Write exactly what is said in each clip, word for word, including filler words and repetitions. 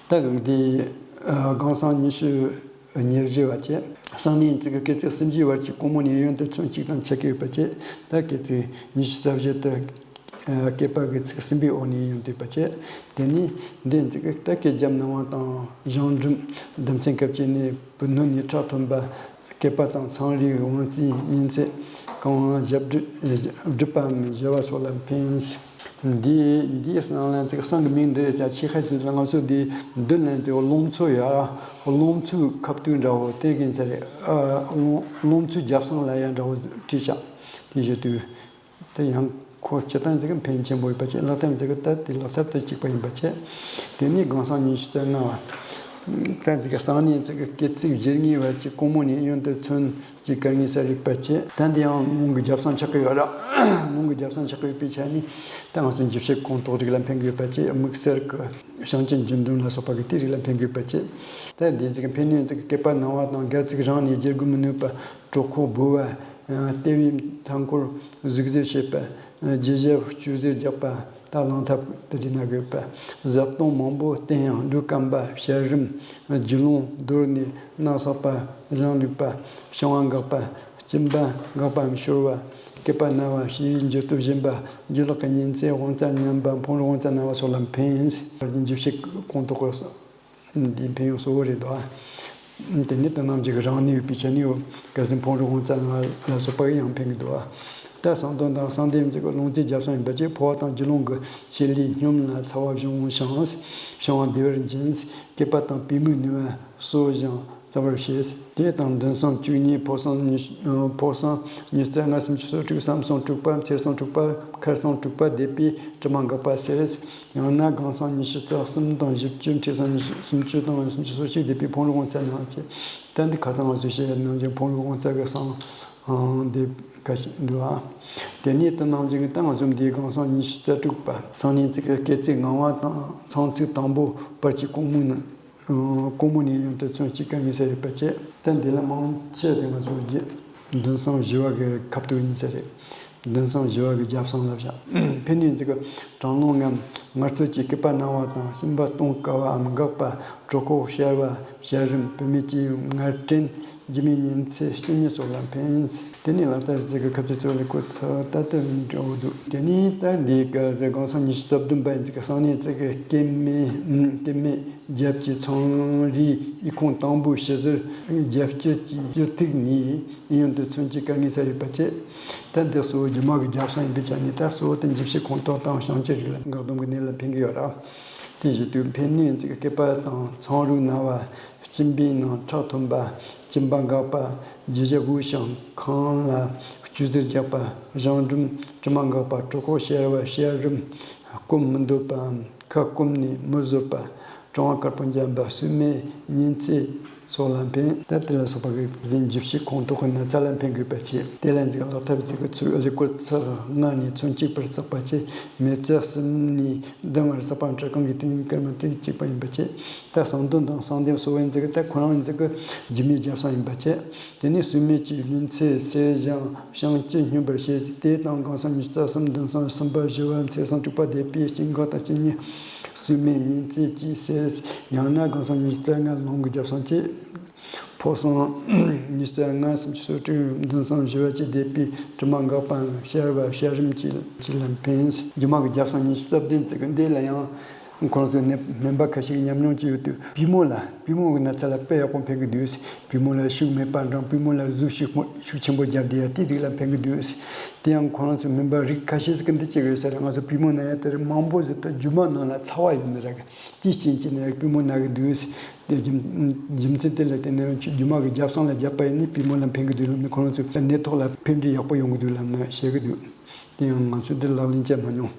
ད་འདི་སྒང་སང་ཉི་ཤུ་ཉེར་བཞི་བ་བཅས་སང་ཉིན་ཙིག་གི་སྐེ་ཚིགས་སུམ་ཅུའི་བར་གྱི་ཀོང་མོ་ནས་གཡོན་དུ་ཚོན་གཅིག་དང་ཕྱེད་ཀ་ཡོད་པ་བཅས། ད་སྐེ་ཚིགས་ཉི་ཤུ་རྩ་བཞི་དུ་སྐེད་པ་གི་ཚིགས་གསུམ་པའི་འོག་ནས་གཡོན་དུ་ཡོད་པ་བཅས། དེ་ནས་འདི་ཙིག་གི་ད་སྐེ་རྒྱབ་སྣང་བ་དང་བཞེངས་སྒྲིམ་ལྡེམ་ཚད་ཁབ་ཀྱི་ནས་བུ་སྣོད་ནས་ཁྲག་ཐོན་པ། སྐེད་པ་དང་མཚང་རིས་དབང་རྩའི་གཉན་ཚད་གང་བ་ཞབས་སྒྲིབ་སྒྲིབ་པའམ་བཞི་བ་སོགས་ལ་ཕན། འདི་འདིའི་སང་ལན་ཙིག་སང་གི་མིང་འདི་ཡ་ཆ་ཆེ་ཁ་ཚུན་ལ་ང་ཚོ་འདི་མདུན་ལན་ཙིག་རླུང་འཚུབ་ཡ་རླུང་འཚུབ་ཁ་ཐུག་འདྲ་བོ་དེ་གིན་ཚ་རེད། རླུང་འཚུབ་རྒྱབ་སང་ལ་ཡ་འདྲ་བོ་བྲིས་ཤག་དེ་བཞིན་དུ། དེ་ཡང་ཁོ་སྤྱི་བཏང་ཟིག་གི་ཕན་ཆེན་པོ་ཡིན་པ་བཅས། ལག་ཐབས་ཟིག་གི་ད་དེ་ལག་ཐབས་དེ་གཅིག་པ་ཡིན་པ་བཅས། དེ་ནས་སྒང་སང་ཉི་ཤུ་རྩ་ལྔ་བ། ད་ཟིག་གི་སང་ཉིན་ཟིག་གི་སྐེ་ཚིགས་བཞི་གཉིས་བར་གྱི་ཀོང་མོ་ནས་གཡོན་དུ་ཚོན་གྱི་སྐར་ངོས་སུ་རིག་པ་བཅས། ད་འདི་ཡང་རླུང་གི་རྒྱབ་སང་ཆགས་ཀྱི་ཡོད་ར། རླུང་གི་རྒྱབ་སང་ཆགས་ཀྱི་ཡོད་པའི་ཆ་ནས་ད་ང་ཚོ་འཇིབ་བྱེད་ཁོང་ཏོག་རིགས་ལ་ཕན་གྱི་ཡོད་པ་བཅས། དམིགས་བསལ་གྱི་བྱང་ཆུབ་འགྱུར་འདོན་ལ་སོགས་པ་གི་དེ་རིགས་ལ་ཕན་གྱི་ཡོད་པ་བཅས། ད་འདི་ཟིག་གི་ཕན་ནུས་ཟིག་གི་སྐེད་པ་ན་བ་དང་སྒལ་ཚིགས་རང་ནས་བརྗེ་དགོས་མི་ནུས་པ། གྲོད་ཁོག་སྦོ་བ། ལྟེ་བའི་མཐའ་འཁོར་ཟུག་གཟེར་བྱེད་པ། རྒྱུ་ཞབས་བཅོས་ཟེར་རྒྱག་པ། ད་ལངས་ཐབས་དེ་འདྲ་ན་དགོས་པ། གཟབ་གཏོང་མང་པོ་བསྟེན་ཡང་ལུས་སྐམ་པ། བྱ་རིམས། རྒྱུ་ལོང་རྡོལ་ནས་སྣ་ཚོགས་པ། གཞང་ལུག་པ། བྱང་བ་འགག་པ། གཅིན་པ་འགག་པའམ་ཤོར་བ། སྐེད་པ་ན་བ། བྱི་བའི་འཇུ་སྟོབས་ཞན་པ། རྒྱུ་ལག་གི་གཉན་ཚད། དབང་རྩ་ཉམས་པ། འཕོ་འགྲོ་དབང་རྩ་ན་བ་སོགས་ལ་ཕན། འཇུ་བྱེད་ཁོང་ཏོག་གི་འདི་ཕན་ཡོན་གཙོ་བོ་རེད་དོ། དེ་ནི་དོན་རྣམས་ཀྱི་རང་ནུས་ཡོད་པའི་ཆ་ནས་ཡོད། གལ་སྲིད་འཕོ་འགྲོ་དབང་རྩ་ལྔ་ལ་སོགས་པ་ཡང་ཕན་གྱི་འདུག་དེ་གསང་དོན་དང་གསང་ལྡེམ་གྱི་རླུང་རྩའི་རྒྱབ་སང་ཡིན་པ་བཅས། ཕོ་བ་དང་རྒྱུ་ལོང་གི་ཆེད་ལས་སྙོམས་ལ་ཚ་བ་སྦྱོང་ཞིང་། བྱང་བ་བདེ་བར་འབྱིན། སྐེད་པ་དང་པུས་མོའི་ནུ་བ་གསོ་ཞིང་གཙང་བར་བྱེད། དེ་དང་མདུན་སང་བཅུ་གཉིས། ཕོ་སང་ཉི་ཕོ་སང་ཉི་ཤུ་རྩ་ལྔ། སུམ་ཅུ་སོ་དྲུག། གསུམ་སང་དྲུག་པ། ཚེས་སང་དྲུག་པ། ཁར་སང་དྲུག་པ་བསྡད་པས་དྲི་མ་འགག་པ་ཟེར། ཡང་ན་སྒང་སང་ཉི་ཤུ་རྩ་གསུམ་དང་བཞི་བཅུ། ཁྲི་སང་ཉི་ཤུ་སུམ་ཅུ་དང་སུམ་ཅུ་སོ་གཅིག་བསྡད་པའི་འཕོ་འགྲོ་དབང་རྩ་ནང་བཅས། ད་འདི་ཁ་སང་ང་ཚོས་བཤད་ཡ་ནང་བཞིན་འཕོ་འགྲོ་དབང་རྩ་གི་སང་འདི་ག་ཞིག་འདུག་ཨ། དེ་ནས་དེ་ནང་བཞིན་གྱི་ད་ང་ཚོ་འདིའི་སྒང་སང་ཉི་ཤུ་རྩ་དྲུག་པ། སང་ཉིན་ཙིག་གི་སྐེ་ཚིགས་ངང་བ་དང་ཚང་ཚིགས་དང་པོ་བར་གྱི་ཀོང་མོ་ནི། ཀོང་མོ་ནས་གཡོན་དུ་ཚོན་གཅིག་ག་ངེས་ས་ཡོད་པ་བཅས། ད་འདི་ལ་མང་ཆེ་དེ་ང་ཚོ་རྒྱ་མདུན་སང་བཞི་བ་གི་ཁ་ཐུག་ཡིན་ས་རེད། མདུན་སང་བཞི་བ་གི་རྒྱབ་སང་ལབ་བཞག་ཕན་ནུས་འཛི་གི་གྲང་རླུང་ངམ་ངལ་རྩོལ་གྱིས་སྐེད་པ་ན་བ་དང་གཤིན་པ་གཏོང་དཀའ་བའམ་འགག་པ། གྲོད་ཁོག་གཤེར་བ། བྱ་རིམས། བུད་མེད་ཀྱི་ངལ་རྟེན། རྒྱུ་མའི་གཉན་ཚད། གཅིན་སྙི་སོགས་ལ་ཕན། དེ་ནས་ལག་བསྟར་གཅིག་གི་ཁ་ཚིག་གཙོ་བོ་ལ་གོ་ཚུལ་ལྟར་དུ་འགྲོ་འདུག་དེ་ནས་ད་འདི་ག་ཟེར་སྒང་སང་ཉི་ཤུ་རྩ་བདུན་པ་ཡིན་ཙི་གི་སང་ཉིན་ཙི་གི་སྐེད་མེད་སྐེད་མེད་རྒྱབ་ཀྱི་ཚངས་རིས་ཡི་ཁུངས་དང་པོའི་ཕྱི་ཟུར་རྒྱབ་དཀྱིལ་གྱི་དཀྱིལ་ཐིག་ནས་གཡོན་དུ་ཚོན་གཅིག་ག་ངེས་ས་ཡོད་པ་བཅས། ད་འདི་གཙོ་བོ་རྒྱུ་མ་གི་རྒྱབ་སང་ཡིན་པའི་ཆ་ནས་ད་གཙོ་བོ་དེ་འཇིབ་བྱེད་ཁོང་ཏོག་དང་བྱང་ཆུབ་རིགས་ལ་འགག་སྡོམ་གྱི་ནད་ལ་ཕན་གྱི་ཡོད་ར། དེ་བཞིན་དུ་ཕན་ནུས་ཡིན་ཙི་གི་སྐེད་པ་དང་ཚངས་རུས་ན་བ། གཅིན་པའི་ནང་ཁྲག་ཐོན་པ། གཅིན་པ་འགག་པ། རྒྱུ་ཞབས་སྦོ་ཞིང་ཁམས་ལ་བཅོས་རྫས་རྒྱག་པ། གཞང་འབྲུམ། དྲི་མ་འགག་པ། གྲོད་ཁོག་གཤེར་བ། བྱ་རིམས། སྐོམ་མི་འདོད་པའམ་ཁ་སྐོམ་ནས་མི་བཟོད་པ། གྲང་བ་དཀར་པོ་འཇམ་པ། སྲོད་མེད་གཉན་ཚད་སོགས་ལ་ཕན། ད་དེ་ལ་སོགས་པ་གི་གཟན་འཇིབ་བྱེད་ཁོང་ཏོག་གི་ན་ཚ་ལ་ཕན་དགོས་པ་བཅས། དེ་ལ་འཛི་གི་ལག་ཐབས་འཛི་གི་ཚུལ་ལེགས་པར་ཚིགས་ལྔ་ནས་ཚོན་གཅིག་བར་བརྩེགས་པ་བཅས། མེ་བཙའ་གསུམ་ནས་ལྡང་བར་བསགས་པ་འབྲི་གང་གི་དོན་སྐར་མ་དེ་གཅིག་པ་ཡིན་པ་བཅས། ད་གསང་དོན་དང་གསང་ལྡེམ་གཙོ་བོ་འཛི་གི་ད་ཁོ་རང་འཛི་གི་རྒྱུ་མའི་རྒྱབ་སང་ཡིན་པ་བཅས། དེ་ནས་སྲོད་མེད་ཀྱི་ལུས་ཚད་གསལ་ཞིང་བྱང་སྐྱི་སྙོམས་པར་བྱེད། དེ་དང་སྒང་སང་ཉི་ཤུ་རྩ་གསུམ་མདུན་སང་གསུམ་པ་བཞི་བ་ཚེས་སང་དྲུག་པ་བསྡད་པས་གཅིན་འགག་དང་གཅིན་སྙི། སྲོད་མེད་གཉན་ཚད་ཀྱིས་སེལ། ཡང་ན་སྒང་སང་ཉི་ཤུ་རྩ་ལྔ་རླུང་གི་རྒྱབ་སང་བཅས། ཕོ་སང་ཉི་ཤུ་རྩ་ལྔ། སུམ་ཅུ་སོ་དྲུག། མདུན་སང་བཞི་བ་བཅས་བསྡད་པས་དྲི་མ་འགག་པའམ་གཤེར་བ། བྱ་རིམས་ཀྱི་ལ་ཕན། རྒྱུ་མ་གི་རྒྱབ་སང་ཉི་ཤུ་རྩ་བདུན་ཙི་གི་འདི་ལ་ཡང་ཁོང་ཚོའི་ནད་སྨན་པ་ཁ་ཤས་ཀྱིས་ཉམས་མྱོང་ཅིག་ཡོད་དུས་པུས་མོ་ལ་པུས་མོ་གི་ན་ཚ་ལ་དཔེ་ཡག་པོ་ཕན་གི་འདུག་པུས་མོ་ལ་ཤུགས་མེད་པ་འདྲ། པུས་མོ་ལ་ཟུག་ཤུགས་ཤུགས་ཆེན་པོ་རྒྱབ་བསྡད་ཡ་དེ་རིགས་ལ་ཕན་གི་འདུག་དེ་ཡང་ཁོང་ཚོའི་སྨན་པ་རིགས་ཁ་ཤས་ཤིག་གི་འདི་ཅི་གི་ཟེར། ང་ཚོ་པུས་མོ་ན་ཡ་དེ་རིགས་མང་པོ་ཟིག་ད་རྒྱུ་མ་ནང་ལ་ཚ་བ་ཡོད་ནི་རེད། དེའི་རྐྱེན་གྱིས་ནི་པུས་མོ་ན་གི་འདུག་དེ་རྒྱུ་རྒྱུ་མཚན་དེ་ལ་བརྟེན་ནས་རྒྱུ་མ་གི་རྒྱབ་སང་ལ་བརྒྱབ་པ་ཡིན་ནི་པུས་མོ་ལ་ཕན་གི་འདུག་ལབ་ནི། ཁོ་རང་ཚོའི་ནད་ཐོག་ལ་ཕན་འབྲས་ཡག་པོ་ཡོང་གི་འདུག་ལབ་ནི་བཤད་གི་འདུག་དེ་ཡང་ང་ཚོས་འདི་ལག་ལེན་བྱས་མ་མྱོང་།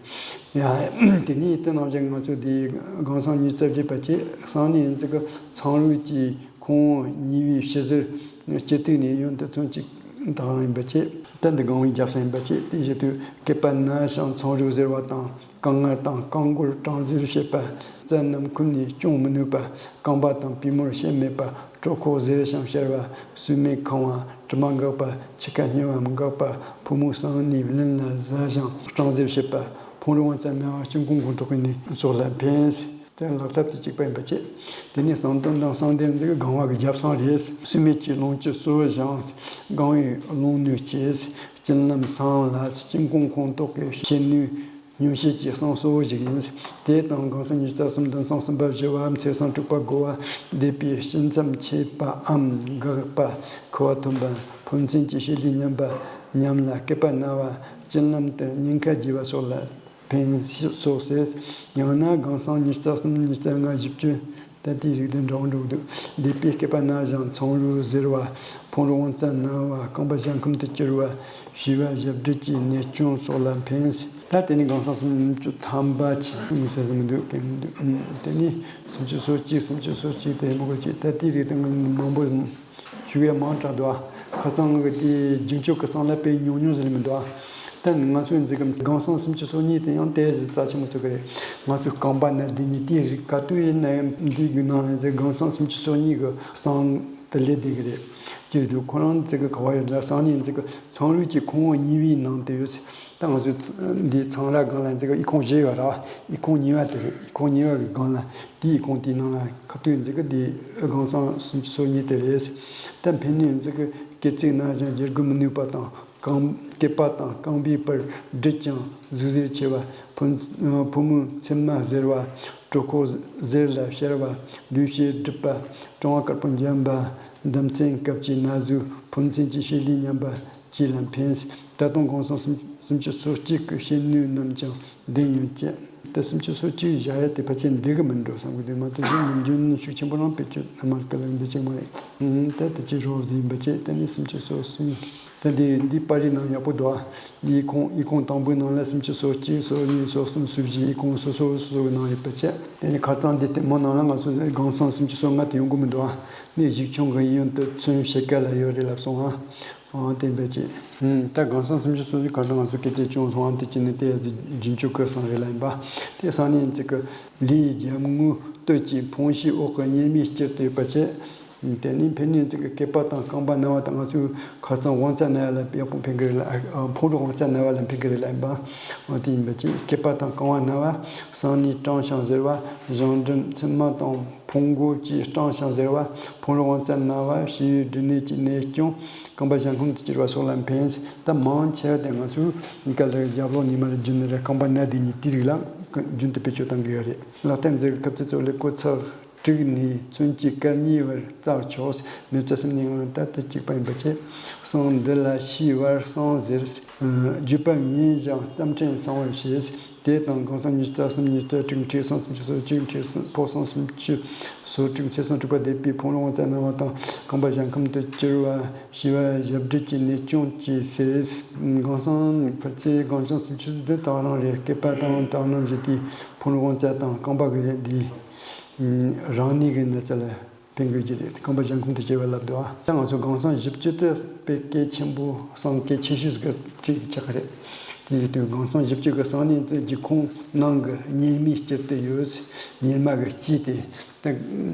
ཡ། དེ་ནས་དེ་ནང་བཞིན་ང་ཚོས་འདི་སྒང་སང་ཉི་ཤུ་རྩ་བརྒྱད་པ་བཅས། སང་ཉིན་ཡིན་ཙི་གི་ཚངས་རུས་ཀྱི་ཁོང་གཉིས་པའི་ཕྱི་ཟུར་སྤྱི་ཐིག་ནས་གཡོན་དུ་ཚོན་གཅིག་དང་ཡིན་པ་བཅས། ད་འདི་སྒང་བའི་རྒྱབ་སང་ཡིན་པ་བཅས། དེ་བཞིན་དུ་སྐེད་པ་ན་ཞིང་ཚངས་རུས་གཟེར་བ་དང་། རྐང་ངར་དང་རྐང་མགོར་གྲང་གཟེར་བྱེད་པ། རྩ་རྣམས་ཁུམ་ནས་སྐྱོང་མི་ནུས་པ། རྐང་པ་དང་པུས་མོར་ཤེད་མེད་པ། གྲོད་ཁོག་གཟེར་ཞིང་གཤེར་བ། སྲོད་མེད་ཁང་བ། དྲི་མ་འགག་པ། འཆི་ཁ་སྙི་བའམ་འགག་པ། ཕོ་མོ་གསང་ནས་བརླན་ལ་ཟ་ཞིང་གྲང་གཟེར་བྱེད་པ། ཕུང་རོ་དབང་རྩ་ན་བ། སྐྱིན་ཁུང་ཁོང་ཐོག་གི་ནད་སོགས་ལ་ཕན། དེ་ལག་ཐབས་དེ་གཅིག་པ་ཡིན་པ་བྱས། དེ་ནས་གསང་གཏམ་དང་གསང་བདེ་འཛིན་གྱི་གང་བ་གི་རྒྱབ་གསང་རེད། སུ་མེད་ཀྱི་ལོངས་སྤྱོད་གསོལ་བ་བཞེངས། གང་བའི་ལོངས་སྣོད་བཅས། བྱིན་རླབས་སངས་ལ་སྐྱིན་གོང་ཁོང་ཏོག་གི་བྱེད་ནུས་སྙུང་བྱེད་ཀྱི་གསང་གསོལ་བ་ཞིག་ཡིན། དེ་དང་གང་གསང་ཉི་ཤུ་རྩ་གསུམ་བདུན་གསང་གསུམ་པ་བཞི་བ་ཚེས་གསང་དྲུག་པ་དགུ་བ་སྡེ་པའི་སྤྱི་མཚམས་ཆད་པའམ་འགག་པ་ཁུ་བ་ཐོན་པ་ཕོ་མཚན་གྱི་བྱེད་ལས་ཉམས་པ་ཉམས་ལ་སྐེད་པ་ན་བ་བྱིན་རླབས་དུ་ཉེན་ཁ་རྒྱས་པ་སོགས་ལ། ཕན་སོགས་ཟེར། ཡང་ན་གང་གསང་ཉི་ཤུ་རྩ་གསུམ་ཉི་ཤུ་རྩ་ལྔ་བཞི་བཅུ། ད་ལྟའི་རིགས་དེ་འདྲ་བོ་འགྲོ་གི་འདུག་སྡེ་པའི་སྐེད་པ་ན་བཞིན་ཚངས་རུས་གཟེར་བ། ཕུང་རོ་དབང་རྩ་ན་བ། རྐང་པ་བཞག་ཁམས་དུ་གྱུར་བ། བྱིས་པ་ཞབས་འདྲུད་ཀྱི་ནད་སྐྱོན་སོགས་ལ་ཕན། ད་དེ་ནི་གང་གསང་སུམ་ཅུ་ཐམ་པ་ཆེ་མི་སོ་སོ་མི་འདུག་གི་མི་འདུག་དེ་ནི་སུམ་ཅུ་སོ་གཅིག་སུམ་ཅུ་སོ་གཅིག་དེ་མི་དགོས་ཀྱི། ད་ལྟའི་རིགས་དེ་མང་པོ། ཞུ་བའི་མང་དྲགས་འདུག་ཁ་སང་ངོས་དེ་རྒྱུན་སྤྱོད་ཀྱི་གསང་ལ་དཔེ་ཉུང་ཉུང་ཟེར་མི་འདུག་ད་ང་ཚོའི་འཛིན་གམ་གང་གསང་སུམ་ཅུ་སོ་གཉིས་དེ་ཡང་དེ་ཟིག་རྩ་ཆེན་པོ་ཚོ་གི་རེད། ང་ཚོའི་རྐང་པ་ན་འདི་གཉིས་དེའི་རིགས་ག་དུས་ཡིན་ན་ཡང་འདིའི་གི་ནང་ལ་འཛིན་གང་གསང་སུམ་ཅུ་སོ་གཉིས་གི་གསང་དུ་ལས་བསྡད་གི་རེད། ཅི་འདུག་ཁོ་རང་འཛིན་གི་ག་བ་ཡོད་འདྲ་གསང་ནས་འཛིན་གི་ཚངས་རུས་ཀྱི་ཁོང་བུ་གཉིས་པའི་ནང་དུ་ཡོད། ད་ང་ཚོའི་འདི་ཚངས་ར་སྒང་ལ་འཛིན་གི་ཨི་ཁུང་བཞི་ཡོད་ར། ཨི་ཁུང་གཉིས་པ་དེ་རེད། ཨི་ཁུང་གཉིས་པ་གི་སྒང་ལ། དེའི་ཁོང་དེའི་ནང་ལ་ཁ་ཐུག་འཛིན་གི་དེ་གང་གསང་སུམ་ཅུ་སོ་གཉིས་དེ་རེད། ད་ཕན་ནུས་འཛིན་གི་སྐེ་ཚིགས་ན་ཞིང་འགྱེལ་དགོས་མི་ནུས་པ་དང་རྐང་སྐེད་པ་དང་རྐང་པའི་བར་འདྲུད་ཅིང་ཟུག་གཟེར་ཆེ་བ། ཕོ་ཕོ་མོའི་མཚན་མ་གཟེར་བ། གྲོད་ཁོག་གཟེར་ལ་ཤར་བ། ལུས་ཕྱེད་བསྒྲིབས་པ། གྲང་བ་དཀར་པོ་འཇམ་པ། ལྡུམ་ཚན་སྐབས་ཀྱི་ན་ཟུག་ཕོ་མཚན་གྱི་བྱེད་ལས་ཉམས་པ་བཅས་ལ་ཕན། ད་དུང་གང་གསང་སུམ་སུམ་ཅུ་སོ་གཅིག་གི་བྱེད་ནུས་རྣམས་ཀྱང་ལྡན་ཡོད་ཅེས། ད་སུམ་ཅུ་སོ་གཅིག་བཞག་ཡ་དེ་ཕལ་ཆེར་འགྲིག་གི་མི་འགྲོ་བསམ་གི་འདུག་མ་གཏོགས་གཞན་ནམ་རྒྱུན་ཤུགས་ཆེན་པོ་རང་བེད་སྤྱོད་ཨ་མར་སྐད་ལ་འདི་ཅིག་མ་རེད། ཨང་། ད་དེ་ཅི་རོབ་ཟིན་པ་བྱས་ད་ནི་སུམ་ཅུ་སོ་གསུམ། ད་འདི་འདི་པར་རིས་ནང་ཡག་པོ་འདུག་ཨ། འདིའི་ཁོང་ཨི་ཁུང་དང་པོའི་ནང་ལ་སུམ་ཅུ་སོ་གཅིག་སོ་གཉིས་སོ་གསུམ་སོ་བཞི་ཨི་ཁུང་སོ་སོ་སོ་སོ་གི་ནང་ཡོད་པ་བྱས། དེ་ནི་ཁ་རྩང་འདི་ལྟད་མོ་ནང་ལ་ང་ཚོ་གང་གསང་སུམ་ཅུ་སོ་ལྔ་དེ་ཡོང་གི་མི་འདུག་ཨ། ནི་གཞི་ཁྱོན་གི་ཡོན་དུ་མཚོན་ཕྱེད་ཀ་ལ་ཡོད་རེད་ལབ་སོང་ཨ། ཨང་། བསྟན་པའི་ཆེད། ད་གང་གསང་སུམ་ཅུ་སོ་གཅིག་གང་ལྟར་ང་ཚོ་སྐད་ཆ་བྱུང་སོང་ཨ། དེ་ཅི་ནི་དེ་རྒྱུན་སྤྱོད་ཀྱི་གསང་རེད་ལ་ཡིན་པ། དེ་གསང་ནས་ཚིག་གི་ལུས་རྒྱབ་ངོས་སྟོད་ཀྱི་འཕོངས་ཤིང་འོག་གི་གཉེར་མའི་དཀྱིལ་དུ་ཡོད་པ་བྱས། དེ་ནི་ཕན་ནུས་ཚིག་གི་སྐེད་པ་དང་རྐང་པ་ན་བ་དང་ང་ཚོའི་ཁ་རྩང་དབང་རྩ་ན་བ་ལ་ཡག་པོ་ཕན་གི་རེད་ལ། ཕུང་རོ་དབང་རྩ་ན་བ་ལ་ཕན་གི་རེད་ལ་ཡིན་པ། འོ་དེ་ཡིན་པ་བྱས་སྐེད་པ་དང་རྐང་བ་ན་བ། གསང་ནས་སྐྲངས་ཤིང་གཟེར་བ། གཞང་འགྲམ་མཚན་མ་དང་། ཕུང་མགོ་བཅས་སྐྲངས་ཤིང་གཟེར་བ། ཕུང་རོ་དབང་རྩ་ན་བ། བྱིའུའི་སྦྲུམ་ནད་ཀྱི་ནད་སྐྱོན། རྐང་པ་བཞག་ཁམས་དུ་གྱུར་བ་སོགས་ལ་ཕན། ད་མང་ཆེ་བ་དེ་ང་ཚོའི་སྐེད་ལ་རྒྱབ་ལོགས་ནས་མར་རྒྱུན་ནས་རེད། རྐང་པ་ན་དེ་གཉིས་དེའི་རིགས་ལ་རྒྱུན་དུ་བེད་སྤྱོད་གཏང་གི་ཡོད་རེད། ལག་བསྟར་མཛད་པའི་སྐབས་སུ་གཙོ་བོ་ལས་ཀོ་ཚག་དྲུག་ནས་ཚོན་གྱི་སྐར་གཉིས་བར་བཙའ་ཆོག་ནུས་རྩ་གསུམ་ནས་ཡང་ད་ལྟ་གཅིག་པ་ཡིན་པ་བྱས། གསང་འདི་ལ་ཕྱིའི་བར་གསང་ཟེར། བརྒྱུད་པ་ངེས་ཀྱང་རྩོམ་ཕྲན་གསང་བར་བྱེད། དེ་དང་གང་གསང་ཉི་ཤུ་རྩ་གསུམ་ཉི་ཤུ་རྩ་དྲུག་ཁྲི་གསང་སུམ་ཅུ་སོ་གཅིག་ཁྲི་གསང་ཕོ་གསང་སུམ་ཅུ་སོ་དྲུག་ཚེས་གསང་དྲུག་པ་སྡེ་པའི་ཕུང་རོ་དབང་རྩ་ན་བ་དང་རྐང་པ་བཞག་ཁམས་དུ་གྱུར་བ། བྱིས་པ་ཞབས་འདྲུད་ཀྱི་ནད་སྐྱོན་བཅས་སེལ། གང་གསང་ཕལ་ཆེར་གང་གསང་སུམ་ཅུ་འདི་དག་རང་རེད། སྐེད་པ་དང་དག་རྣམས་བཞི་དེའི་ཕུང་རོ་དབང་རྩ་དང་རྐང་པ་གི་འདི་རང་ནུས་ཀྱི་ན་ཚ་ལ། ཕན་དགོས་ཀྱི་རེད། རྐང་པ་བཞག་ཁམས་དུ་གྱུར་བ་ལབ་འདུག་ད་ང་ཚོ་གང་གསང་བཞི་བཅུ་དེ་དཔེ་གལ་ཆེན་པོ་གསང་གལ་ཆེ་ཤོས་ཀྱི་གཅིག་ཆགས་ཀྱི་རེད། དེ་ཡིན་དུས་གང་གསང་བཞི་བཅུ་གི་གསང་ནས་རྩ་རྒྱུད་ཁུངས་ནང་གི་གཉེར་མའི་དཀྱིལ་དུ་ཡོད། གཉེར་མ་གི་དཀྱིལ་དེ། ད་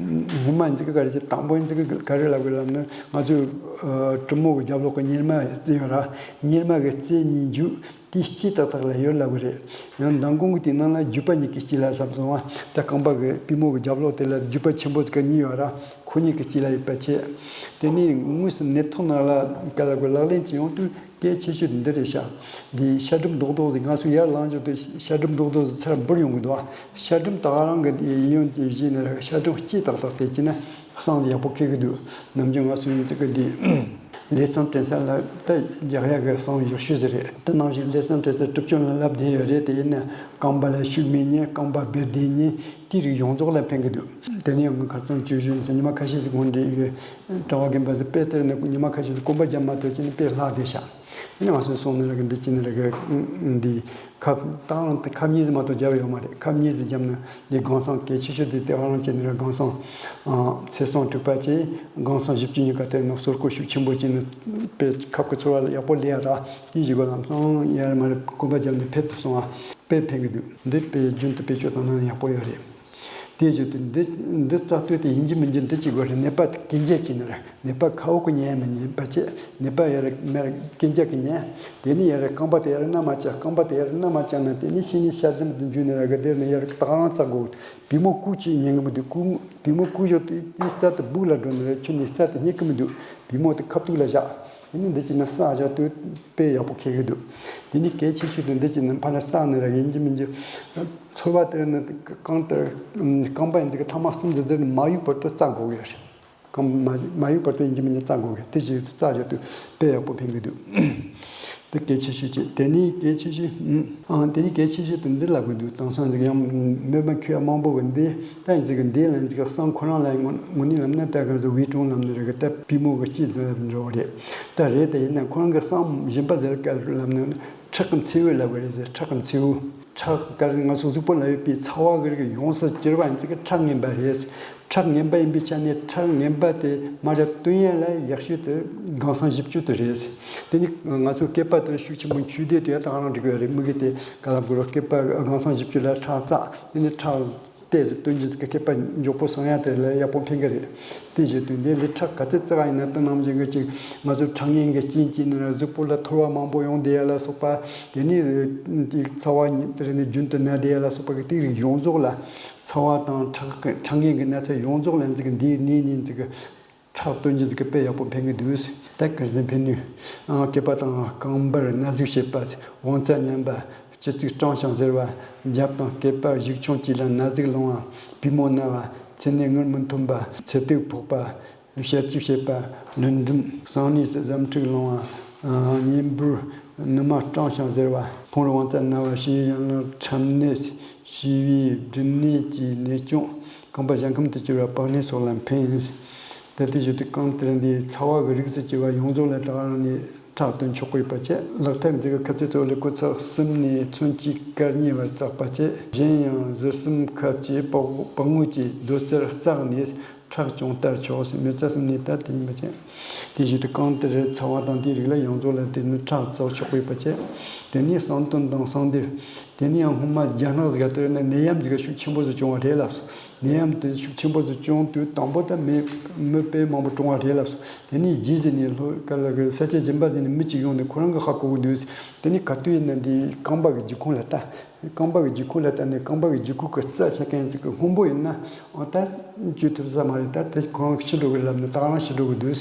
ངོ་མ་འཛིན་གི་ག་རེ་བྱེད། དང་པོ་འཛིན་གི་ག་རེ་ལབ་དགོས་ལབ་ན་ང་ཚོའི་གྲུ་མོ་གི་རྒྱབ་ལོགས་གི་གཉེར་མ་རྩེ་ཡོད་ར། གཉེར་མ་གི་རྩེ་གཉིས་འཇུག་དེའི་དཀྱིལ་ཏག་ཏག་ལ་ཡོད་ལབ་གི་རེད། ཡང་མདང་དགོང་གི་དེའི་ནང་ལ་རྒྱུད་པ་གཉིས་ཀྱི་དཀྱིལ་ལ་ཟབ་སོང་བ། ད་རྐང་པ་གི་པུས་མོ་གི་རྒྱབ་ལོགས་དེ་ལ་རྒྱུད་པ་ཆེན་པོ་ཅིག་གཉིས་ཡོད་ར། ཁོ་གཉིས་ཀྱི་དཀྱིལ་ལ་ཡོད་པ་བྱས། དེ་ནས་དངོས་སུ་ནད་ཐོག་ནང་ལ་ག་ལ་གོ་ལག་ལེན་བྱེད་ཡོང་དུས་གལ་ཆེ་ཤོས་འདི་རེད་ཤག་འདི་ཤ་གྲུམ་རྡོག་རྡོག་ཟིག་ང་ཚོ་ཡར་ལངས་འཇོག་དུས་ཤ་གྲུམ་རྡོག་རྡོག་ཟིག་ཚུར་འབུར་ཡོང་གི་འདུག་ཤ་གྲུམ་ད་ག་རང་གི་ཡོན་ཏན་བཞི་ནི་ར་ཤ་གྲུམ་སྐྱེས་ཏག་ཏག་དེ་ཅི་ན། གསང་ཡག་པོ་འཁེལ་གི་འདུག་ནམ་རྒྱུན་ང་ཚོ་ཡིན་ཙི་གི་འདི་ལས་གསང་དྲན་གསལ་ལ་ད་རྒྱག་ཡག་གི་གསང་ཡག་ཤོས་ཟིག་རེད། ད་ནང་བཞིན་ལས་གསང་དྲན་གསལ་གྲུབ་ཆོད་ལ་ལབ་བསྡད་ཡོད་རེད། དེ་ཡིན་ན་རྐང་པ་ལ་ཤུགས་མེད་ཉིན་རྐང་པ་སྦལ་ལྡན་ཉིན་དེའི་རིགས་ཡོངས་རྫོགས་ལ་ཕན་གི་འདུག་དེ་ནས་ཡང་ང་ཁ་སང་བཅུ་བཞི་ཉི་མ་ཁ་ཤས་ཤིག་གོང་འདྲི་གི་གྲྭ་པ་རྒན་པ་ཟིག་དཔེ་དེར་ནི་ཉི་མ་ཁ་ཤས་ཤིག་གོམ་པ་རྒྱབ་མ་ཐུབ་ཅི་ནི་དཔེ་ལྷག་བསྡད་ཤག་དེ་ནས་ང་ཚོས་སོང་ནི་ར་གི་འདི་ཅི་ནི་ར་གི་འདི། ཁབ་ཏང་ཁབ་གཉིས་ཙམ་མ་གཏོགས་བརྒྱབ་ཡོད་མ་རེད། ཁབ་གཉིས་ཙམ་བརྒྱབ་ན་འདི་གང་གསང་གལ་ཆེ་ཤོས་དེ་དེ་ག་རང་བྱས་ནས་ར་གང་གསང་ཚེས་གསང་དྲུག་པ་བྱས། གང་གསང་བཞི་བཅུ་གཉིས་ཀ་དེར་ནོ་སོར་བརྐོ་ཤུགས་ཆེན་པོ་བྱས་ནས་དཔེ་ཁབ་ཀྱི་ཚོར་བ་ཡག་པོ་ལས་ཡ་ར་དེའི་གཞུག་གུ་ལམ་སང་ཡར་མར་གོམ་པ་བརྒྱབ་ནས་ཕེབས་ཐུབ་སོང་བ་དཔེ་ཕན་གི་འདུག་འདི་དཔེ་རྒྱུན་དུ་བེད་སྤྱོད་བཏང་ན་ཡག་པོ་ཡོད་རེད། དེ་བཞིན་དུ་འདི་འདི་རྩ་ལྟོས་ཏེ་ཡིན་གཅིག་མིན་གཅིག་འདི་གཅིག་དགོས་རེད། ནད་པ་དེ་སྐྱེལ་རྒྱུ་ཅིག་ནི་རེད། ནད་པ་ཁ་འོག་གི་ཉལ་མི་ཉན་པ་བྱས། ནད་པ་ཡར་མར་སྐྱེལ་རྒྱུ་གི་ཉལ། དེ་ནས་ཡར་རྐང་པ་དེ་ཡར་ན་མ་བཅག་རྐང་པ་དེ་ཡར་ན་མ་བཅག་ན། དེ་ནས་ཤི་ནས་ཤ་རྫམ་དུ་འཇུས་ནས་ར་གི་དེར་ནས་ཡར་ད་ག་རང་བཙག་དགོས། པུས་མོ་བཀུག་ཅིག་ཉན་གི་མི་འདུག་བཀུག་པུས་མོ་བཀུག་ཞོར་དུ་དེའི་རྩ་དེ་སྦུག་ལ་འགྲོ་ནི་རེད། ཁྱོད་ནས་རྩ་དེ་རྙེད་གི་མི་འདུག་པུས་མོ་དེ་ཁ་ཐུག་ལ་བཞག་དེ་ནས་འདི་གཅིག་ནི་བསགས་བཞག་དུས་དཔེ་ཡག་པོ་འཁེལ་གི་འདུག་དེ་ནས་གལ་ཆེ་ཤོས་དེ་འདི་གཅིག་ནི་ཕར་ལ་བསགས་ནི་ར་ཡིན་གཅིག་མིན་གཅིག་ཚོར་བ་དེར་ནི་གང་ལྟར་རྐང་པ་ཡིན་ཚིག་གི་ཐ་མག་གསུམ་འདི་འདིར་མ་གཡུག་བར་དུ་བཙག་དགོས་ཀྱི་རེད། གང་མ་མ་གཡུག་བར་དུ་ཡིན་གཅིག་མིན་གཅིག་བཙག་དགོས་ཀྱི་རེད། དེ་བཞིན་དུ་བཙག་བཞག་དུས་དཔེ་ཡག་པོ་ཕན་གི་འདུག་དེ་གལ་ཆེ་ཤོས་གཅིག་དེ་ནས་གལ་ཆེ་ཤོས་ཨང་དེ་ནས་གལ་ཆེ་ཤོས་དེ་འདི་ལབ་གི་འདུག་དེང་སང་འདི་ཡང་མོས་པ་མཁས་པ་མང་པོ་གི་འདི་ད་ཡིན་ཚིག་གི་འདི་ལ་ཡིན་ཚིག་གི་བསམ་ཁོ་རང་ལ་ཡང་དངོས་གནས་ལབ་ན་ད་ག་ཚོད་ཝེ་ཀྲུང་ལབ་ནི་རེད་གི། ད་པུས་མོ་གི་སྤྱི་ཟེར་འགྲོ་བ་རེད། ད་རེད་དེ་ཡིན་ན་ཁོ་རང་གི་བསམ་བཞིན་པ་ཟེར་ག་ལབ་ན་ཁྲག་གི་མཚེའུ་ལབ་པ་རེད་ཟེར། ཁྲག་གི་མཚེའུ། ཁྲག་གི་ང་ཚོ་གཟུགས་པོ་ལ་ཡོད་པའི་ཚ་བ་གི་རིགས་ཡོངས་སུ་གྱུར་པ་ཡིན་ཚིག་གི་ཁྲག་ངན་པ་རེད། ཁྲག་ངན་པ་ཡིན་པའི་ཆ་ནས་ཁྲག་ངན་པ་དེ་མར་བཏོན་ཡ་ལ་ཡག་ཤོས་དེ་སྒང་སང་བཞི་བཅུ་དེ་རེད། དེ་ནི་ང་ཚོ་སྐེད་པ་དེ་ཤུགས་ཆེན་པོ་འཁྱུད་བསྡད་དེ་ཡ་ད་ག་རང་འགྲིག་གི་རེད། མི་གི་དེ་ག་ལ་དགོས་རོགས་སྐེད་པ་སྒང་སང་བཞི་བཅུ་ལ་ཁྲག་བཙགས། དེ་ནི་ཁྲག་ཏོག་ཙམ་བཏོན་རྒྱུ་ཟིག་གི་སྐེད་པ་མགྱོགས་པོ་སངས་ཡ་དེ་ལ་ཡག་པོ་ཕན་གི་རེད། དེ་བཞིན་དུ་འདི་ལས་ཁྲག་ག་ཚོད་བཙགས་ཡིན་ན་དེ་ནང་བཞིན་གི་ཅིག་ང་ཚོ་ཁྲག་ངན་གི་རྐྱེན་གྱིས་ནི་གཟུགས་པོ་ལ་ཐོར་བ་མང་པོ་ཡོང་བསྡད་ཡ་ལ་སོགས་པ། དེ་ནི་དེ་ཚ་བ་ཉིད་དེ་རེད་ནི་རྒྱུན་དུ་ན་བསྡད་ཡ་ལ་སོགས་པ་གི་དེ་རིགས་ཡོངས་རྫོགས་ལ་ཚ་བ་དང་ཁྲག་ཁྲག་ངན་གི་ན་ཚ་ཡོངས་རྫོགས་ལ་འཛིན་གི་འདིའི་ནས་ནས་འཛིན་གི་ཁྲག་བཏོན་རྒྱུ་ཟིག་གི་དཔེ་ཡག་པོ་ཕན་གི་འདུག་ད་གར་ཟིན་ཕན་ནུས། ཨང་སྐེད་པ་དང་རྐང་པར་ན་ཟུག་བྱེད་པ། དབང་རྩ་ཉམས་པ། སྤྱི་གཙུག་སྐྲངས་ཤིང་གཟེར་བ། རྒྱབ་དང་སྐེད་པ་གཞུག་ཆུང་བཅས་ལ་ན་ཟུག་སློང་བ། པུས་མོ་ན་བ། མཚན་ནས་ངུར་མི་འཐོམས་པ། ཚེ་ཐིག་ཕོག་པ། བཤལ་གཅིག་བྱེད་པ། ལུས་འགྲིམ། གསང་གནས་སུ་ཟམ་འཁྲུག་སློང་བ། གཉེན་འབུར། ནུ་མ་སྐྲངས་ཤིང་གཟེར་བ། ཕུང་རི་དབང་རྩ་ན་བ། ཕྱི་ཡི་ཡང་ལ་ཁྲམ་ནད། ཤི་བའི་སྦྲུམ་ནད་ཀྱི་ནད་སྐྱོན། རྐང་པ་གཞལ་ཁམས་དུ་གྱུར་བ། པགས་ནད་སོགས་ལ་ཕན། ད་དེ་བཞིན་དུ་གང་ལྟར་འདིའི་ཚ་བ་གི་རིགས་སུ་གྱུར་པ་ཡོངས་རྫོགས་ལ་ད་ག་རང་ནས་ཁྲག་བཏོན་ཆོག་གི་ཡོད་པ་བཅས། ལག་ཐལ་འཛིན་གི་ཁབ་ཚད་གཙོ་བོ་ལ་ཁོ་ཚག་གསུམ་ནས་ཚོན་གཅིག་དཀར་ཉེ་བར་བཙགས་པ་བཅས། གཞན་ཡང་ཟུར་གསུམ་ཁབ་ཀྱི་པགས་པགས་ངོས་ཀྱི་རྡོ་རྩར་བཙགས་ནས་ཁྲག་ཅུང་བསྟར་ཆོག་ཟེར། མེ་བཙའ་གསུམ་ནས་ད་དེ་ཉིན་མ་ཅན། དེ་བཞིན་དུ་གང་ལྟར་ཚ་བ་དང་དེའི་རིགས་ལ་ཡོངས་རྫོགས་ལ་དེ་ནི་ཁྲག་བཙགས་ཆོག་གི་ཡོད་པ་བཅས། དེ་ནས་གསང་སྟོན་དང་གསང་འདེབས། དེ་ནས་ཡང་སྔོན་མ་རྒྱ་ནག་ཟིག་ག་དེར་ནི་ནད་ཡམས་ཟིག་ག་ཤུགས་ཆེན་པོ་ཟིག་བྱུང་བ་རེད་ལབ་སོང་། ནད་ཡམས་དེ་ཤུགས་ཆེན་པོ་ཟིག་བྱུང་དུས་དང་པོ་ད་མི་མི་དཔེ་མང་པོ་གྲོངས་བ་རེད་ལབ་སོང་། དེ་ནས་རྗེས་ཟིན་ནས་ལྷོ་ཀ་ལ་གི་ས་ཆ་གཞན་པ་ཟིག་ནས་མི་གཅིག་ཡོང་ནས་ཁོ་རང་གི་ཧ་གོ་གི་འདུག་དེ་ནས་ག་དུས་ཡིན་ན་འདི་རྐང་པ་གི་རྒྱུད་ཁུང་ལ་ལྟ། རྐང་པ་གི་རྒྱུད་ཁུང་ལ་ལྟ་ནས་རྐང་པ་གི་རྒྱུད་ཁུང་གི་རྩ་ཆ་མཁན་ཅིག་གི་སྔོན་པོ་ཡིན་ན་འོ་ད་བཅོས་ཐུབ་ས་མ་རེད། ད་དེ་ཁོ་རང་ཤི་འགྲོ་གི་རེད་ལབ་ནས་ད་རང་ཤི་འགྲོ་གི་འདུག་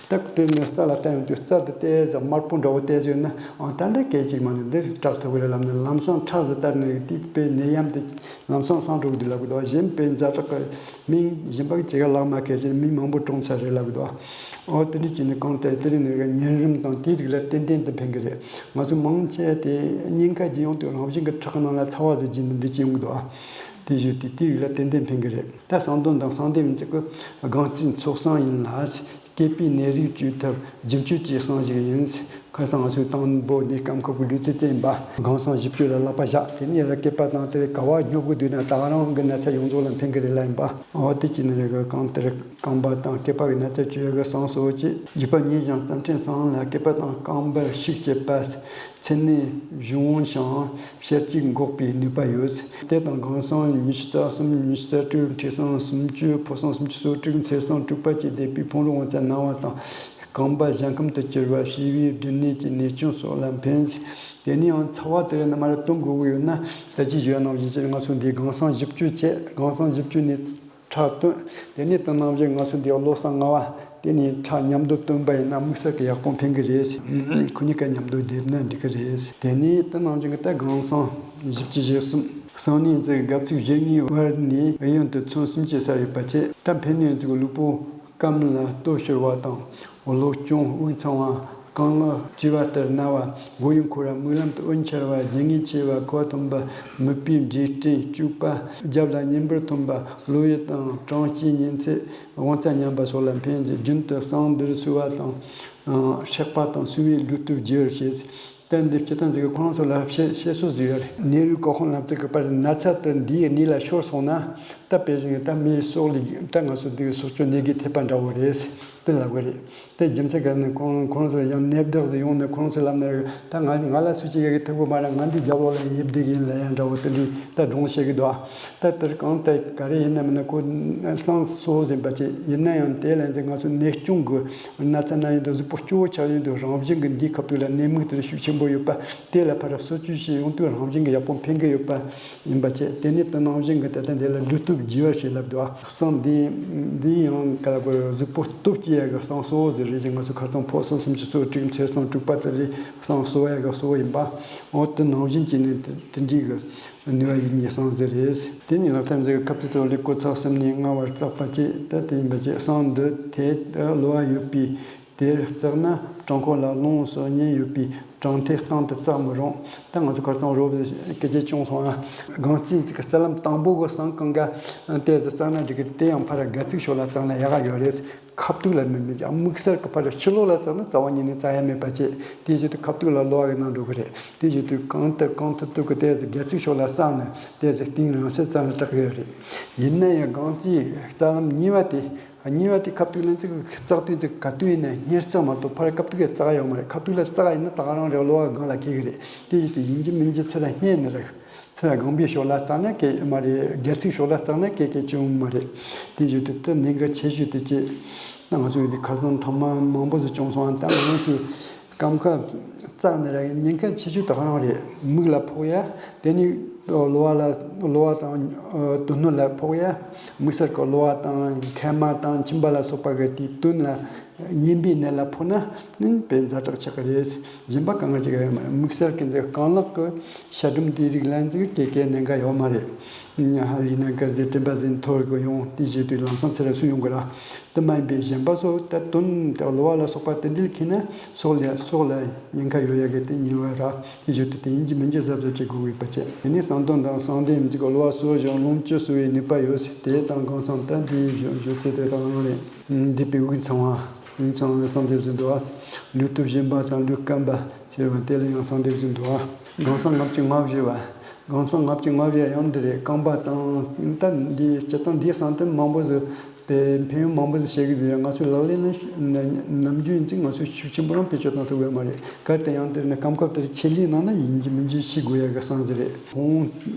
ད་དེ་ནས་རྩ་ལ་ལྟ་ཡོང་དུས་རྩ་དེ་ཏོག་ཙམ་དམར་པོ་འདྲ་བོ་ཏོག་ཙམ་ཡོད་ན་འོ་ད་འདི་སྐད་ཅིག་མ་ནས་འདི་དྲག་ཐུབ་གི་རེད་ལབ་ནས་ལམ་སང་ཁྲག་ཟིག་བསྟར་ནས་དེ་དཔེ་ནད་ཡམས་དེ་ལམ་སང་སངས་འགྲོ་གི་འདུག་ལབ་གི་འདུག་གཞན་དཔེ་ཛ་དྲག་གི་མིང་གཞན་པ་གི་ཅི་ག་ལག་མ་ཁེལ་ཞིང་མི་མང་པོ་གྲོངས་ཚར་རེད་ལབ་གི་འདུག་འོ་དེ་འདྲ་བྱས་ནས་གང་ལྟར་དེ་རིང་ནས་གཉན་རིམས་དང་དེའི་རིགས་ལ་ཏན་ཏན་དུ་ཕན་གི་རེད། ང་ཚོ་མང་ཆེ་དེ་སྙིང་ཁ་རྗེ་ཡོང་དུས་རང་བཞིན་གྱི་ཁྲག་ནང་ལ་ཚ་བ་ཟེར་གྱི་འདི་འདི་བྱེད་ཡོང་གི་འདུག་དེ་བཞིན་དུ་དེའི་རིགས་ལ་ཏན་ཏན་ཕན་གི་རེད། ད་གསང་སྟོན་དང་གསང་འདེབས་ཡིན་ཚིག་གི་སྒང་རྩིས་ཚོགས་གསང་ཡིན་ལ། སྐེད་པའི་ནད་རིགས་བཅོས་ཐབས་རྒྱུན་གཅོད་ཀྱི་གསང་ཞིག་ཡིན། ཁ་སང་ང་ཚོས་དང་པོ་འདི་སྐམ་ཁུག་གི་ལུས་རྩལ་བཙན་པ་སྒང་སང་བཞི་བཅུ་ལ་ལག་པ་བཞག་དེ་ནས་ཡར་སྐེད་པ་དང་དེ་ག་བ་སྙོབ་གི་འདུག་ན་ད་ག་རང་གི་ན་ཚ་ཡོངས་རྫོགས་ལ་ཕན་གི་རེད་ལབ་ཡིན་པ། འོ་དེ་ཅི་ནི་རེད་གི་གང་ལྟར་རྐང་པ་དང་སྐེད་པ་གི་ན་ཚ་བཅོས་གི་གསང་སོགས་ཀྱི་རྒྱུད་པ་ཉིད་ཀྱང་རྩ་ཕྲན་གསང་ལ་སྐེད་པ་དང་རྐང་པར་ཤུགས་བསྐྱེད་པ། མཚན་ནས་གཞུང་བོན་ཞིང་བཤལ་གཅིག་འགོག་པའི་ནུས་པ་ཡོད། དེ་དང་སྒང་སང་ཉི་ཤུ་རྩ་གསུམ་ཉི་ཤུ་རྩ་དྲུག་མཁྲིས་སང་སུམ་ཅུ་ཕོ་སང་སུམ་ཅུ་སོ་དྲུག་མཚེར་སང་དྲུག་པ་བཅས་སྡེ་པའི་ཕུང་རོ་དབང་རྩ་ན་བ་དང་། རྐང་པ་གཞལ་ཁམས་དུ་གྱུར་བ་ཤི་བའི་སྦྲུམ་ནད་ཀྱི་ནད་སྐྱོན་སོགས་ལ་ཕན། དེ་ནས་ཡང་ཚ་བ་དེ་རིང་ནི་མ་ར་བཏོན་དགོས་ཀྱི་ཡོད་ན་ད་ཅི་ཞུ་ཡ་ནང་བཞིན་བྱས་ང་ཚོ་འདི་སྒང་སང་བཞི་བཅུ་བྱས་སྒང་སང་བཞི་བཅུ་ནས་ཁྲག་བཏོན། དེ་ནས་དེ་ནང་བཞིན་ང་ཚོ་འདི་བློ་གསང་ལྔ་བ་དེ་ནས་ཁྲག་མཉམ་དུ་བཏོན་པ་ཡིན་ན་དམིགས་བསལ་གྱི་ཡག་པོ་ཕན་གི་རེད། ཁོ་གཉིས་ཀ་མཉམ་དུ་སྡེབ་ན་འགྲིག་གི་རེད། དེ་ནས་དེ་ནང་བཞིན་གྱི་ད་སྒང་སང་བཞི་བཅུ་ཞེ་གསུམ་གསང་གནས་ཚིག་སྒལ་ཚིགས་ཞེ་ལྔའི་བར་ནས་གཡོན་དུ་ཚོན་སུམ་ཅུ་ས་ཡོད་པ་བྱས་ད་ཕན་གནས་ཚིག་ལུས་པོ། སྐམ་ལ་ལྟོ་ཤོར་བ་དང་། གློ་གཅོང་དབུགས་འཚང་བ། རྐང་ལག་བཀྲུས་པ་ལྟར་ན་བ། མགོ་ཡུ་འཁོར་བ། མིག་ལམ་དུ་འོད་འཆར་བ། རྒྱུ་ངན་ཆེ་བ། ཁུ་བ་འཐོམ་པ། མིད་པའི་འབྲས་སྐྲན་བཅུག་པ། རྒྱབ་ལ་གཉེན་འབུར་འཐོམ་པ། གློ་ཡུ་དང་གྲང་སྐྱེས་གཉན་ཚད། དབང་རྩ་ཉམས་པ་སོགས་ལ་ཕན་ཅིང་རྒྱུན་དུ་གསང་འདིར་གསོལ་བ་དང་། ཨ། བསྲེག་པ་དང་གསོལ་བས་ལུས་སྟོབས་རྒྱས་པར་བྱེད། ད་འདི་སྤྱིར་བཏང་ཅིག་གི་ཁོ་རང་ཚོ་ལ་བཤད་བཤད་སྲོལ་ཟིག་ཡོད་རེད། ནད་རིགས་ཀ་ཁོང་ལ་ཅིག་གི་པར་ན་ཚ་དེ་འདིའི་གནས་ལ་ཤོར་སོང་ན་ད་དཔེ་བཞིན་ད་མིའི་སྲོག་ལ་ད་ང་ཚོ་འདི་གི་སྲོག་གཅོད་ནད་ཀྱི་ཐེབས་པ་འདྲ་བོ་རེད། ལབ་གི་རེད། དེ་རྒྱུ་མཚན་ག་ནི་ཁོང་ཁོང་ཚོ་ཡང་ནད་བདག་ཟིག་ཡོང་ནས་ཁོང་ཚོ་ལབ་ནས། ད་ང་ང་ལ་སུ་གཅིག་ཡ་གི་ཐུག་གི་མ་རེད། ང་འདི་རྒྱབ་ལོགས་ལ་ཡིབ་བསྡད་ཀྱི་ཡིན་ལབ་ཡ་འདྲ་བོ་དེ་འདྲའི་ད་སྒྲུང་བཤད་གི་འདུག་ཨ། ད་དེར་གང་ལྟར་ག་རེ་ཡིན་ན་མིན་ན་ཁོ་བསང་གསོལ་ཟིན་པ་བྱས། ཡིན་ན་ཡང་དེ་ལ་འཛིན་ང་ཚོ་ནད་སྐྱོན་གི་ན་ཚ་ན་ཡིན་དུས་གཟུགས་པོ་སྐྱོ་བོ་ཆགས་ཡིན་དུས་རང་བཞིན་གི་འདིའི་ཁ་ཐུག་ལ་ནད་མུག་དེ་ཤུགས་ཆེན་པོ་ཡོད་པ། དེ་ལ་ཕར་གསོ་བཅོས་བྱས་ཡོང་དུས་རང་བཞིན་གྱི་ཡག་པོ་འཕེལ་གི་ཡོད་པ་ཡིན་པ་བྱས། དེ་ནས་དེ་ནང་བཞིན་གྱི་ད་ལྟ་འདི་ལ་ལུས་སྟོབས་རྒྱས་པ་ཞེས་ལབ་འདུག་ཨ། བསང་འདི་འདི་ཡང་ག་ལ་གོ་གཟུགས་པོ་སྟོབས་སྐྱེད་ཡ་གི་བསང་གསོལ་ཟེར་རེད། ཅིག་ང་ཚོ་ཁ་རྩང་ཕོ་བསང་སུམ་ཅུ་སོ་དྲུག་མཚེར་བསང་དྲུག་པ་དེ་རེད། བསང་གསོལ་ཡ་གི་གསོལ་ཡིན་པ། འོ་དེ་ནང་བཞིན་གྱི་ནི་དེ་འདྲའི་གི་ནུས་པ་ཡོད་ནི་བསང་ཟེར་རེད། དེ་ནས་ལག་ཐམ་ཟེར་གི་ཁབ་ཙེ་ཙོ་ལི་ཀོ་ཚག་གསུམ་ནས་མངར་བར་བརྩེགས་པ་བཅས། ད་དེ་ཡིན་པ་བཅས་བསང་འདི་དེ་གློ་བ་ཡོད་པའི། དེར་བརྩེགས་ན་བྲང་ཁོག་ལ་རླུང་གསོ་ཉེན་ཡོད་པའི་གྲང་ཐལ་གཏིང་དུ་བརྩེགས་མི་རུང་། ད་ང་ཚོ་ཁར་ཚང་རོབ་སྐད་ཆ་བྱུང་སོང་ཨ། སྒང་རྩིས་ཚིག་གི་རྩ་ལམ་དང་པོ་གི་བསང་གང་ག་ཏོག་ཙམ་བརྩེགས་ན་འགྲིག་གི། དེ་ཡང་ཕར་སྒལ་ཚིགས་ཕྱོགས་ལ་བརྩེགས་ན་ཡག་ག་ཡོད་རེད། ཁ་ཐུག་ལ་མི་མི་ཀྱང་དམིགས་བསལ་གི་ཕར་ཕྱི་ལོགས་ལ་བརྩེགས་ན་རྩ་བ་ཉིད་ནས་བརྩེགས་ཡ་མེད་པ་བྱས། དེ་བཞིན་དུ་ཁ་ཐུག་ལ་གློ་བ་གི་ནང་འགྲོ་གི་རེད། དེ་བཞིན་དུ་གང་ལྟར་གང་ཐུབ་ཐུབ་གི་ཏོག་ཙམ་སྒལ་ཚིགས་ཕྱོགས་ལ་བརྩེགས་ན་ཏོག་ཙམ་གཏིང་རིང་ས་བརྩེགས་ན་དྲག་གི་ཡོད་རེད། ཡིན་ན་ཡང་སྒང་རྩིས་རྩ་ལམ་གཉིས་པ་དེ། གཉིས་པ་དེ་ཁ་ཐུག་ལ་ཚིག་བརྩེགས་དུས་ཚིག་ག་དུས་ཡིན་ན་སྙེར་བརྩེགས་མ་གཏོགས་ཕར་ཁ་ཐུག་གི་བརྩེགས་ཡོད་མ་རེད། ཁ་ཐུག་ལ་བརྩེགས་ཡིན་ན་ད་ག་རང་རེད། གློ་བ་སྒང་ལ་འཁེལ་གི་རེད། དེ་བཞིན་དུ་ཡིན་གཅིག་མིན་གཅིག་ཚུར་ལ་སྙེར་ནི་རེད། ཚུར་ལ་སྒང་པའི་ཕྱོགས་ལ་བརྩེགས་ན་སྐད་མ་རེད། སྒལ་ཚིགས་ཕྱོགས་ལ་བརྩེགས་ན་སྐད་སྐད་ཅུང་མ་རེད། དེ་བཞིན་དུ་དེ་ནི་གལ་ཆེ་ཤོས་དེ་ཅི། ད་ང་ཚོ་ཡི་དེ་ཁ་སང་ཐོག་མ་མང་པོ་ཟིག་བྱུང་སོང་། ད་ང་ཚོས་རྐང་ཁ་བརྩེགས་ནི་ར་ཉེན་ཁ་ཆེ་ཤོས་ད་ག་རང་རེད། མིག་ལ་ཕོག་ཡ། དེ་ནི་གློ་བ་ལ་གློ་བ་དང་དོན་སྣོད་ལ་ཕོག་ཡ། དམིགས་བསལ་གྱི་གློ་བ་དང་མཁལ་མ་དང་མཆིན་པ་ལ་སོགས་པ་གི་དེའི་དོན་ལ་གཉན་པའི་ནད་ལ་ཕོག་ན་ནི་དཔེ་ཛ་དྲག་ཆགས་ཀྱི་རེད། གཞན་པ་དཀའ་ངལ་ཅིག་ཡོད་མ་རེད། དམིགས་བསལ་གྱི་འདི་རྐང་ལག་གི་ཤ་གྲུམ་དེ་རིགས་ལ་འཛིག་སྐད་སྐད་ནད་འགའ་ཡོད་མ་རེད། ཧ་ལས་ན་དཀར་ཟས་དྲན་པ་ཟིན་ཐོར་གི་ཡོང་དེ་བཞིན་དུ་ལམ་སང་ཚེ་ར་སུ་ཡོང་གི་ར། དེ་མ་ཡིན་པའི་གཞན་པ་སོགས་ད་དོན་དེ་གློ་བ་ལ་སོགས་པ་དེ་འདྲ་ལ་འཁེལ་ན་སྲོག་ལ་སྲོག་ལ་ཉེན་ཁ་ཡོད་ཡ་གི་དེ་ཉེ་བ་ར། དེ་བཞིན་དུ་དེ་ཡིན་གྱི་མིན་གྱི་གཟབ་གཟབ་བྱེད་དགོས་པ་བྱས། དེ་ནས་བསང་དོན་དང་བསང་དེ་འཛིག་གློ་བ་གསོ་ཞིང་རླུང་བཅུ་གསོ་བའི་ནུས་པ་ཡོད། དེ་དང་གང་འཚམ་ད་འདིའི་བཞོ་བཞོ་ཚད་དེ་དང་རང་རེད། འདས་པའི་དབུགས་འཚང་བ། དབུགས་འཚང་བའི་བསང་དེ་བཟོ་འདུག་ཨ། ལུས་སྟོབས་ཞན་པ་དང་ལུས་སྐམ་པ་ཟེར་བ་དེ་ལ་ཡང་བསང་དེ་བཟོ་འདུག་ཨ། གང་འཚམ་ལྔ་བཅུ་ང་བཞི་བ། གང་འཚམ་ལྔ་བཅུ་ང་བཞི་ཡང་འདི་རེད། རྐང་པ་དང་ད་འདི་སྤྱིར་བཏང་འདིའི་བསང་དེ་མང་པོ་ཟིག་དེ་ཕན་ཡོན་མང་པོ་ཟིག་བཤད་གི་འདུག་ང་ཚོའི་ལག་ལེན་ནི་ནམ་རྒྱུན་ཡིན་ཚེ་ང་ཚོས་ཤུགས་ཆེན་པོ་རང་བེད་སྤྱོད་བཏང་ཐུབ་ཡོད་མ་རེད། གལ་ཏེ་ཡང་དེ་ནི་སྐམ་སྐབས་དེར་ཆེད་ལས་གནང་ན་ཡིན་གཅིག་མིན་གཅིག་ཤི་དགོས་ཡ་གི་བསང་ཟིག་རེད། ཕུང་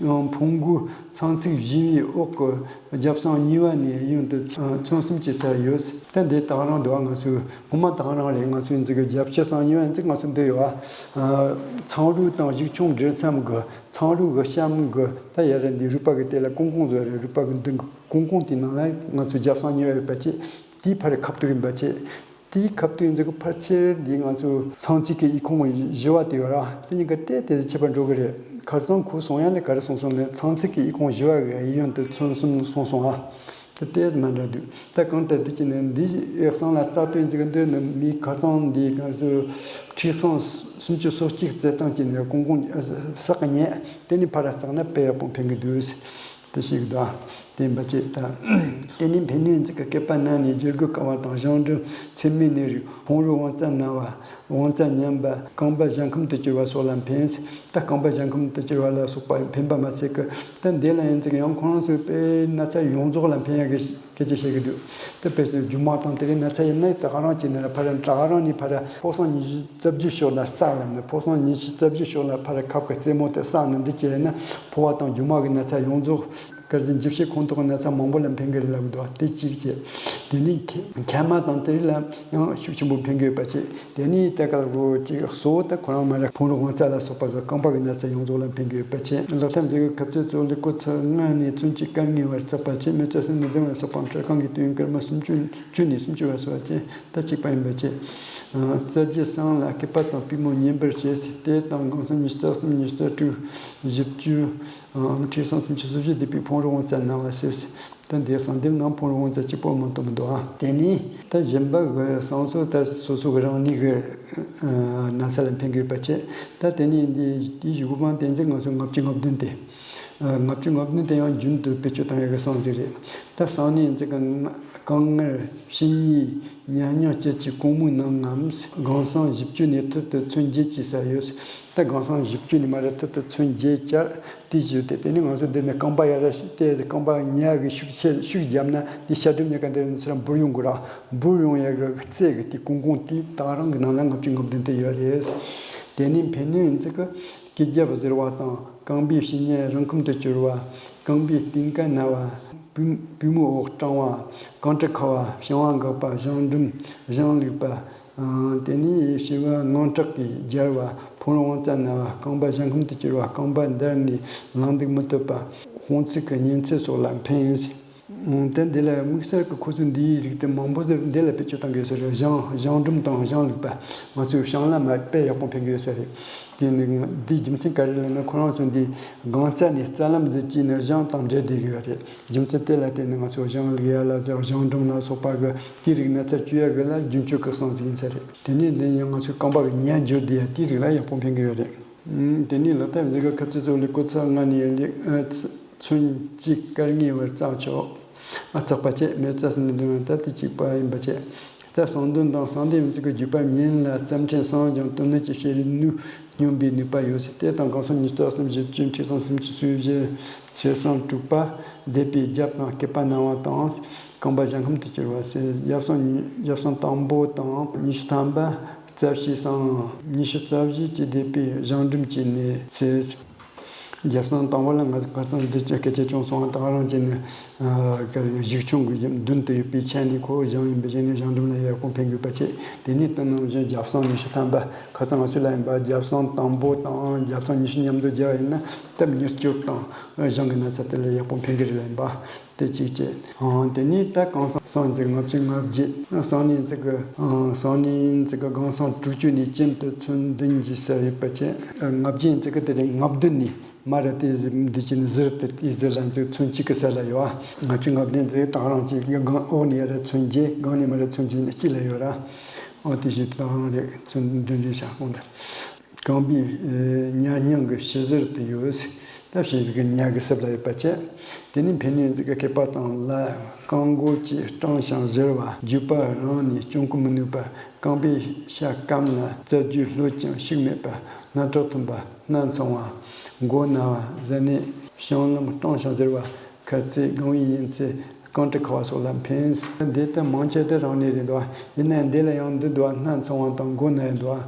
ཕུང་གུ་ཚང་ཚིགས་བཞི་བའི་འོག་གི་རྒྱབ་སང་གཉིས་པ་ནས་གཡོན་དུ་ཚོན་གསུམ་གྱི་ས་ཡོད། ད་འདི་དག་རང་འདུག་ང་ཚོའི་ངོ་མ་དག་རང་རེད། ང་ཚོའི་འཛིག་གི་རྒྱབ་ཕྱི་སང་གཉིས་པ་འཛིག་ང་ཚོ་འདི་ཡོད་ཨ། ཚང་རུས་དང་གཞུག་ཆུང་འབྲེལ་མཚམས་གི་ཚང་རུས་གི་གཤམ་གི་ད་ཡ་རེད། འདི་རུས་པ་གི་དེ་ལ་ཀོང་ཀོང་བཟོ་རེད། རུས་པ་གི་མདུན་གི་ཀོང་ཀོང་དེའི་ནང་ལ་ང་ཚོའི་རྒྱབ་སང་གཉིས་པ་ཡོད་པ་ཅེ། དེའི་ཕར་ཁ་ཐུག་ཡིན་པ་ཅེ། དེའི་ཁ་ཐུག་ཡིན་ཚུལ་གྱི་ཕལ་ཆེར་འདི་ང་ཚོའི་ཚང་ཚིགས་ཀྱི་ཨི་ཁུང་བཞི་བ་དེ་ཡོད་ར། དེ་གཉིས་ཀ་ཏོག་ཙམ་ཕྱེད་པ་འགྲོ་གི་རེད། ཁར་སང་ཁོས་གསུང་ཡ་ལས་ག་རེ་གསུངས་སོང་ལས་ཚང་ཚིགས་ཀྱི་ཨི་ཁུང་བཞི་བ་གི་གཡས་གཡོན་དུ་ཚོན་གསུམ་གསུངས་སོང་ཨ། དེ་ཏོག་ཙམ་མ་འདྲ་འདུག་ད་གང་ལྟར་དེ་ཀྱི་ནི་འདི་ཡི་བསང་ལ་རྩ་དོན་ཅིག་འདི་ནི་མིའི་ཁར་སང་འདི་ག་ཚོད་ཁྲི་སང་སུམ་ཅུ་སོ་གཅིག་རྩི་སྟངས་ཀྱི་ནི་ཀོང་ཀོང་བསགས་ཉེ་དེ་ནི་ཕར་བརྩེགས་ན་དཔེ་ཡག་པོ་འཕེན་གི་འདུག་དེ་ཞིག་དང་། དེ་འབའ་ཅིག་དང་། དེ་ནི་ཕན་ནུས་འཛིག་གི་སྐེད་པ་ན་ནས་བཞུར་རྒོད་དཀའ་བ་དང་གཞང་འགྲོས་མཚེར་མའི་ནད་རིགས་ཕུང་རོས་དབང་རྩ་ན་བ། དབང་རྩ་ཉམས་པ། རྐང་པ་གཞལ་ཁམས་དུ་གྱུར་བ་སོགས་ལ་ཕན། ད་རྐང་པ་གཞལ་ཁམས་དུ་གྱུར་བ་ལ་སོགས་པ་ཕན་པ་མ་ཟད་ཀི། ད་འདི་ལ་ཡིན་ཙིག་ཡང་ཁོང་རང་ཚོའི་དཔེ་ན་ཚ་ཡོངས་རྫོགས་ལ་ཕན་ཡག་གི་སྐད་ཆ་བཤད་གི་འདུག་ད་དཔེ་རྒྱུ་མ་དང་དེ་རིང་ན་ཚ་ཡིན་ན་ད་ག་རང་བྱས་ནས་ལ་ཕ་ར་ད་ག་རང་ནས་ཕ་ར་ཕོ་སང་ཉི་ཤུ་རྩ་བཞི་ཤོག་ལ་བསགས་ལ་ནི་ཕོ་སང་ཉི་ཤུ་རྩ་བཞི་ཤོག་ལ་ཕ་ར་ཁབ་ཀྱི་རྩེ་མོ་དེ་བསགས་ནས་འདི་བྱས་ན་ཕོ་བ་དང་རྒྱུ་མ་གི་ན་ཚ་ཡོངས་རྫོགས། སྐར་རྩི་འཇིབ་བྱེད་ཁོང་ཐོག་ན་ཚ་མང་པོ་ལ་ཕན་གི་རེད་ལབ་གི་འདུག་དེ་གཅིག་བྱས། དེ་ནས་མཁལ་མ་དང་དེ་རིགས་ལ་ཡང་ཤུགས་ཆེན་པོ་ཕན་གི་ཡོད་པ་བྱས། དེ་ནས་ད་ག་ལ་གོ་ཅིག་གསོ་བོ་ད་ཁོ་རང་མ་ར་ཕུང་རོ་དབང་རྩ་ལ་སོགས་པ་གི་རྐང་པ་གི་ན་ཚ་ཡོངས་རྫོགས་ལ་ཕན་གི་ཡོད་པ་བྱས། ལག་ཐབས་མཛེས་གི་ཁབ་རྩེ་གཙོ་ལུ་ཀོ་ཚི་ལྔ་ནས་ཚོན་གཅིག་དཀར་ངེས་བར་བརྩེགས་པ་བྱས། མི་ཚ་སེམས་ནི་ལྡན་བར་བསགས་པ་འཕྲལ་རྐང་གི་དུས་ཡུན་སྐར་མ་སུམ་ཅུ་བཅུ་ནས་སུམ་ཅུ་བར་སོ་བ་བྱས། ད་གཅིག་པ་ཡིན་པ་བྱས། རྩ་རྒྱུ་སྲང་ལ་སྐེད་པ་དང་པུས་མོ་ཉན་པར་བྱས། དེ་དང་གང་ཚང་ཉི་ཤུ་རྩ་གསུམ་ཉི་ཤུ་རྩ་དྲུག་བཞི་བཅུ། ཁྲི་སང་སུམ་ཅུ་སོ་བཞི་འདས་པའི་ཕུང་རོ་དབང་རྩ་ན་བ་ཟེར། ད་འདིའི་གསང་འདེབས་ནང་ཕུང་རོ་དབང་རྩ་གཅིག་པོ་མ་གཏོགས་མི་འདུག་ཨ། དེ་ནས་ད་གཞན་པ་གི་གསང་སོ་ད་སོ་སོ་གི་རང་ནུས་གི་ན་ཚ་ལ་ཕན་དགོས་པ་བྱས། ད་དེ་ནས་འདི་དེའི་གཞུག་པ་དེ་ཚེ་ང་ཚོ་ལྔ་བཅུ་ང་བདུན་ཏེ། ལྔ་བཅུ་ང་བདུན་དེ་ཡང་རྒྱུན་དུ་བེད་སྤྱོད་བཏང་ཡག་གི་གསང་ཟིག་རེད། ད་གསང་གནས་ཡིན་ཚེ་གི་གང་ངར་ཕྱི་ཉིན་ཉ་ཉང་སྐྱིད་ཀྱི་གོང་མའི་ནང་ངམ། སྒང་གསང་བཞི་བཅུ་ནས་ཐུར་དུ་མཚོན་བརྒྱད་ཅེས་ཟེར་ཡོད། ད་སྒང་གསང་བཞི་བཅུ་ནས་མར་ཐུར་དུ་མཚོན་བརྒྱད་བཅར་དེ་བཞིན་དེ། དེ་ནས་ང་ཚོ་འདི་ནས་རྐང་པ་ཡར་ར་བལྟས་ཚེ་རྐང་པ་ཉལ་གི་ཤུགས་ཆེ་ཤུགས་བརྒྱབ་ན་དེ་ཤ་གྲུམ་ཉལ་ག་འདི་ནས་ཚུར་འབུར་ཡོང་དགོས་ར། འབུར་ཡོང་ཡག་གི་རྩེ་གི་དེ་གོང་གོང་དེ་ད་རང་གི་ནང་ལ་ལྔ་བཅུ་ང་བདུན་དེ་ཡོད་རེད། དེ་ནས་ཕན་ནུས་ཡིན་ཚེ་གི་སྐེ་རྒྱབ་གཟེར་བ་དང་རྐང་པའི་ཕྱི་ཉལ་རང་ཁམས་དུ་གྱུར་བ། རྐང་པའི་རྟིང་ཀ་ན་བ། པུས་པུས་མོའི་འོག་སྐྲངས་པ། རྐང་གྲི་ཁ་བ། བྱིང་བ་འགག་པ། བྱང་འགྲམ་བྱང་ལུག་པ། དེ་ནས་བྱི་བ་དངངས་སྐྲག་གིས་རྒྱལ་བ། ཕོ་རོང་དབང་རྩ་ན་བ། རྐང་པ་བྱང་ཁམས་དུ་གྱུར་བ། རྐང་པ་འདར་ནས་ལངས་འདུག་མི་ཐུབ་པ། དཔུང་ཚིགས་ཀྱི་གཉན་ཚད་སོགས་ལ་ཕན། དེ་འདི་ལ་དམིགས་བསལ་གྱི་ཁོ་ཚོ་འདིའི་རིགས་དེ་མང་པོ་ཟེར་འདི་ལ་བེད་སྤྱོད་བཏང་གི་ཡོད་ས་རེད། བྱང་བྱང་འགྲམ་དང་བྱང་ལུག་པ། ང་ཚོའི་བྱང་ལ་མ་དཔེ་ཡག་པོ་ཕན་གི་ཡོད་ས་རེད། དེ་ནི་འདིའི་རྒྱུ་མཚན་ག་རེ་ལབ་ན་ཁོ་རང་ཚོ་འདི་སྒང་རྩ་ནས་རྩ་ལམ་འཛིན་གྱི་ནི་བྱང་དང་འབྲེལ་བསྡད་གི་ཡོད་རེད། རྒྱུ་མཚན་དེ་ལ་བརྟེན་ནས་ང་ཚོ་བྱང་ལུག་ཡ་ལ་ཟེར་བྱང་འགྲམ་ལ་སོགས་པ་གི་དེའི་རིགས་ན་ཚ་བཅོས་ཡ་གི་ལ་རྒྱུན་སྤྱོད་ཀྱི་གསང་ཟིག་ཡིན་ས་རེད། དེ་ནས་འདི་ཡང་ང་ཚོའི་རྐང་པ་གི་ཉ་འགྱུར་བསྡད་ཡ་དེའི་རིགས་ལ་ཡག་པོ་ཕན་གི་ཡོད་རེད། དེ་ནས་ལག་ཐབས་འཛིན་ག་ཁབ་ཚིག་ཚོ་ལས་ཀོ་ཚ་ལྔ་ནས་ལས་ཚོན་གཅིག་སྐར་ལྔའི་བར་བཙག་ཆོག་ཨ་བཙག་པ་བཅས་མེ་བཙའ་ཟིན་འདོན་ད་དེ་གཅིག་པ་ཡིན་པ་བཅས། ད་གསང་འདོན་དང་གསང་བདེ་མི་ཚིག་གི་བརྒྱུད་པ་ཉིན་ལ་རྩ་ཕྲན་སངས་ཀྱང་དོན་གནད་ཀྱི་བཤད་རིགས་ནུས་སྙོམས་པའི་ནུས་པ་ཡོད་ཟེར། དེ་དང་གང་ཟག་ཉིས་རྩ་གསུམ་བཞི་བཅུ་ཁྲི་སང་སུམ་ཅུ་སུམ་བཞི་ཚེས་སང་དྲུག་པ་སྡེ་པའི་རྒྱབ་དང་སྐེད་པ་ན་བ་དང་རྐང་པ་ཞྭ་ཁམ་དུ་གྱུར་བ་ཟེར། རྒྱབ་སང་རྒྱབ་སང་དང་པོ་དང་ཉི་ཤུ་ཐམ་པ། རྩ་བཞི་སང་ཉི་ཤུ་རྩ་བཞི་གྱི་སྡེ་པའི་བྱང་འགྲམ་གྱི་ནས་ཚེས། རྒྱབ་སང་དང་པོ་ལ་ང་ཚོ་ཁ་སང་འདི་ཅག་སྐད་ཆ་བྱུང་སོང་བ། ད་རང་གཅིག་ནི་གཞུག་ཆུང་གི་མདུན་དུ་ཡོད་པའི་ཆ་ནས་ཁོ་བྱང་ཡིན་པའི་ཆ་ནས་བྱང་འགྲམ་ལ་ཡག་པོ་ཕན་དགོས་པ་བྱེད། དེ་ནས་ད་ནང་བཞིན་རྒྱབ་སང་ཉི་ཤུ་ཐམ་པ་ཁ་སང་ང་ཚོ་ལ་ཡིན་པ་རྒྱབ་སང་དང་པོ་དང་རྒྱབ་སང་ཉི་ཤུ་མཉམ་དུ་སྦྱར་བ་ཡིན་ན་སྟབས་ཉེར་སྤྱོད་དང་བྱང་གི་ན་ཚ་དེ་ལ་ཡག་པོ་ཕན་གི་རེད་ལ་ཡིན་པ། དེ་གཅིག་བྱས། ཨང་། དེ་ནས་ད་གང་ཟག་སང་ཉིན་ཚེས་ལྔ་བཅུ་ང་བརྒྱད། སང་ཉིན་ཚེས་ཀྱི་ཨང་། སང་ཉིན་ཚེས་ཀྱི་སྒང་སང་དྲུག་ཅུ་ནས་གྱེན་དུ་ཚོན་བདུན་གྱི་སར་ཡོད་པ་བྱས། ལྔ་བརྒྱའི་ཚེས་ཀྱི་དེ་རིང་ལྔ་བདུན་ནས་མ་ར་དེ་ཟི་འདི་ཅི་ནི་ཟིར་དེ་དེ་ཟིར་ལ་ཚེས་ཚོན་གཅིག་གི་སར་ལ་ཡོད། ལྔ་བཅུ་ང་བདུན་ཚེས་ད་རང་གཅིག་གི་སྒང་འོག་ནས་ཡ་ར་ཚོན་བརྒྱད། སྒང་ནས་མ་ར་ཚོན་བརྒྱད་ནི་གཅིག་ལ་ཡོད་ར། འོ་དེ་བཞིན་ད་རང་རེ་ཚོན་བདུན་རེ་བཞག་གོང་དུ། རྐང་པའི་ཉ་སྙིང་གི་ཕྱི་ཟུར་དུ་ཡོད། ད་ཕྱི་ཟུར་གྱི་ཉ་གི་གསེབ་ལ་ཡོད་པ་བྱས། དེ་ནས་ཕན་ནུས་འཛི་གི་སྐེད་པ་དང་ལ་རྐང་མགོ་བཅས་སྐྲངས་ཤིང་གཟེར་བ། རྒྱུས་པ་རང་ནས་སྐྱོང་གི་མི་ནུས་པ། རྐང་པའི་ཤ་སྐམ་ལ་རྩ་རྒྱུས་ལྷོད་ཅིང་ཤུགས་མེད་པ། སྣ་ཁྲག་འཐུང་བ། སྣ་ཚང་བ། མགོ་ན་བ། གཟེར་ནད། བཤང་ལམ་སྐྲངས་ཤིང་གཟེར་བ། ཁ་རྩེ་སྒང་བའི་གཉན་ཚད། རྐང་གྲི་ཁ་བ་སོགས་ལ་ཕན། འདི་ལྟར་མང་ཆེ་དེ་རང་ནས་རེད་འདུག་ཡིན་ནའང་འདི་ལ་ཡང་འདི་འདུག་སྣ་ཚང་བ་དང་མགོ་ན་ཡང་འདུག་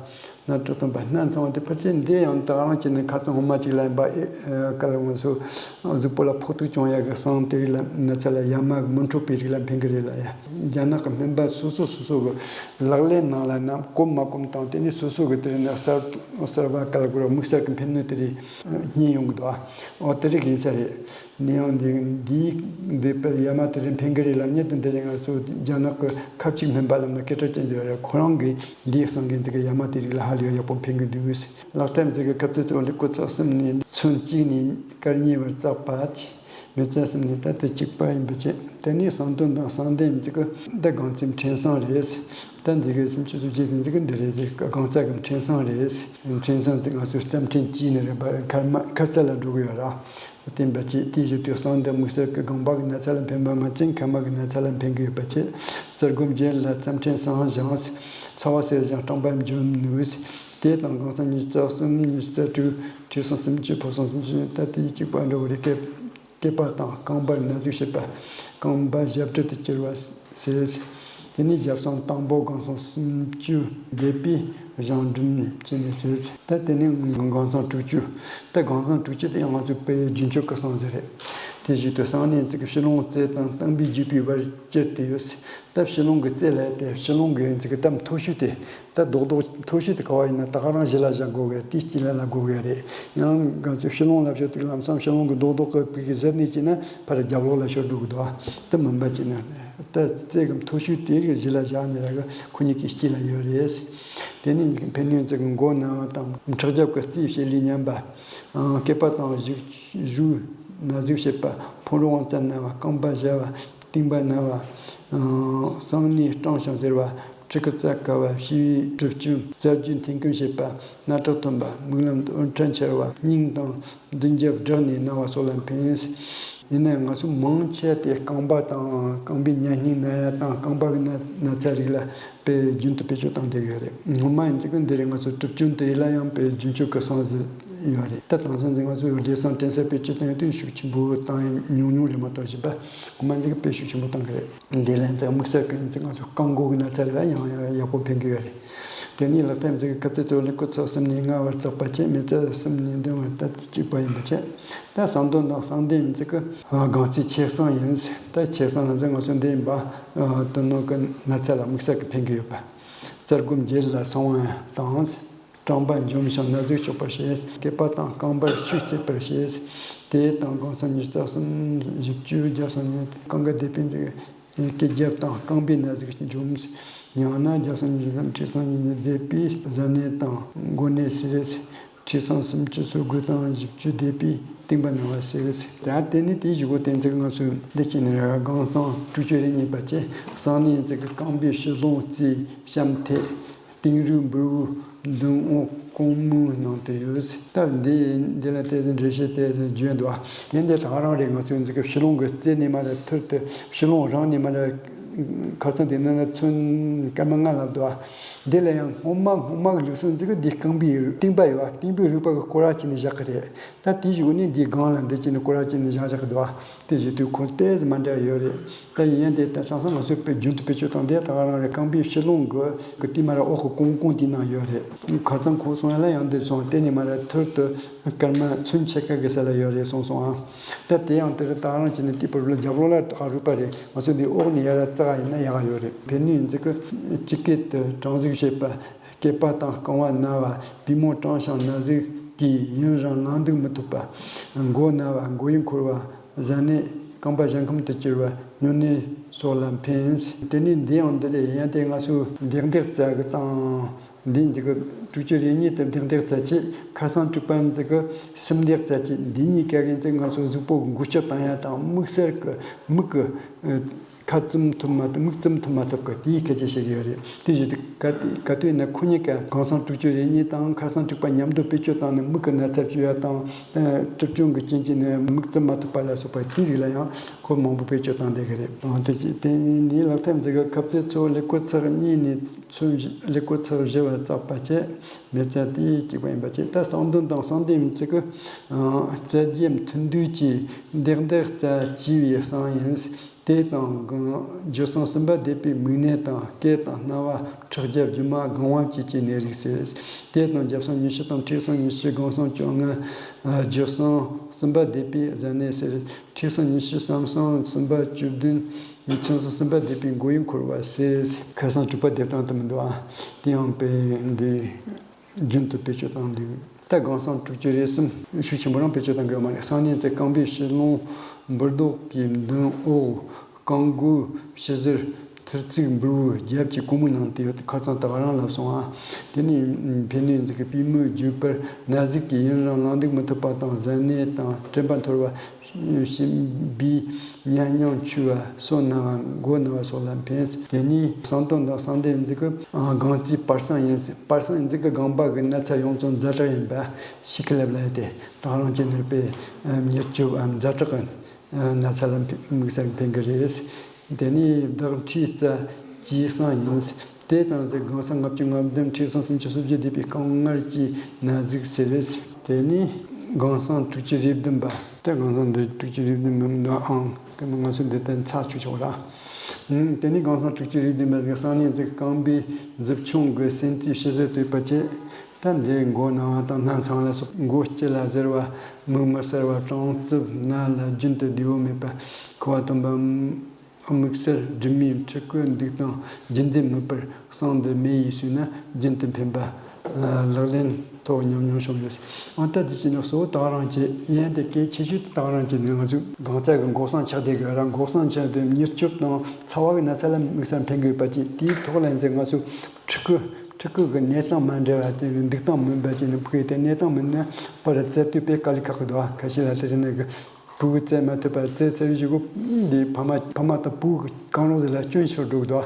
སྣ་ཁྲག་འཐུང་བ། སྣ་ཚང་བ་དེ་ཕལ་ཆེར་འདི་ཡང་ད་རང་བྱས་ནས་ཁ་ཚང་ངོ་མ་གཅིག་ལ་ཡིན་པ་ཨེ། ག་ལ་ང་ཚོ་གཟུགས་པོ་ལ་ཕོག་ཐུག་བྱུང་ཡག་གི་སང་དེ་རིགས་ལ་ན་ཚ་ལ་ཡ་མ་གི་མི་འཕྲོད་པའི་རིགས་ལ་ཕན་གི་རེད་ལ་ཡ། རྒྱ་ནག་གི་སྨན་པ་སོ་སོ་སོ་སོ་གི་ལག་ལེན་ནང་ལ་ན་གོམས་མ་གོམས་དང་དེ་ནས་སོ་སོ་གི་དེ་རིགས་ན་གསར་གསར་བ་ག་ལ་གོ་ར་དམིགས་བསལ་གི་ཕན་ནུས་དེ་རིགས་རྙེད་ཡོང་གི་འདུག་ཨོ་དེ་རིགས་ཡིན་ས་རེད། ནས་ཡང་འདི་འདིའི་འདི་པར་ཡ་མ་དེ་རིང་ཕན་གི་རེད་ལབ་མཁན་དེ་འདི་རིང་ང་ཚོ་རྒྱ་ནག་གི་ཁབ་ཅིག་སྨན་པ་ལབ་ན་སྐད་གྲགས་ཅན་ཅིག་ཡོད་རེད། ཁོ་རང་གིས་འདིའི་གསང་མཁན་ཚོ་གི་ཡ་མ་དེ་རིགས་ལ་ཧ་ལས་ཡག་པོ་ཕན་གི་འདུག་ལག་ཐབས་འཛི་གི་ཁབ་ཚིག་ཚོ་ལི་ཀོ་ཚག་གསུམ་ནས་ཚོན་གཅིག་ནས་སྐར་གཉིས་བར་བཙགས་པ། མེ་བཙའ་གསུམ་ནས་ད་དེ་གཅིག་པ་ཡིན་པ་བྱས། དེ་ནས་གསང་དོན་དང་གསང་ལྡན་འཛི་གི་ད་སྒང་ཚིགས་ཕྲན་སང་རེད། ད་འཛི་གི་སུམ་ཅུ་སོ་བརྒྱད་འཛི་གི་འདི་རེད་ཟེར་སྒང་རྩ་གི་ཕྲན་སང་རེད། ཕྲན་སང་དེ་ང་ཚོའི་རྩ་ཕྲན་གཅིག་ནས་རེད་པ། མཁལ་མ་མཁལ་རྩ་ལ་འགྲོ་གི་ཡོད་ར། བསྟན་པ་བཅས་དེའི་གཞི་དུས་གསང་དང་དམིགས་བསལ་གྱི་རྐང་པ་གི་ན་ཚ་ལ་ཕན་པ་མ་ཚད་མཁལ་མ་གི་ན་ཚ་ལ་ཕན་གྱི་ཡོད་པ་བཅས། རྩ་སྒོ་འབྱེད་ལ་རྩ་ཕྲན་སང་བཞེངས། ཚ་བ་སེལ་ཞིང་སྐྲངས་པ་འཇོམས་ནུས། དེ་དང་སྒང་སང་ཉི་ཤུ་རྩ་གསུམ་ཉི་ཤུ་རྩ་དྲུག་ཁྲི་སང་སུམ་ཅུ་ཕོ་སང་སུམ་ཅུ་ད་དེའི་གཅིག་པ་འགྲོ་བ་རེ་སྐད། སྐེད་པ་དང་རྐང་པར་ན་ཟུག་བྱེད་པ། རྐང་པ་ཞབས་བྲལ་དུ་གྱུར་བ་ཟེར། དེ་ནས་རྒྱབ་སང་དང་པོ་སྒང་སང་སུམ་ཅུ་སྡེ་པའི་བྱང་འགྲམ་བྱས་ནས་ཟེར། ད་དེ་ནས་སྒང་སང་དྲུག་ཅུ། ད་སྒང་སང་དྲུག་ཅུ་དེ་ཡང་ང་ཚོའི་དཔེ་རྒྱུན་སྤྱོད་ཀྱི་གསང་ཟིག་རེད། དེ་བཞིན་དུ་གསང་གནས་ཚིག་ཕྱི་ལོང་རྩེ་དང་སྟོང་པའི་བརྒྱུད་པའི་བར་གྱུར་ཏེ་ཡོད། ད་ཕྱི་ལོང་གི་རྩེ་ལ་དེ་ཕྱི་ལོང་གི་ཚིག་གི་གཏམ་མཐོ་ཤོས་དེ། ད་རྡོག་རྡོག་མཐོ་ཤོས་དེ་ག་བ་ཡིན་ན་ད་ག་རང་གཞི་ལ་བཞག་དགོས་གི་རེད། དེའི་དཀྱིལ་ལ་ལབ་དགོས་གི་རེད། ཡང་ང་ཚོས་ཕྱི་ལོང་ལབ་ཤོག་དེ་ལམ་སང་ཕྱི་ལོང་གི་རྡོག་རྡོག་གི་བུ་གི་ཟེར་ནས་ཅི་ན་ཕར་རྒྱབ་ལོགས་ལ་ཤོར་འགྲོ་གི་འདུག་དེ་མིན་པ་ཅི་ན་ད་རྩེ་གི་མཐོ་ཤོས་དེ་གི་གཞི་ལ་བཞག་ནས་ར་གི་ཁོ་གཉིས་ཀྱི་དཀྱིལ་ལ་ཡོད་རེད། དེ་ནས་ཕན་ཡོན་ཚིག་གི་མགོ་ན་བ་དང་ཁྲག་རྒྱབ་ཀྱི་རྩིས་བྱེད་ལས་ཉམས་པ། སྐེད་པ་དང་གཞུག་གཞུག་ན་ཟུག་བྱེད་པ། ཕུང་རོ་དབང་རྩ་ན་བ། རྐང་པ་ཞ་བ། རྟིང་པ་ན་བ། གསང་གནས་སྐྲངས་ཤིང་གཟེར་བ། ཕྲུ་གུ་བཙའ་དཀའ་བ། བྱིས་པའི་གྲིབ་སྐྱོན། བཙའ་རྒྱུ་འཐེན་གོམས་བྱེད་པ། སྣ་ཁྲག་ཐོན་པ། མིག་ལམ་དུ་འོད་འཕྲོ་འཆར་བ། སྙིང་དང་མདུན་རྒྱབ་བསྒྲགས་ནས་ན་བ་སོགས་ལ་ཕན། ཡིན་ན་ཡང་ང་ཚོ་མང་ཆེ་དེ་རྐང་པ་དང་རྐང་པའི་གཉའ་སྙིང་ན་ཡ་དང་རྐང་པ་གི་ན་ན་ཚ་རིགས་ལ་དཔེ་རྒྱུན་དུ་བེད་སྤྱོད་བཏང་བསྡད་ཡོད་རེད། ངོ་མ་ཡིན་ཙི་གི་འདི་རེད། ང་ཚོ་གྲིབ་སྐྱོན་དེ་ལ་ཡང་དཔེ་རྒྱུན་སྤྱོད་ཀྱི་སང་ཟིག་ཡོད་རེད། ད་དེང་སང་འདི་ང་ཚོ་བདེ་གསང་དྲན་གསོ་བེད་སྤྱོད་བཏང་ཡོད་དུས་ཤུགས་ཆེན་པོ་བཏང་ཡ་ཉུང་ཉུང་རེད་མ་གཏོགས། བཞིན་པ་ངོ་མ་འདི་གི་དཔེ་ཤུགས་ཆེན་པོ་བཏང་གི་རེད། འདི་ལན་ཙང་དམིགས་བསལ་གྱི་ཡིན་ཙང་ང་ཚོ་རྐང་མགོ་གི་ན་ཚ་ལ་ཡང་ཡག་པོ་ཕན་གི་ཡོད་རེད། དེ་ནས་ལག་རྟགས་འཛུགས་ཀྱི་སྐབས་དེ་ཚོ་ལུས་པོ་ཚགས་གསུམ་ནས་ལྔ་བར་བརྩེགས་པ་བྱས། མི་ཚེ་གསུམ་ནས་བདུན་བར་ད་གཅིག་པ་ཡིན་པ་བྱས། ད་བསང་དོན་དང་བསང་གཏན་འཛུགས་ཀྱི་སྒང་རྩིས་ཆེ་གསང་ཡིན། ད་ཆེ་གསང་ལ་འཛུགས་ང་ཚོ་འདི་ཡིན་པ་དོན་ནོ་གི་ན་ཚ་ལ་དམིགས་བསལ་གྱི་ཕན་གི་ཡོད་པ། རྩ་སྒོ་འབྱེད་ལ་བསང་བ་དང་། སྐྲངས་པ་འཇོམས་ཤིང་ན་ཟུག་གཅོག་པར་བྱེད། སྐེད་པ་དང་རྐང་པར་ཤུགས་སྐྱེད་པར་བྱེད། དེ་དང་སྒང་གསུམ་ཉི་ཤུ་རྩ་གསུམ་བཞི་བཅུ་བརྒྱ་སོང་ཉིན་རྐང་གི་ལྡེ་པའི་འཛུགས། སྐེད་རྒྱབ་དང་རྐང་པའི་ན་ཟུག་འཇོམས། ཡང་ན་བརྒྱ་སོང་ཉིན་ལམ་མཁྲིས་གསང་ཉིན་ལྡེ་པའི་གཟན་ནད་དང་མགོ་ནད་སེལ། མཁྲིས་གསང་སུམ་ཅུ་སོ་དགུ་དང་བཞི་བཅུ་ལྡེ་པའི་སྟེང་པ་ན་བ་སེལ། ད་དེ་ནི་དེའི་གཞུག་གུ་དེ་འཛུགས་ང་ཚོས་འདི་བྱས་ནས་ར་སྒང་གསུམ་དྲུག་ཅུ་རེ་གཉིས་པ་བཅས་བསང་ནས་འཛུགས་ཀྱི་རྐང་པའི་ཕྱི་ལོང་རྩིས་བཤམས་ཐད། གཏིང་རུས་འབུར་བོ་མདུན་འོག་གོང་མོའི་ནང་དུ་ཡོད། སྟབས་འདི་འདི་ལ་ཏོག་ཙམ་འགྲེལ་བཤད་ཏོག་ཙམ་བརྗོད་འདུག་ཡིན་ཏེ་ད་ག་རང་རེད། ང་ཚོའི་འཛུགས་ཀྱི་ཕྱི་ལོང་གི་རྩེ་ནས་མར་ཐུར་དུ་ཕྱི་ལོང་རང་ནས་མར་ཁ་ཚང་དེ་ནང་ལ་ཚོན་སྐར་མ་ལྔ་ལབ་འདུག་འདི་ལ་ཡང་སྔོན་མ་སྔོན་མ་གི་ལུགས་སྲོལ་འཛུགས་ཀྱི་འདི་རྐང་པའི་རྟིང་པ་ཡོད། རྟིང་པའི་རུས་པ་གི་སྐོར་ར་བྱས་ནས་བཞག་གི་རེད། ད་དེའི་གཞུག་ནས་འདིའི་སྒང་ལ་འདི་བྱས་ནས་སྐོར་ར་བྱས་ནས་བཞག་བཞག་གི་འདུག་དེ་བྱེད་དུས་ཁོ་ཏོག་ཙམ་མ་འདྲ་བ་ཡོད་རེད། ད་ཡིན་ཡང་དེ་ལྟར་དེང་སང་ང་ཚོས་དཔེ་རྒྱུན་དུ་བེད་སྤྱོད་བཏང་དེ་ད་ག་རང་རེད། རྐང་པའི་ཕྱི་ལོང་གི་གི་དེ་མར་འོག་གི་གོང་གོང་དེའི་ནང་ཡོད་རེད། ཁ་སང་ཁོ་སོང་ཡ་ལ་ཡང་འདི་སོང་དེ་ནས་མར་ཐུར་དུ་སྐར་མ་ཚུན་ཆད་ཁ་གི་ས་ལ་ཡོད་རེད་གསུངས་སོང་ཨ། ད་དེ་ཡང་དེ་རེད། ད་ག་རང་བྱས་ནས་དེ་བར་ལ་རྒྱབ་ལོགས་ལ་ད་ག་རུས་པ་རེད། ང་ཚོ་འདི་འོག་ནས་ཡར་ར་བཙགས་ཡིན་ན་ཡག་ཡོད་རེད། བེད་ནི་ཡིན་ཚིག་གི་སྤྱི་སྐད་དུ་གྲང་ཟུག་བྱེད་པ། སྐེད་པ་དང་རྐང་བ་ན་བ། པུས་མོ་གྲང་ཞིང་ན་ཟུག་གིས་ཡུན་རིང་ལངས་འདུག་མི་ཐུབ་པ། མགོ་ན་བ། མགོ་ཡུ་འཁོར་བ། གཟན་ནད། རྐང་པ་གཞལ་ཁམས་དུ་གྱུར་བ། སྨྱོ་ནད་སོགས་ལ་ཕན། དེ་ནས་འདི་ཡང་འདི་རེད། ཡང་དེ་ང་ཚོས་ལྡེག་ལྡེག་བཙའ་གི་དང་འདི་འཇིག་གི་དྲུག་ཅུ་རེ་གཉིས་དེ་ལྡེག་ལྡེག་བཙའ་བྱེད། ཁ་སང་དྲུག་པ་འཇིག་གི་གསུམ་ལྡེག་བཙའ་བྱེད། འདི་གཉིས་ཀ་གི་འཇིག་ང་ཚོ་གཟུགས་པོ་འགུལ་སྐྱོད་བཏང་ཡ་དང་དམིགས་བསལ་གི་མིག་གི་ཁ་བཙུམ་ཐུབ་མ་ཐུབ། མིག་བཙུམ་ཐུབ་མ་ཐུབ་ཀི་དེའི་སྐད་ཆ་བཤད་ཀྱི་ཡོད་རེད། དེ་བཞིན་དུ་ག་ག་དུས་ན་ཁོ་གཉིས་ཀ་སྒང་གསུམ་དྲུག་ཅུ་རེ་གཉིས་དང་ཁ་སང་དྲུག་པ་མཉམ་དུ་བེད་སྤྱོད་བཏང་ནས་མིག་གི་ན་ཚ་བཅོས་ཡ་དང་། གྲིབ་སྐྱོན་གྱི་རྐྱེན་གྱིས་ནི་མིག་བཙུམ་མ་ཐུབ་པ་ལ་སོགས་པ་དེའི་རིགས་ལ་ཡང་ཁོ་མང་པོ་བེད་སྤྱོད་བཏང་བསྡད་ཀྱི་རེད། དེ་བཞིན་དེ་ནི་ལག་ཐེབས་འཛུགས་ཀྱི་སྐབས་ཚེ་ཚོ་ལུས་པོ་ཚེག་གཉིས་ནས་ཚོ་བཞི། ལུས་པོ་ཚེག་བཞི་བར་བཙགས་པ་བཅས་མེ་བཙའ་དེ་གཅིག་པ་ཡིན་པ་བཅས། ད་བསང་དོན་དང་བསང་ལྡེམ་ཚིག་གི་རྩ་རྒྱུ་མཐུན་འདུས་ཀྱི་ལྡེག་ལྡེག་རྩ་བཅས་པའི་བསང་ཡིན། དེ་དང་སྒང་རྒྱུ་སྲང་སུམ་པ་ལྡེབ་པའི་མིག་ནད་དང་། སྐེ་དང་རྣ་བ། ཁྲག་རྒྱབ། རྒྱུ་མ། སྒང་བ་བཅས་ཀྱི་ནད་རིགས་སེལ། དེ་དང་རྒྱབ་སྲང་ཉི་ཤུ་དང་མཁྲིས་སྲང་ཉི་ཤུ། སྒང་སྲང་བཅོ་ལྔ། རྒྱུ་སྲང་སུམ་པ་ལྡེབ་པའི་གཟན་ནད་སེལ། མཁྲིས་སྲང་ཉི་ཤུ། ཟམ་སྲང་སུམ་པ་བཅུ་བདུན། མཚན་སྲང་སུམ་པ་ལྡེབ་པའི་མགོ་ཡུ་འཁོར་བ་སེལ། ཁ་སང་དྲུག་པ་ལྡེབ་སྟངས་དུ་མི་འདུག་ཨ། དེ་ཡང་དཔེ་འདི། རྒྱུན་དུ་བེད་སྤྱོད་བཏང་འདུག་ད་སྒང་སྲང་དྲུག་ཅུ་རེ་གསུམ་ཤུགས་ཆེན་པོ་རང་བེད་སྤྱོད་བཏང་གི་ཡོད་མ་རེད། བསང་གནས་ཚེ་རྐང་པའི་ཕྱི་ལོང་འབུར་རྡོག་གི་མདུན་འོག་རྐང་མགོའི་ཕྱི་ཟུར་ཐུར་ཚིགས་འབུར་བོའི་རྒྱབ་ཀྱི་གོང་མའི་ནང་དུ་ཡོད། ཁ་སང་ད་ག་རང་ལབ་སོང་ཨ། དེ་ནས་ཕན་ནུས་འཛུགས་ཀྱི་པུས་མོའི་རྒྱུ་པར་ན་ཟུག་གིས་ཡུན་རིང་ལངས་འདུག་མི་ཐུབ་པ་དང་། གཟན་ནད་དང་དྲན་པ་འཐོར་བ། ཞིམ་པའི་ཉ་སྙིང་འཆུ་བ། སོ་ན་བ། མགོ་ན་བ་སོགས་ལ་ཕན། དེ་ནས་བསང་དོན་དང་བསང་ལྡེམ་འཛུགས་ཀྱི་སྒང་རྩིས་བར་བསང་ཡིན། བར་བསང་ཡིན་འཛུགས་ཀྱི་རྐང་པ་གི་ན་ཚ་ཡོངས་རྫོགས་ཛ་དྲག་ཡིན་པ་ཤི་ཁི་ལབ་ལ་ཡོད་དེ། ད་ག་རང་བྱས་ནས་པའི་མྱུར་སྐྱོབ་ཛ་དྲག་གི་ན་ཚ་ལ་དམིགས་བསལ་ཕན་གི་རེད། དེ་ནས་བདག་མཁྲིས་རྩ་བཅས་བསང་ཡིན། དེ་དང་གཟན་སྒང་སྲང་ལྔ་བཅུ་ང་བདུན། མཁྲིས་སྲང་སུམ་ཅུ་སོ་བརྒྱད་ལྡེབ་པའི་རྐང་ངར་གྱི་ན་ཟུག་སེལ། དེ་ནས་སྒང་སྲང་དྲུག་ཅུ་རེ་བདུན་པ། ད་སྒང་སྲང་འདི་དྲུག་ཅུ་རེ་བདུན་མིན་འདུག་ཨང་། ང་ཚོ་འདི་ལྟར་ཚ་ཆུ་ཆོག་ར། ཨང་། དེ་ནས་སྒང་སྲང་དྲུག་ཅུ་རེ་བདུན་པ་ཟིག་བསང་གནས་འཛུགས་རྐང་པའི་མཛུབ་ཆུང་གི་སེན་རྩེས་ཕྱི་ཟུར་བཏོད་པ་བཅས། ད་འདི་མགོ་ན་བ་དང་སྣ་ཚང་ལ་སོགས། མགོ་སྐྱི་ལ་གཟེར་བ། མིག་མི་གསལ་བ། གྲང་རྩུབ། ན་ལ་རྒྱུན་དུ་བདེ་བོ་མེད་པ། ཁུ་བ་དམ་པ། དམིགས་བསལ་སྒྲིབ་མའི་ཕྲུ་གུ་འདུག་སྟངས་རྒྱུན་ལྡན་མིན་པར་བསང་འདི་མེ་ཡིས་ཟོས་ན་རྒྱུན་དུ་ཕན་པ། ལག་ལེན་ཐོག་ཉམས་མྱོང་བྱུང་ཡོད། འོ་ད་འདི་བྱས་ན་གཙོ་བོ་ད་ག་རང་བྱས། ཡིན་ཏེ་གལ་ཆེ་ཤོས་ད་ག་རང་བྱས་ནས་ང་ཚོས་སྒང་རྩ་གི་མགོ་བསང་ཆགས་བསྡད་དགོས་ར། མགོ་བསང་ཆགས་དུས་མྱུར་སྐྱོབ་དང་ཚ་བ་གི་ན་ཚ་ལ་དམིགས་བསལ་ཕན་དགོས་པ་བཅས། དེའི་ཐོག་ལ་ཡིན་ཚེ་ང་ཚོས་ཕྲུ་གུ་ཕྲུ་གུ་གི་གནས་སྟངས་མ་འདྲ་བ་དེ་འདུག་སྟངས་མིན་པ་བྱས་ནས་ཕུགས་ཡོད་དེ། གནས་སྟངས་མིན་ན་པར་རྩལ་དུས་དཔེ་དཀའ་ལས་ཁག་གི་འདུག་ཁ་ཤས་ལ་དེ་བྱས་ན་གི་ཕྲུ་གུ་བཙས་མ་ཐུབ་པ་བཙས་ཚར་བའི་གཞུག་གུ་འདི་ཕ་མ་ཕ་མ་དང་ཕྲུ་གུ་གང་རུང་ཟིག་ལ་སྐྱོན་ཤོར་འགྲོ་གི་འདུག་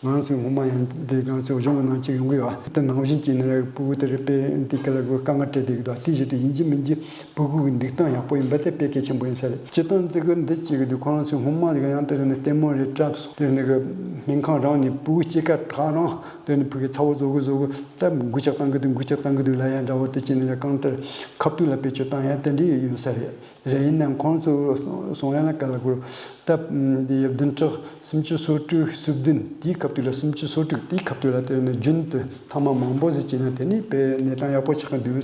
ང་རང་ཚོའི་སྔོན་མ་ཡང་འདི་ང་ཚོའི་གཞུང་གི་ནང་ཅིག་ཡོང་གི་ཡོད། དེ་ནང་བཞིན་གྱིས་ནི་ར་ཕྲུ་གུ་དེ་རེ་དཔེ་འདི་ག་ལ་དགོས་དཀའ་ངལ་འཕྲད་བསྡད་ཀྱི་འདུག་དེ་བཞིན་དུ་ཡིན་གཅིག་མིན་གཅིག་ཕྲུ་གུ་གི་འདུག་སྟངས་ཡག་པོ་ཡིན་པ་དེ་དཔེ་གལ་ཆེན་པོ་ཡིན་ས་རེད། སྤྱིར་བཏང་ཙི་གི་འདི་གཅིག་གི་འདུག་ཁོ་རང་ཚོའི་སྔོན་མ་ཟིག་ཡང་དེ་རེ་ནི་ལྟད་མོ་རེ་བཀྲམས་སོང་། དེ་རེ་ནི་གི་སྨན་ཁང་རང་ནས་ཕྲུ་གུ་སྐྱེས་ཀ་ཐག་རང་དེ་རེ་ནི་ཕྲུ་གུ་ཚ་བོ་བཟོ་གི་བཟོ་གི་ད་འགུལ་ལྕག་བཏང་གི་འདུག་འགུལ་ལྕག་བཏང་གི་འདུག་ལབ་ཡ་འདྲ་བོ་དེ་བྱས་ནི་ར་གང་ལྟར་ཁ་ཐུག་ལ་བེད་སྤྱོད་བཏང་ཡ་དེ་འདྲ་ཡོད་ས་རེད། རེད། ཡིན་ནའང་ཁོང་ཚོ་གསུང་ཡ་ན་ག་ལ་དགོས། སྟབས་འདི་བདུན་ཕྲག་སུམ་ཅུ་སོ་དྲུག་སོ་བདུན་དེའི་སྐབས་དུས་ལ་སུམ་ཅུ་སོ་དྲུག་དེའི་སྐབས་དུས་ལ་དེ་ནི་རྒྱུན་དུ་ཐ་མག་མང་པོ་ཟིག་བྱས་ན་དེ་ནི་དཔེ་གནས་སྟངས་ཡག་པོ་ཆགས་ཀྱི་འདུག་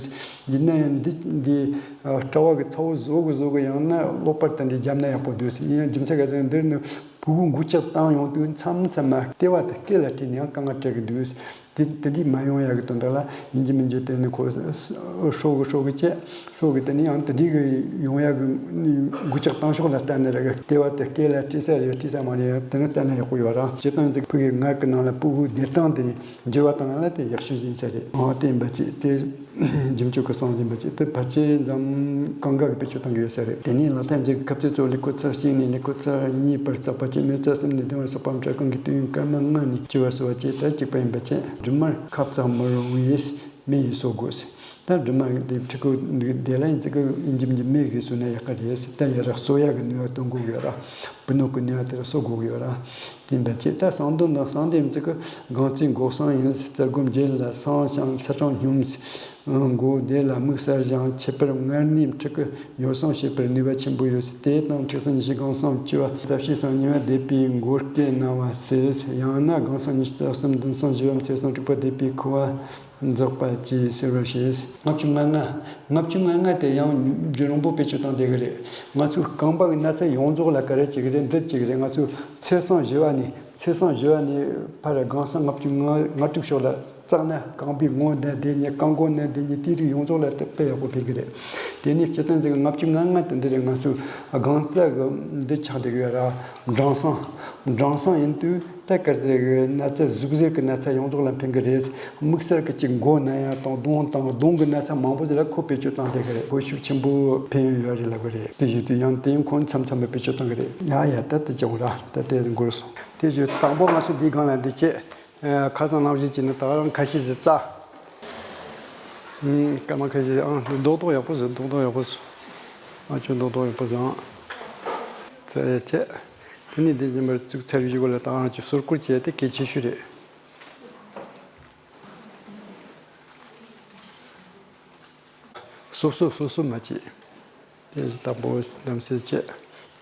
ཡིན་ན་ཡང་འདི་འདི་སྐྲ་བ་གི་ཚ་བོ་བཟོ་གི་བཟོ་གི་ཡང་ན་གློག་པར་དེ་འདྲ་བརྒྱབ་ན་ཡག་པོ་འདུག་ཡིན་ཡང་རྒྱུ་མཚན་ག་དེ་འདིར་ནི་ཕྲུ་གུ་འགུལ་ལྕག་བཏང་ཡོང་དུས་མཚམས་མཚམས་མ་ལྟེ་བ་དེ་སྐེ་ལ་དཀྲིས་ནས་ཡང་དཀའ་ངལ་འཕྲད་ཀྱི་འདུག་དེ་དེ་འདྲས་མ་ཡོང་ཡག་གི་དོན་དག་ལ་ཡིན་གཅིག་མིན་གཅིག་དེ་ནི་ཁོ་ཧྲོ་གི་ཧྲོ་གི་བྱས་ཧྲོ་གི་དེ་ནི་ཡང་དེ་འདྲས་གི་ཡོང་ཡག་གི་འགུལ་ལྕག་བཏང་ཕྱོགས་ལ་བལྟས་ན་རེད། ལྟེ་བ་དེ་སྐེ་ལ་དཀྲིས་ས་རེད་དཀྲིས་ས་མ་རེད་དེ་ནི་བལྟས་ན་ཡག་པོ་ཡོད་ར། སྤྱིར་བཏང་ཅིག་ཕྲུ་གུའི་མངལ་གི་ནང་ལ་ཕྲུ་གུ་བསྡད་སྟངས་དེ་འགྱུར་བ་བཏང་ཡ་ལ་དེ་ཡག་ཤོས་ཡིན་ས་རེད། འོ་དེ་ཡིན་པ་ཅིག་དེ་རྒྱུན་སྤྱོད་ཀྱི་སང་ཟིན་པ་ཅིག་དེ་ཕལ་ཆེར་འཛམ་གང་ག་གི་བེད་སྤྱོད་གཏོང་གི་ཡོད་ས་རེད། དེ་ནས་ལག་ཐལ་འཛིན་གྱི་ཁབ་རྩེ་གཙོ་བོ་ལི་ཁུ་ཚི་གཅིག་ནས་ལི་ཁུ་ཚི་གཉིས་བར་བརྩེགས་པ་གཅིག་མོས་ཚལ་གསུམ་ནས་ལྡན་པར་བསགས་པ་མཁྲེགས་གང་གི་དུས་ཡུན་སྐར་མ་ལྔ་ནས་བཅུ་བར་བཟོ་བ་བཅས་ད་གཅིག་པ་ཡིན་པ་བཅས་སྦྲུམ་མར་ཁབ་བཙག་མི་རུང་བས་མེ་ཡིས་གསོ་དགོས། ད་སྦྲུམ་མ་དེ་ཕྲུ་གུ་འདི་དེ་ལ་ཡིན་ཙི་གི་ཡིན་གྱི་མིན་གྱི་མེ་གིས་གསོས་ན་ཡག་ག་རེད། ད་ཡ་ར་གསོ་ཡག་གི་ནུས་པ་སྟོན་དགོས་ཡོད་ར། སྤུ་ནུ་གི་ནུས་པ་དེ་ར་གསོ་དགོས་ཡོད་ར། དེ་འདྲ་བྱས་ད་གསང་འདུས་ནང་གསང་འདུས་ཙི་གི་སྒང་རྩེ་མགོ་གསང་ཡིན། རྩ་སྒོ་འབྱེད་ལ་གསང་ཞིང་ཚེ་གྲངས་སྙོམས། མགོ་བདེ་ལ་དམིགས་བསལ་ཞིང་ཁྱད་པར་མངལ་ནས་ཕྲུ་གུ་ཡོ་བསྲང་བྱེད་པར་ནུས་པ་ཆེན་པོ་ཡོད། དེ་དང་མཁྲེགས་སེམས་ཉི་ཤུ་སྒང་གསང་བཅུ་པ་རྩ་བཤད་སང་ཉི་མ་བཟླས་པའི་མགོ་སྐེ་ན་བ་སེལ། ཡང་ན་སྒང་གསང་ཉི་ཤུ་རྩ་གསུམ་བདུན་གསང་བཞི་པ་མཚེར་སང་དྲུག་པ་བཟླས་པའི་ཁུ་བ་འཛག་པ་བཅས་སེལ་བར་བྱེད། ལྔ་བཅུ་ང་ལྔ། ལྔ་བཅུ་ང་ལྔ་དེ་ཡང་རྒྱུན་རིང་པོ་བེད་སྤྱོད་བཏང་བསྡད་གི་རེད། ང་ཚོའི་རྐང་པ་གི་ན་ཚ་ཡོངས་རྫོགས་ལ་ག་རེ་བྱེད་གི་རེད། འདི་བྱེད་གི་རེད། ང་ཚོའི་མཚེར་སང་བཞི་པ་ནས་མཚེར་སང་བཞི་པ་ནས་ཕར་སྒང་གསང་ལྔ་བཅུ་ང་ལྔ་དྲུག་ཕྱོགས་ལ་བཙགས་ན་རྐང་པའི་ངོ་ན་བསྡད་མཁན་རྐང་མགོ་ན་བསྡད་མཁན་དེ་རིགས་ཡོངས་རྫོགས་ལ་དཔེ་ཡག་པོ་ཕན་གི་རེད། དེ་ནས་སྤྱིར་བཏང་ཟེར་གི་ལྔ་བཅུ་ང་ལྔ་དེ་འདི་རེད། ང་ཚོའི་སྒང་རྩ་གི་འདི་ཆགས་བསྡད་གི་ཡོད་ར། སྦྲང་སང་། སྦྲང་སང་ཡིན་དུས། ད་ག་ཟེར་གི་ན་ཚ་ཟུག་གཟེར་གི་ན་ཚ་ཡོངས་རྫོགས་ལ་ཕན་གི་རེད། དམིགས་བསལ་གི་ཅིག་མགོ་ན་ཡ་དང་གདོང་དང་གདོང་གི་ན་ཚ་མང་པོ་ཟེར་ལ་ཁོ་བེད་སྤྱོད་བཏང་བསྡད་གི་རེད། ཁོ་ཤུགས་ཆེན་པོ་ཕན་ཡོན་ཡོད་རེད་ལབ་གི་རེད། དེ་བཞིན་དུ་ཡང་དེ་ཡང་ཁོ་མཚམས་མཚམས་ལ་བེད་སྤྱོད་བཏང་གི་རེད། ཡ་ཡ་ད་དེ་ཅི་འོང་ར། ད་དེ་འགོར་སོང་། དེ་བཞིན་དང་པོ་ང་ཚོ་འདིའི་སྒང་ལ་འདི་བྱས། ཁ་སང་ནང་བཞིན་བྱས་ནས་ད་རང་ཁ་ཤས་ཟིག་བཙགས། སྐར་མ་ཁ་ཤས་ཨང་རྡོག་རྡོག་ཡག་པོ་ཟིག་རྡོག་རྡོག་ཡག་པོ་ཟིག་ཨ་ཅོ་རྡོག་རྡོག་ཡག་པོ་ཟིག་ཨང་། བཙལ་ཡ་བྱས། དེ་ནས་འདི་རྗེས་མར་བཙུགས་ཚར་བའི་གཞུག་ལ་ད་ང་ཅིག་གསོལ་སྐོར་བྱས་ཏེ་གལ་ཆེ་ཤོས་རེད། སོབ་སོབ་སོབ་སོབ་མ་བྱེད། དེ་དང་པོ་གདམ་གསེས་བྱས།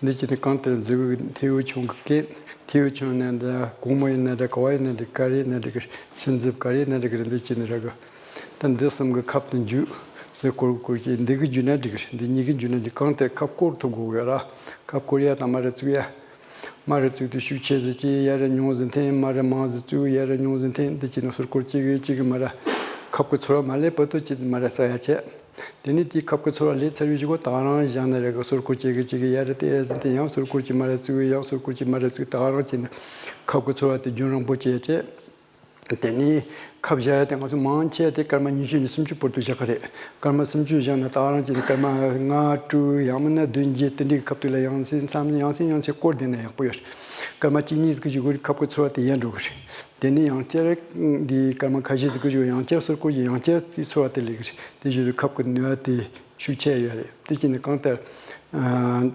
འདི་གྱིས་ནི་གང་ལྟར་མཛུབ་གུ་མཐེ་བོ་ཆུང་གི་སྐེད། མཐེ་བོ་ཆུང་ན་འདི་གོང་མོ་ཡིན་ན་འདྲ། ག་བ་ཡིན་ན་འདྲ། ག་རེ་ཡིན་ན་འདྲ་གི། ཤིང་མཛུབ་ག་རེ་ཡིན་ན་འདྲ་གི། འདི་གྱིས་ནི་ར་གི། ད་འདི་གསུམ་གི་ཁབ་ཏུ་འཇུ། འདི་སྐོར་སྐོར་གྱིས་འདི་གི་འཇུ་ན་འགྲིག་གི། འདི་གཉིས་གི་འཇུ་ན་འགྲིག་གང་ལྟར་ཁབ་སྐོར་ཐུབ་དགོས་གི་ར། ཁབ་སྐོར་ཡ་དང་མར་བཙུགས་ཡ། མར་བཙུགས་དུས་ཤུགས་ཆེ་ཟིག་བྱས། ཡར་ཉུང་ཟིག་འཐེན། མར་མང་ཟིག་བཙུགས། ཡར་ཉུང་ཟིག་འཐེན། འདི་གྱིས་ནི་གསོལ་སྐོར་གཅིག་གིས་གཅིག་གིས་མར་ཁབ་ཀྱི་ཚོར་བ་མ་སླེབས་བར་དུ་གཅིག་མར་བཙགས་ཡ་བྱས། དེ་ནས་དེའི་ཁབ་ཀྱི་ཚོར་བ་སླེབས་ཚར་བའི་གཞུག་གུ་ད་རང་བཞག་ན་ར་གི། གསོལ་སྐོར་གཅིག་གིས་གཅིག་གིས་ཡར་བལྟས་ཟིན་ཏེ་ཡང་གསོལ་སྐོར་གཅིག་མར་བཙུགས། ཡང་གསོལ་སྐོར་གཅིག་མར་བཙུགས། ད་རང་གྱིས་ནི་ཁབ་ཀྱི་ཚོར་བ་དེ་རྒྱུན་རིང་པོ་བྱས་བྱས། དེ་ནས་ཁབ་བཞག་ཡ་དེ་ང་ཚོ་མང་ཆེ་དེ་སྐར་མ་ཉི་ཤུ་ནས་སུམ་ཅུ་བར་དུ་བཞག་གི་རེད། སྐར་མ་སུམ་ཅུ་བཞག་ན་ད་རང་གྱིས་ནི་སྐར་མ་ལྔ་དྲུག་ཡང་མིན་ན་བདུན་བརྒྱད་དེ་འདྲའི་ཁབ་དེ་ལ་ཡང་སེ་མཚམས་ཡང་སེ་ཡང་སེ་སྐོར་བསྡད་ན་ཡག་པོ་ཡོད། སྐར་མ་གཅིག་གཉིས་ཀྱི་གཞུག་གུ་ཁབ་ཀྱི་ཚོར་བ་དེ་ཡལ་འགྲོ་གི་རེད། དེ་ནས་ཡང་བསྐྱར་འདི་སྐར་མ་ཁ་ཤས་ཟིག་གི་གཞུག་ཡང་བསྐྱར་གསོལ་སྐོར་གྱིས་ཡང་བསྐྱར་དེའི་ཚོར་བ་དེ་སླེབས་ཀྱི་རེད། དེ་བཞིན་དུ་ཁབ་ཀྱི་ནུས་པ་དེ་ཤུགས་ཆེ་ཡོད་རེད། དེ་བཞིན་དུ་གང་ལྟར་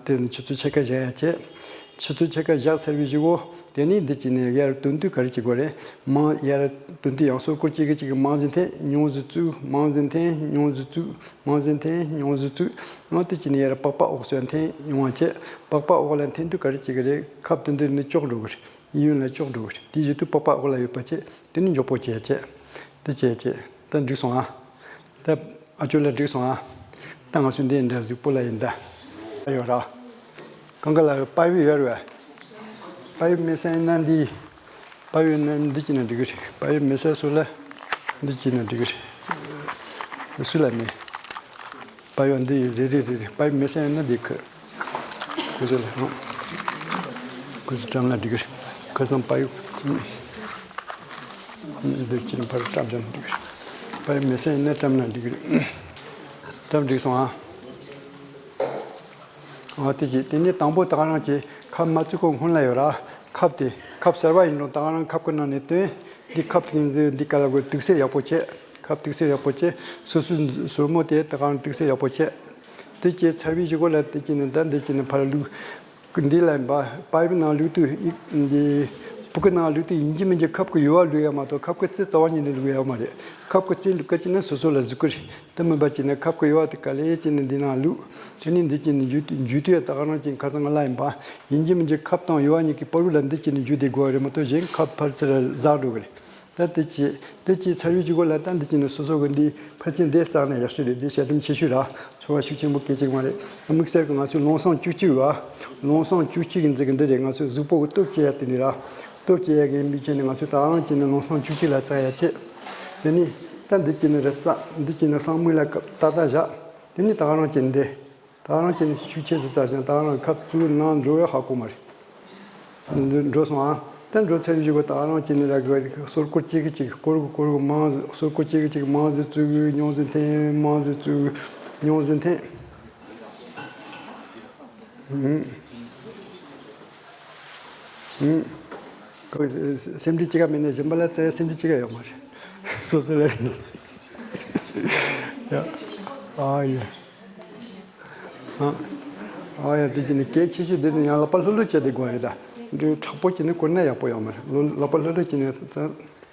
དེ་ནི་ཆུ་ཚོད་ཕྱེད་ཀ་བཞག་ཡ་བྱས། ཆུ་ཚོད་ཕྱེད་ཀ་བཞག་ཚར་བའི་གཞུག་གུ་དེ་ནས་འདི་གྱིས་ནི་ཡར་བཏོན་དུས་ག་རེ་བྱེད་དགོས་རེད། མང་ཡར་བཏོན་དུས་ཡང་གསོལ་སྐོར་གཅིག་གིས་གཅིག་གིས་མང་ཟིག་འཐེན། ཉུང་ཟིག་བཙུགས། མང་ཟིག་འཐེན། ཉུང་ཟིག་བཙུགས། མང་ཟིག་འཐེན། ཉུང་ཟིག་བཙུགས། ཡང་དེ་གྱིས་ནི་ཡར་པགས་པ་འོག་སོ་ཡ་འཐེན་ཡོང་བ་བྱས། པགས་པ་འོག་ལ་འཐེན་དུས་ག་རེ་བྱེད་ཀྱི་རེད། ཁབ་དེ་འདི་ནི་གཅོག་འགྲོ་གི་རེད། གཡས་གཡོན་ལ་གཅོག་འགྲོ་གི་རེད། དེ་བཞིན་དུ་པགས་པ་འོག་ལ་ཡོད་པ་བྱས། དེ་ནི་མགྱོགས་པོ་བྱས་བྱས། དེ་བྱས་བྱས། ད་འགྲིག་སོང་ཨ། ད་ཨ་ཅོ་ལགས་འགྲིག་སོང་ཨ། ད་ང་ཚོ་འདི་འདྲ་གཟིགས་པོ་ལ་ཡིན་ད། ཡོད་ར། གང་ག་ལ་པ་ཡོད་ཡོད་རེད་བ། པ་ཡོད་མེད་ས་ཡིན་ན་འདི། པ་ཡོད་ན་འདི་བྱས་ན་འགྲིག་གི་རེད། པ་ཡོད་མེད་ས་སུ་ལ་འདི་བྱས་ན་འགྲིག་གི་རེད། སུ་ལ་མེད། པ་ཡོད་འདི་རེད་རེད་རེད་རེད། པ་ཡོད་མེད་ས་ཡིན་ན་འདི་ཁ། ཁོ་ཚོ་ལ་ཧང་། ཁོ་ཚོ་བཀྲམ་ན་འགྲིག་གི་རེད། ཁ་སང་པ་ཡོད། འདི་ཁྱེད་རང་ཕར་བཀྲམ་བྱས་ན་འགྲིག་གི་རེད། པ་ཡོད་མེད་ས་ཡིན་ན་བཀྲམ་ན་འགྲིག་གི་རེད། ད་འགྲིག་སོང་ཨ། ཨ་དེ་བྱས། དེ་ནས་དང་པོ་ད་ག་རང་གི་ཁབ་མ་བཙུགས་གོང་སྔོན་ལ་ཡོད་ར། ཁབ་དེ་ཁབ་གསར་པ་ཡིན་རུང་ད་ག་རང་ཁབ་ཀྱི་ནང་ནས་བཏོན། འདི་ཁབ་དེ་འདི་འདི་ག་ལ་དགོས། དུག་སེལ་ཡག་པོ་བྱས། ཁབ་དུག་སེལ་ཡག་པོ་བྱས། སོ་སོའི་སོར་མོ་དེ་ད་ག་རང་དུག་སེལ་ཡག་པོ་བྱས། དེ་བྱས་ཚར་བའི་གཞུག་གུ་ལ་དེ་བྱས་ནས་ད་འདི་བྱས་ནས་ཕར་བླུགས། འདི་ལ་ཡིན་པ་པའི་པི་ནང་བླུགས་དུས་འདི་སྤུ་གུ་ནང་བླུགས་དུས་ཡིན་གཅིག་མིན་གཅིག་ཁབ་ཀྱི་ཡུ་བ་བླུགས་ཡ་མ་གཏོགས་ཁབ་ཀྱི་རྩེ་རྩ་བ་ཉིད་ནས་བླུགས་ཡ་མ་རེད། ཁབ་ཀྱི་རྩེ་བླུགས་ཀ་བྱས་ན་སོ་སོ་ལ་ཟུག་གི་རེད། དེ་མིན་པ་བྱས་ན་ཁབ་ཀྱི་ཡུ་བ་དེ་ག་ལེ་བྱས་ནས་འདི་ནང་བླུགས། དེ་ནས་འདི་བྱས་ནས་འཇུ་འཇུ་དུས་ད་ག་རང་བྱས་ཁ་སང་ང་ལ་ཡིན་པ་ཡིན་གཅིག་མིན་གཅིག་ཁབ་དང་ཡུ་བ་གཉིས་ཀྱི་བར་དུ་ལ་འདི་བྱས་ནས་འཇུ་བསྡད་དགོས་པ་རེད་མ་གཏོགས་གཞན་ཁབ་ཕར་ཚུར་ཟག་འགྲོ་གི་རེད། ད་དེ་བྱས་དེ་བྱས་ཚར་བའི་གཞུག་གུ་ལ་ད་འདི་བྱས་ནས་སོ་སོ་གི་འདི་ཕལ་ཆེར་འདི་བསགས་ན་ཡག་ཤོས་རེད། འདི་ཞལ་འདེམས་ཆེ་ཤོས་ར། ཚོར་བ་ཤུགས་ཆེན་པོ་སྐད་ཅིག་མ་རེད། དམིགས་བསལ་གྱི་ང་ཚོའི་རླུང་སྲང་བཅུ་གཅིག་བ། རླུང་སྲང་བཅུ་གཅིག་གི་འཛིན་གི་འདི་རེད། ང་ཚོའི་གཟུགས་པོ་གི་སྟོབས་སྐྱེ་ཡ་དེ་ནི་ར། སྟོབས་སྐྱེ་ཡ་གི་དམིགས་བྱས་ནས་ང་ཚོས་ད་ག་རང་བྱས་ནས་རླུང་སྲང་བཅུ་གཅིག་ལ་བཙག་ཡ་བྱེད། དེ་ནི་ད་འདི་བྱས་ནས་རི་བཙག་འདི་བྱས་ནས་སྲང་མིག་ལ་ཏག་ཏག་བཞག་དེ་ནི་ད་ག་རང་བྱས་ནས་འདི། ད་རང་གཅིག་ནི་ཤུགས་ཆེ་ཙི་ཙར་ཅང་ད་རང་ཁབ་བཙུགས་ནང་འགྲོ་བའི་ཧ་གོ་མ་རེད། འགྲོ་སོང་ཨ། ད་འགྲོ་ཚར་བའི་གཞུག་གུ་ད་རང་གཅིག་ནི་ར་གི་སོར་སྐོར་གཅིག་གི་གཅིག་སྐོར་གི་སྐོར་གི་མང་ཟིག་སོར་སྐོར་གཅིག་གི་གཅིག་མང་ཟིག་བཙུགས། ཉུང་ཟིག་འཐེན། མང་ཟིག་བཙུགས། ཉུང་ཟིག་འཐེན། ཨུམ། ཨུམ། ཁོ་སེམས་ཁྲལ་གཅིག་ག་མེད་ན་གཞན་པ་ལ་བཙལ་སེམས་ཁྲལ་གཅིག་ག་ཡོད་མ་རེད། སོ་སོ་ལ་ཡ། ཨ་ཡ། ཨ། ཨ་ཡ། དེ་ཅི་ནི་གལ་ཆེ་ཤོས་དེ་ནི་ཡང་ལག་པ་ལྷོད་ལྷོད་བྱས་ཏེ་དགོས་རེད་ད། འདི་མཁྲེགས་པོ་བྱས་ནས་བསྐོར་ན་ཡག་པོ་ཡོད་མ་རེད། ལོ་ལག་པ་ལྷོད་ལྷོད་བྱས་ནས་ད་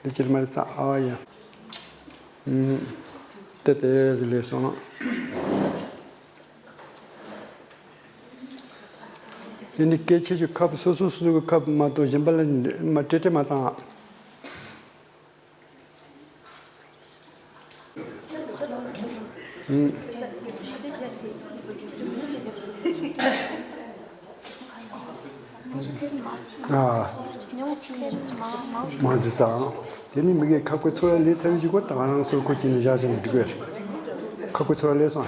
འདི་ཅི་མ་རེད་ཙང་། ཨ་ཡ། ཨུམ། དེ་དེ་ཟིག་ལས་སོང་། དེ་ནི་གལ་ཆེ་ཤོས་ཁབ་སོ་སོ་སོ་སོ་གི་ཁབ་མ་གཏོགས་གཞན་པ་ལ་མ་སྤྲད་སྤྲད་མ་བཏང་། ཨུམ། ཨ། མང་ཆེ་ཙང་། དེ་ནི་མི་གའི་ཁབ་ཀྱི་ཚོར་བ་ལས་ཚར་བའི་གཞུག་གུ་ད་ག་རང་སོར་སྐོར་གྱིས་ནི་བཞག་བྱས་ནས་འགྲིག་གི་རེད། ཁབ་ཀྱི་ཚོར་བ་ལས་སོང་།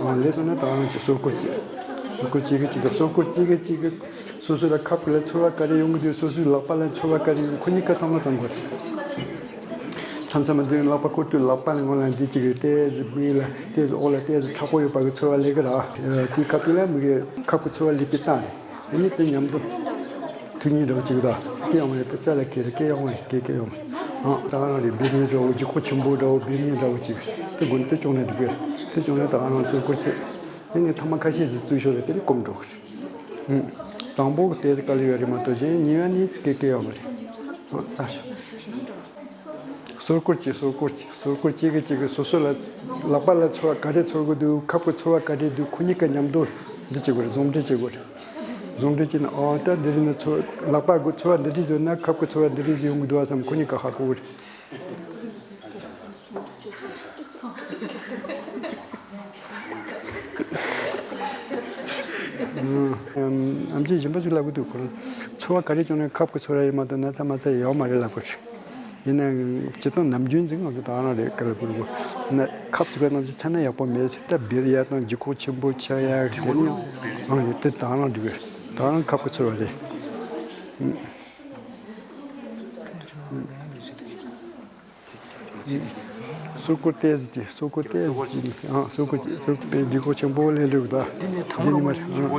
ཨ། ལས་སོང་ན་ད་ག་རང་གི་སོར་སྐོར་གྱིས། སོར་སྐོར་གཅིག་གི་གཅིག་གི་སོར་སྐོར་གཅིག་གི་གཅིག་གི། སོ་སོ་ལ་ཁབ་ཀྱི་ལ་ཚོར་བ་ག་རེ་ཡོང་གི་འདུག་སོ་སོའི་ལག་པ་ལ་ཚོར་བ་ག་རེ་ཡོང་ཁོ་གཉིས་ཀ་ཚང་མ་ཚང་དགོས། མཚམས་མཚམས་མ་འདི་ལག་པ་བསྐོར་དུས་ལག་པ་ནས་སྔོན་ལ་འདི་གཅིག་གི་ཏོག་ཙམ་མིག་ལ་ཏོག་ཙམ་འོག་ལ་ཏོག་ཙམ་མཁྲེགས་པོ་ཡོད་པ་གི་ཚོར་བ་སླེབས་ཀྱི་རེད། དེའི་སྐབས་དེ་ལ་མི་གི་ཁབ་ཀྱི་ཚོར་བ་སླེབས་པའི་རྟགས་རེད། དེ་ནི་དེ་མཉམ་དུ་ཐུག་ཉིན་འདྲ་བོ་ཅིག་དང་སྐད་ཡོང་བ་རེད། དེ་རྩ་ལ་འཁེལ་རེད། སྐད་ཡོང་བ་རེད། སྐད་སྐད་ཡོང་བ་རེད། ཨང་། ད་ག་རང་རེད། སྦིར་ཉིན་འདྲ་བོ་ལྗིད་ཁོག་ཆེན་པོ་འདྲ་བོ་སྦིར་ཉིན་འདྲ་བོ་ཅིག་དེ་དགོས་ན་དེ་བཅོངས་ནས་འགྲིག་གི་རེད། དེ་བཅོངས་ནས་ད་ག་རང་སོར་སྐོར་བྱེད། དེ་ནི་ཐ་མ་ཁ་ཤས་ཤིག་བཙུགས་ཤོག་རེད། དེ་ནི་སྐོམ་འགྲོ་གི་རེད། ཨང་། དང་པོ་གི་ཏོག་ཙམ་དཀའ་ལས་ཡོད་རེད་མ་གཏོགས་གཞན་གཉིས་པ་ནི་སྐད་སྐད་ཡོང་བ་རེད། ཨང་། ཚར་ཤོག་སོར་སྐོར་གྱིས། སོར་སྐོར་གྱིས། སོར་སྐོར་གཅིག་གིས་གཅིག་གིས་སོ་སོ་ལ་ལག་པ་ལ་ཚོར་བ་ག་རེ་ཚོར་གི་འདུག་ཁབ་ཀྱི་ཚོར་བ་ག་རེ་འདུག་ཁོ་གཉིས་ཀ་མཉམ་དུ་འདི་བྱེད་དགོས་རེད། ཟུང་འབྲེལ་བྱེད་དགོས་རེད། ཟུང་འབྲེལ་བྱས་ན། ཨོ། ད་འདི་རིགས་ནི་ཚོར་ལག་པ་གི་ཚོར་བ་འདི་འདྲས་ཡོད་ན་ཁབ་ཀྱི་ཚོར་བ་འདི་འདྲས་ཡོང་གི་འདུག་བསམ་ཁོ་གཉིས་ཀ་ཧ་གོ་གི་རེད། ཨམ་ཆི་གཞན་པ་ཚོས་ལབ་གི་འདུག་ཁོ་རང་ཚོར་བ་ག་རེ་བྱུང་ན་ཁབ་ཀྱི་ཚོར་བ་ཡིན་མ་གཏོགས་ན་ཚ་མ་ཚ་ཡོད་མ་རེད་ལབ་གི་རེད། ཡིན་ནའང་སྤྱིར་བཏང་ནམ་རྒྱུན་ཟིག་ང་ཚོ་ད་ག་རང་རེད་ག་ལ་བུར་བུ་ན་ཁབ་ཚུགས་པའི་ནང་ཚུད་ཚ་ན་ཡག་པོ་མེད་ཟེར། ད་སྦིར་ཡ་དང་ལྗིད་ཁོག་ཆེན་པོ་ཆགས་ཡ་དེ་ནི་ཨང་རེད། དེ་ད་ག་རང་འགྲིག་གི་རེད། ད་ག་རང་ཁབ་ཀྱི་ཚོར་བ་རེད། སོར་སྐོར་ཏོག་ཙམ་གྱིས། སོར་སྐོར་ཏོག་ཙམ་གྱིས། ཨང་། སོར་སྐོར་གྱིས། སོར་སྐོར་པའི་ལྗིད་ཁོག་ཆེན་པོ་ལས་ལུགས་དང་། འདི་ནི་མ་རེད། ཨང་།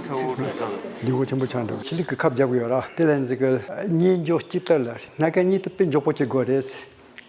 ལྗིད་ཁོག་ཆེན་པོ་ཆགས་འགྲོ། ཕྱི་ལུགས་ཀྱི་ཁབ་རྒྱག་གི་ཡོད་ར། དེ་ལ་འཛི་གི་གཉེན་སྦྱོར་སྤྱི་ལྟར་ལ་སྣ་ཁ་གཉིས་དེ་དཔེ་མགྱོགས་པོ་བྱེད་དགོས་རེད།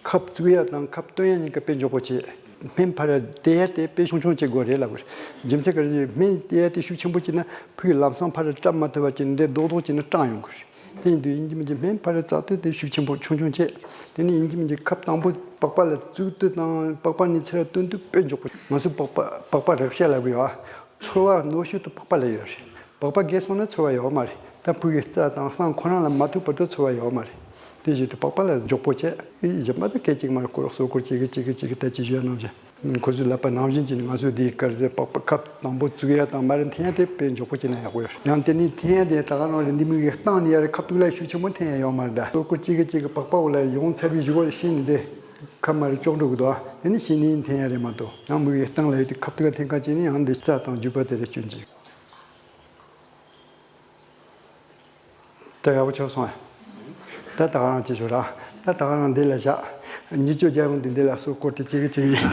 ཁབ་བཙུགས་ཡ་དང་ཁབ་བཏོན་ཡ་གཉིས་ཀ་དཔེ་མགྱོགས་པོ་བྱེད། སྨན་ཕར་སྟེར་ཡ་དེ་དཔེ་ཆུང་ཆུང་བྱེད་དགོས་རེད་ལབ་དགོས་རེད། རྒྱུ་མཚན་ག་རེ་ཟེར། སྨན་སྟེར་ཡ་དེ་ཤུགས་ཆེན་པོ་བྱས་ན་ཕུགས་ལམ་སང་ཕར་བཀྲམ་མ་ཐུབ་པ་བྱས་ནས་འདི་རྡོག་རྡོག་བྱས་ནས་བཀྲམ་ཡོང་གི་རེད། དེ་ཡིན་དུས་ཡིན་གཅིག་མིན་གཅིག་སྨན་ཕར་བཙག་དུས་དེ་ཤུགས་ཆེན་པོ་ཆུང་ཆུང་བྱས། དེ་ནས་ཡིན་གཅིག་མིན་གཅིག་ཁབ་དང་པོ་པགས་པ་ལ་བཙུགས་དུས་དང་པགས་པ་ནས་ཚུར་བཏོན་དུས་དཔེ་མགྱོགས་པོ། ང་ཚོས་པགས་པ་པགས་པ་རེག་བྱ་ལབ་ཀྱི་ཡོད། ཚོར་བ་རྣོ་ཤོས་དེ་པགས་པ་ལ་ཡོད་རེད། པགས་པ་རྒས་སོང་ན་ཚོར་བ་ཡོད་མ་རེད། ད་ཕྲུ་གུའི་རྩ་དང་བསང་ཁོ་རང་ལ་མ་ཐུག་བར་དུ་ཚོར་བ་ཡོད་མ་རེད། དེ་བཞིན་དུ་པགས་པ་ལ་མགྱོགས་པོ་བྱས། ཨེ་གཞན་པ་དང་སྐད་ཅིག་མར་སྐོར་སོ་སྐོར་གཅིག་གིས་གཅིག་གིས་གཅིག་གིས་ད་ཅི་ཞུ་ཡ་ནང་བཞིན། ཁོ་ཚོས་ལབ་པ་ནང་བཞིན་གྱིས་ང་ཚོས་འདིའི་སྐར་ཟེར་པགས་པ་ཁབ་དང་པོ་བཙུགས་ཡ་དང་མར་འཐེན་ཡ་དེ་དཔེ་མགྱོགས་པོ་བྱས་ན་ཡག་པོ་ཡོད། ཡང་དེ་ནས་འཐེན་ཡ་དེ་ད་ག་རང་རེད། འདི་མིག་གིས་བཏང་ནས་ཡ་རེད། ཁབ་ཏུ་ལ་ཤུགས་ཆེན་པོ་འཐེན་ཡ་ཡོད་མ་རེད། ད་སོ་སྐོར་གཅིག་གིས་གཅིག་གིས་པགས་པ་འོག་ལ་ཡོང་ཚར་བའི་གཞུག་གུ་ཤེས་ནས་དེ་ཁབ་མར་གཅོག་འགྲོ་གི་འདུག་དེ་ནས་ཤེས་ནས་འཐེན་ཡ་རེད་མ་གཏོགས། ཡང་མིག་གིས་བཏང་ལ་ཡོད་དུས་ཁབ་ཏུ་ལ་འཐེན་ག་བྱས་ནས་ཡང་འདི་རྩ་དང་རྒྱུས་པ་དེ་རེད་སྐྱོན་ཅིག་ད་ཡག་པོ་ཆགས་སོང་ཨ། ད་ད་ག་རང་བྱེད་ཆོག་ར། ད་ད་ག་རང་འདི་ལ་བཞག་ཉིས་བཅུ་རྒྱལ་རོང་འདི་འདི་ལ་སོ་སྐོར་དེ་གཅིག་གིས་གཅིག་གིས།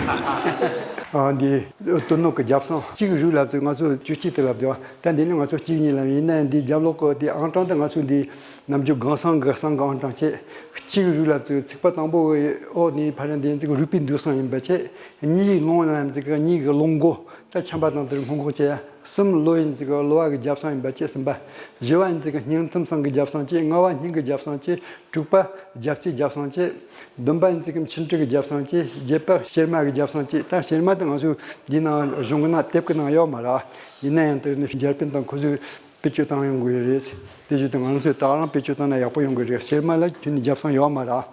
ཨ། འདི་དོན་ནོ་གི་རྒྱབ་སང་གཅིག་རུ་ལབ་ཚེ་ང་ཚོ་བཅུ་གཅིག་དེ་ལབ་དེ་བ། ད་འདི་ནི་ང་ཚོ་གཅིག་གཉིས་ལབ། ཡིན་ན་ཡང་འདི་རྒྱབ་ལོགས་གི་དེ་ཨང་གྲངས་དེ་ང་ཚོ་འདི་ནམ་རྒྱུན་གང་སང་གི་སང་གི་ཨང་གྲངས་བྱས། གཅིག་རུ་ལབ་ཚེ་ཚིག་པ་དང་པོ་གི་འོག་ནས་ཕར་འདི་ཚིག་རུས་པའི་འདུས་སང་ཡིན་པ་བྱས། གཉིས་ལོང་ལབ་ཚེ་གཉིས་གི་ལོང་མགོ། ད་ཆམ་པ་དང་དེར་སྔོན་འགོག་བྱས། གསུམ་ལོ་ཡིན་ཚིག་གི་ལོ་བ་གི་རྒྱབ་སང་ཡིན་པ་བྱས། གསུམ་པ། བཞི་བ་ཡིན་ཚིག་གི་སྙིང་ཐུམ་སང་གི་རྒྱབ་སང་བྱས། ལྔ་བ་སྙིང་གི་རྒྱབ་སང་བྱས། དྲུག་པ་རྒྱབ་རྩའི་རྒྱབ་སང་བྱས། བདུན་པ་ཡིན་ཚིག་གི་མཆིན་དཀྲིས་གི་རྒྱབ་སང་བྱས། བརྒྱད་པ་གཤེར་མ་གི་རྒྱབ་སང་བྱས། ད་གཤེར་མ་དེ་ང་ཚོ་འདི་ནང་གཞུང་གི་ནང་དེབ་གི་ནང་ཡོད་མ་རེད། ཡིན་ན་ཡང་དེ་ནི་འཇར་པན་དང་ཁོ་ཚོས་བེད་སྤྱོད་བཏང་ཡོང་གི་རེད། དེ་བཞིན་དུ་ང་ཚོས་ད་རང་བེད་སྤྱོད་བཏང་ན་ཡག་པོ་ཡོང་གི་རེད། གཤེར་མ་ལ་ཁྱོན་ནས་རྒྱབ་སང་ཡོད་མ་རེད།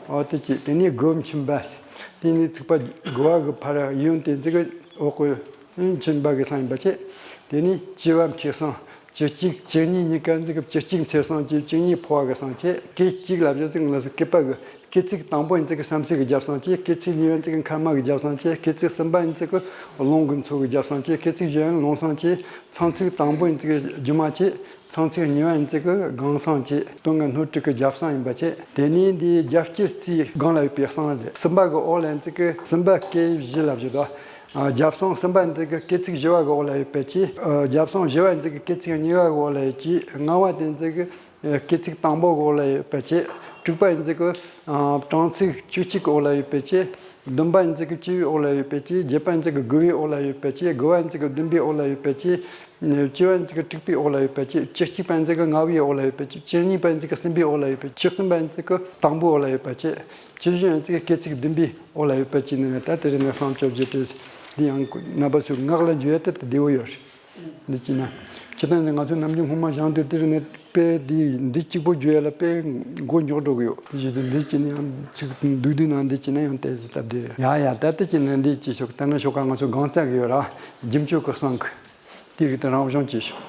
འོ་དེ་གཅིག་དེ་ནས་དགུ་བ་མཆིན་པ། དེ་ནས་ཚིག་པ་དགུ་བ་གི་ཕར་གཡོན་དེ་ཚིག་གི་འོག་གི་མཆིན་པ་གི་སང་ཡིན་པ་བྱས། དེ་ནས་བཅུ་བ་མཆེར་སང་། བཅུ་གཅིག་བཅུ་གཉིས་གཉིས་ཀ་ཡིན་ཚིག་གི་བཅུ་གཅིག་མཆེར་སང་བཅས། བཅུ་གཉིས་ཕོ་བ་གི་སང་བྱས། སྐད་གཅིག་ལབ་བྱས་ཚིག་ང་ཚོ་སྐེད་པ་གི་སྐེད་ཚིག་དང་པོ་ཡིན་ཚིག་གི་བསམ་སེ་གི་རྒྱབ་སང་བྱས། སྐེད་ཚིག་གཉིས་པ་ཡིན་ཚིག་གི་མཁལ་མ་གི་རྒྱབ་སང་བྱས། སྐེད་ཚིག་གསུམ་པ་ཡིན་ཚིག་གི་ལོང་གི་མཚོ་གི་རྒྱབ་སང་བྱས། སྐེད་ཚིག་བཞི་ཡིན་ལོང་སང་བྱས། ཚང་ཚིག་དང་པོ་ཡིན་ཚིག་གི་རྒྱུ་མ་བྱས། ཚང་ཚིག་གཉིས་པ་ཡིན་ཚིག་གི་སྒང་སང་བྱས། སྟོད་འགག་སྣོད་དྲུག་གི་རྒྱབ་སང་ཡིན་པ་བྱས། དེ་ནས་འདི་རྒྱབ་སྐྱེས་རྩིའི་སྒང་ལ་ཡོད་པའི་སང་ལ་རེད། གསུམ་པ་གི་འོག་ལ་ཡིན་ཚིག་གི་གསུམ་པ་སྐེད་བཞི་ལ་བཞི་དོ། ཨ། རྒྱབ་སང་གསུམ་པ་ཡིན་ཚིག་གི་སྐེད་ཚིག་བཞི་བ་གི་འོག་ལ་ཡོད་པ་བྱས། ཨ། རྒྱབ་སང་བཞི་བ་ཡིན་ཚིག་གི་སྐེད་ཚིག་གཉིས་པ་གི་འོག་ལ་ཡོད་ཀྱི། ལྔ་བ་དེ་ཡིན་ཚིག་གི་ཨ། སྐེད་ཚིག་དང་པོ་གི་འོག་ལ་ཡོད་པ་བྱས། དྲུག་པ་ཡིན་ཚིག་གི་ཨ། གྲངས་ཚིག་བཅུ་གཅིག་གི་འོག་ལ་ཡོད་པ་བྱས། བདུན་པ་ཡིན་ཚིག་གི་བཅུ་བའི་འོག་ལ་ཡོད་པ་བྱས། བརྒྱད་པ་ཡིན་ཚིག་གི་དགུ་བའི་འོག་ལ་ཡོད་པ་བྱས། དགུ་བ་ཡིན་ཚིག་གི་བདུན་པའི་འོག་ལ་ཡོད་པ་བྱས། བཅུ་བ་ཡིན་ཚིག་གི་དྲུག་པའི་འོག་ལ་ཡོད་པ་བྱས། བཅུ་གཅིག་པ་ཡིན་ཚིག་གི་ལྔ་བའི་འོག་ལ་ཡོད་པ་བྱས། བཅུ་གཉིས་པ་ཡིན་ཚིག་གི་གསུམ་པའི་འོག་ལ་ཡོད་པ་བྱས། བཅུ་གསུམ་པ་ཡིན་ཚིག་གི་དང་པོའི་འོག་ལ་ཡོད་པ་བྱས། བཅུ་བཞི་ཡིན་ཚིག་གི་སྐེད་ཚིག་བདུན་པའི་འོག་ལ་ཡོད་པ་བྱས་ནས། ད་དེ་རིང་ནས་བསམ་སྤྱོད་བརྗོད་བྲིས་འདི་ཡང་རྣམ་པ་ཚོའི་ངག་ལ་འཇུ་ཡ་དེ་དེ་བདེ་བོ་ཡོད་རེད། འདི་བྱས་ན་ཁྱེད་རང་ནས་ང་ཚོ་ནམ་རྒྱུན་སྔོན་མ་བཞེངས་དུས་དེ་རིང་ནས་དཔེ་འདི་འདི་གཅིག་པོ་བརྗོད་ཡ་ལ་དཔེ་མགོ་མགྱོགས་འགྲོ་གི་ཡོད། དེ་བཞིན་དུ་འདི་བྱས་ན་ཡང་ཚིག་འདུག་འདུག་ན་འདི་བྱས་ན་ཡང་ཏོག་ཙམ་སྟབས་བདེ། ཡ་ཡ། ད་ལྟ་བྱས་ན་འདི་བྱས་ཆོག་ད་ནི་ཞོགས་ཀ་ང་ཚོ་སྒང་རྩ་གི་ཡོད་ར། རྒྱུ་མཆོད་ཀྱི་སང་གི་དེ་རིགས་དེ་རང་སྦྱོང་བྱས་ཤོག་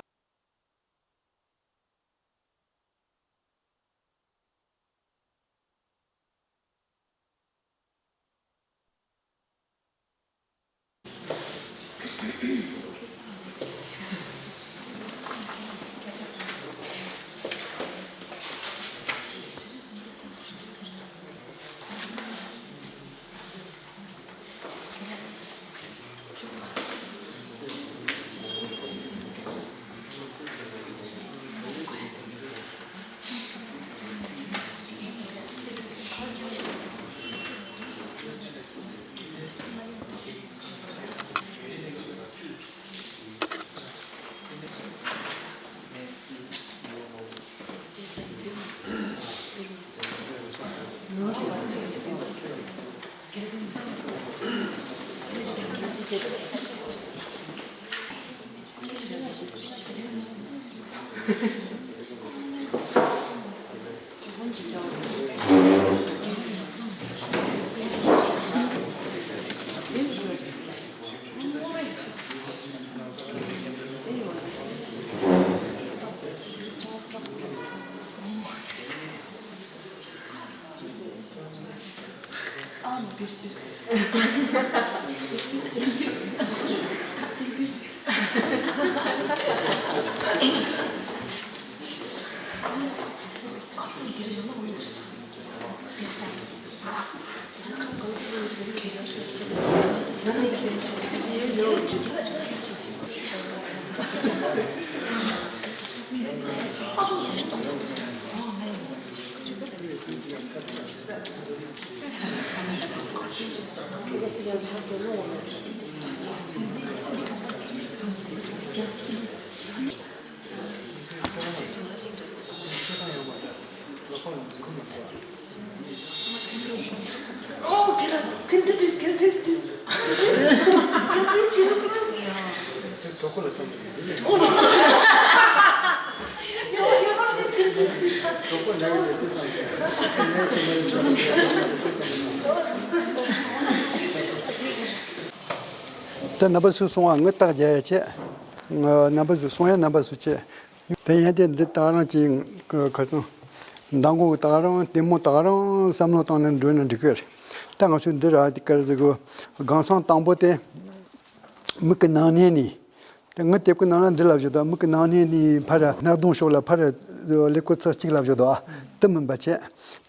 ད་རྣམ་པ་ཚོས་གསུང་བ་ངས་རྟགས་རྒྱག་ཡ་བྱས། རྣམ་པ་ཚོས་གསུང་ཡ་རྣམ་པ་ཚོས་བྱས། དེ་ཡན་དེ་འདི་ད་རང་གི་ཁ་སང་མདང་དགོང་གི་ད་རང་ལྟད་མོ་ད་རང་བསམ་བློ་བཏང་ནས་འགྲོ་ན་འགྲིག་གི་རེད། ད་ང་ཚོས་འདི་ར་དེ་གར་ཟེར་གོ། སྒང་སང་དང་པོ་དེ་མིག་གི་ནང་ནས་ནི། དེ་ངའི་དེབ་ཀྱི་ནང་ལ་འདི་ལབ་བཞག་ད་མིག་གི་ནང་ནས་ནི་ཕར་སྣ་གདོང་ཕྱོགས་ལ་ཕར་ཀླད་ཀོར་ཚེག་གཅིག་ལབ་བཞག་ད། དེ་མིན་པ་བྱས།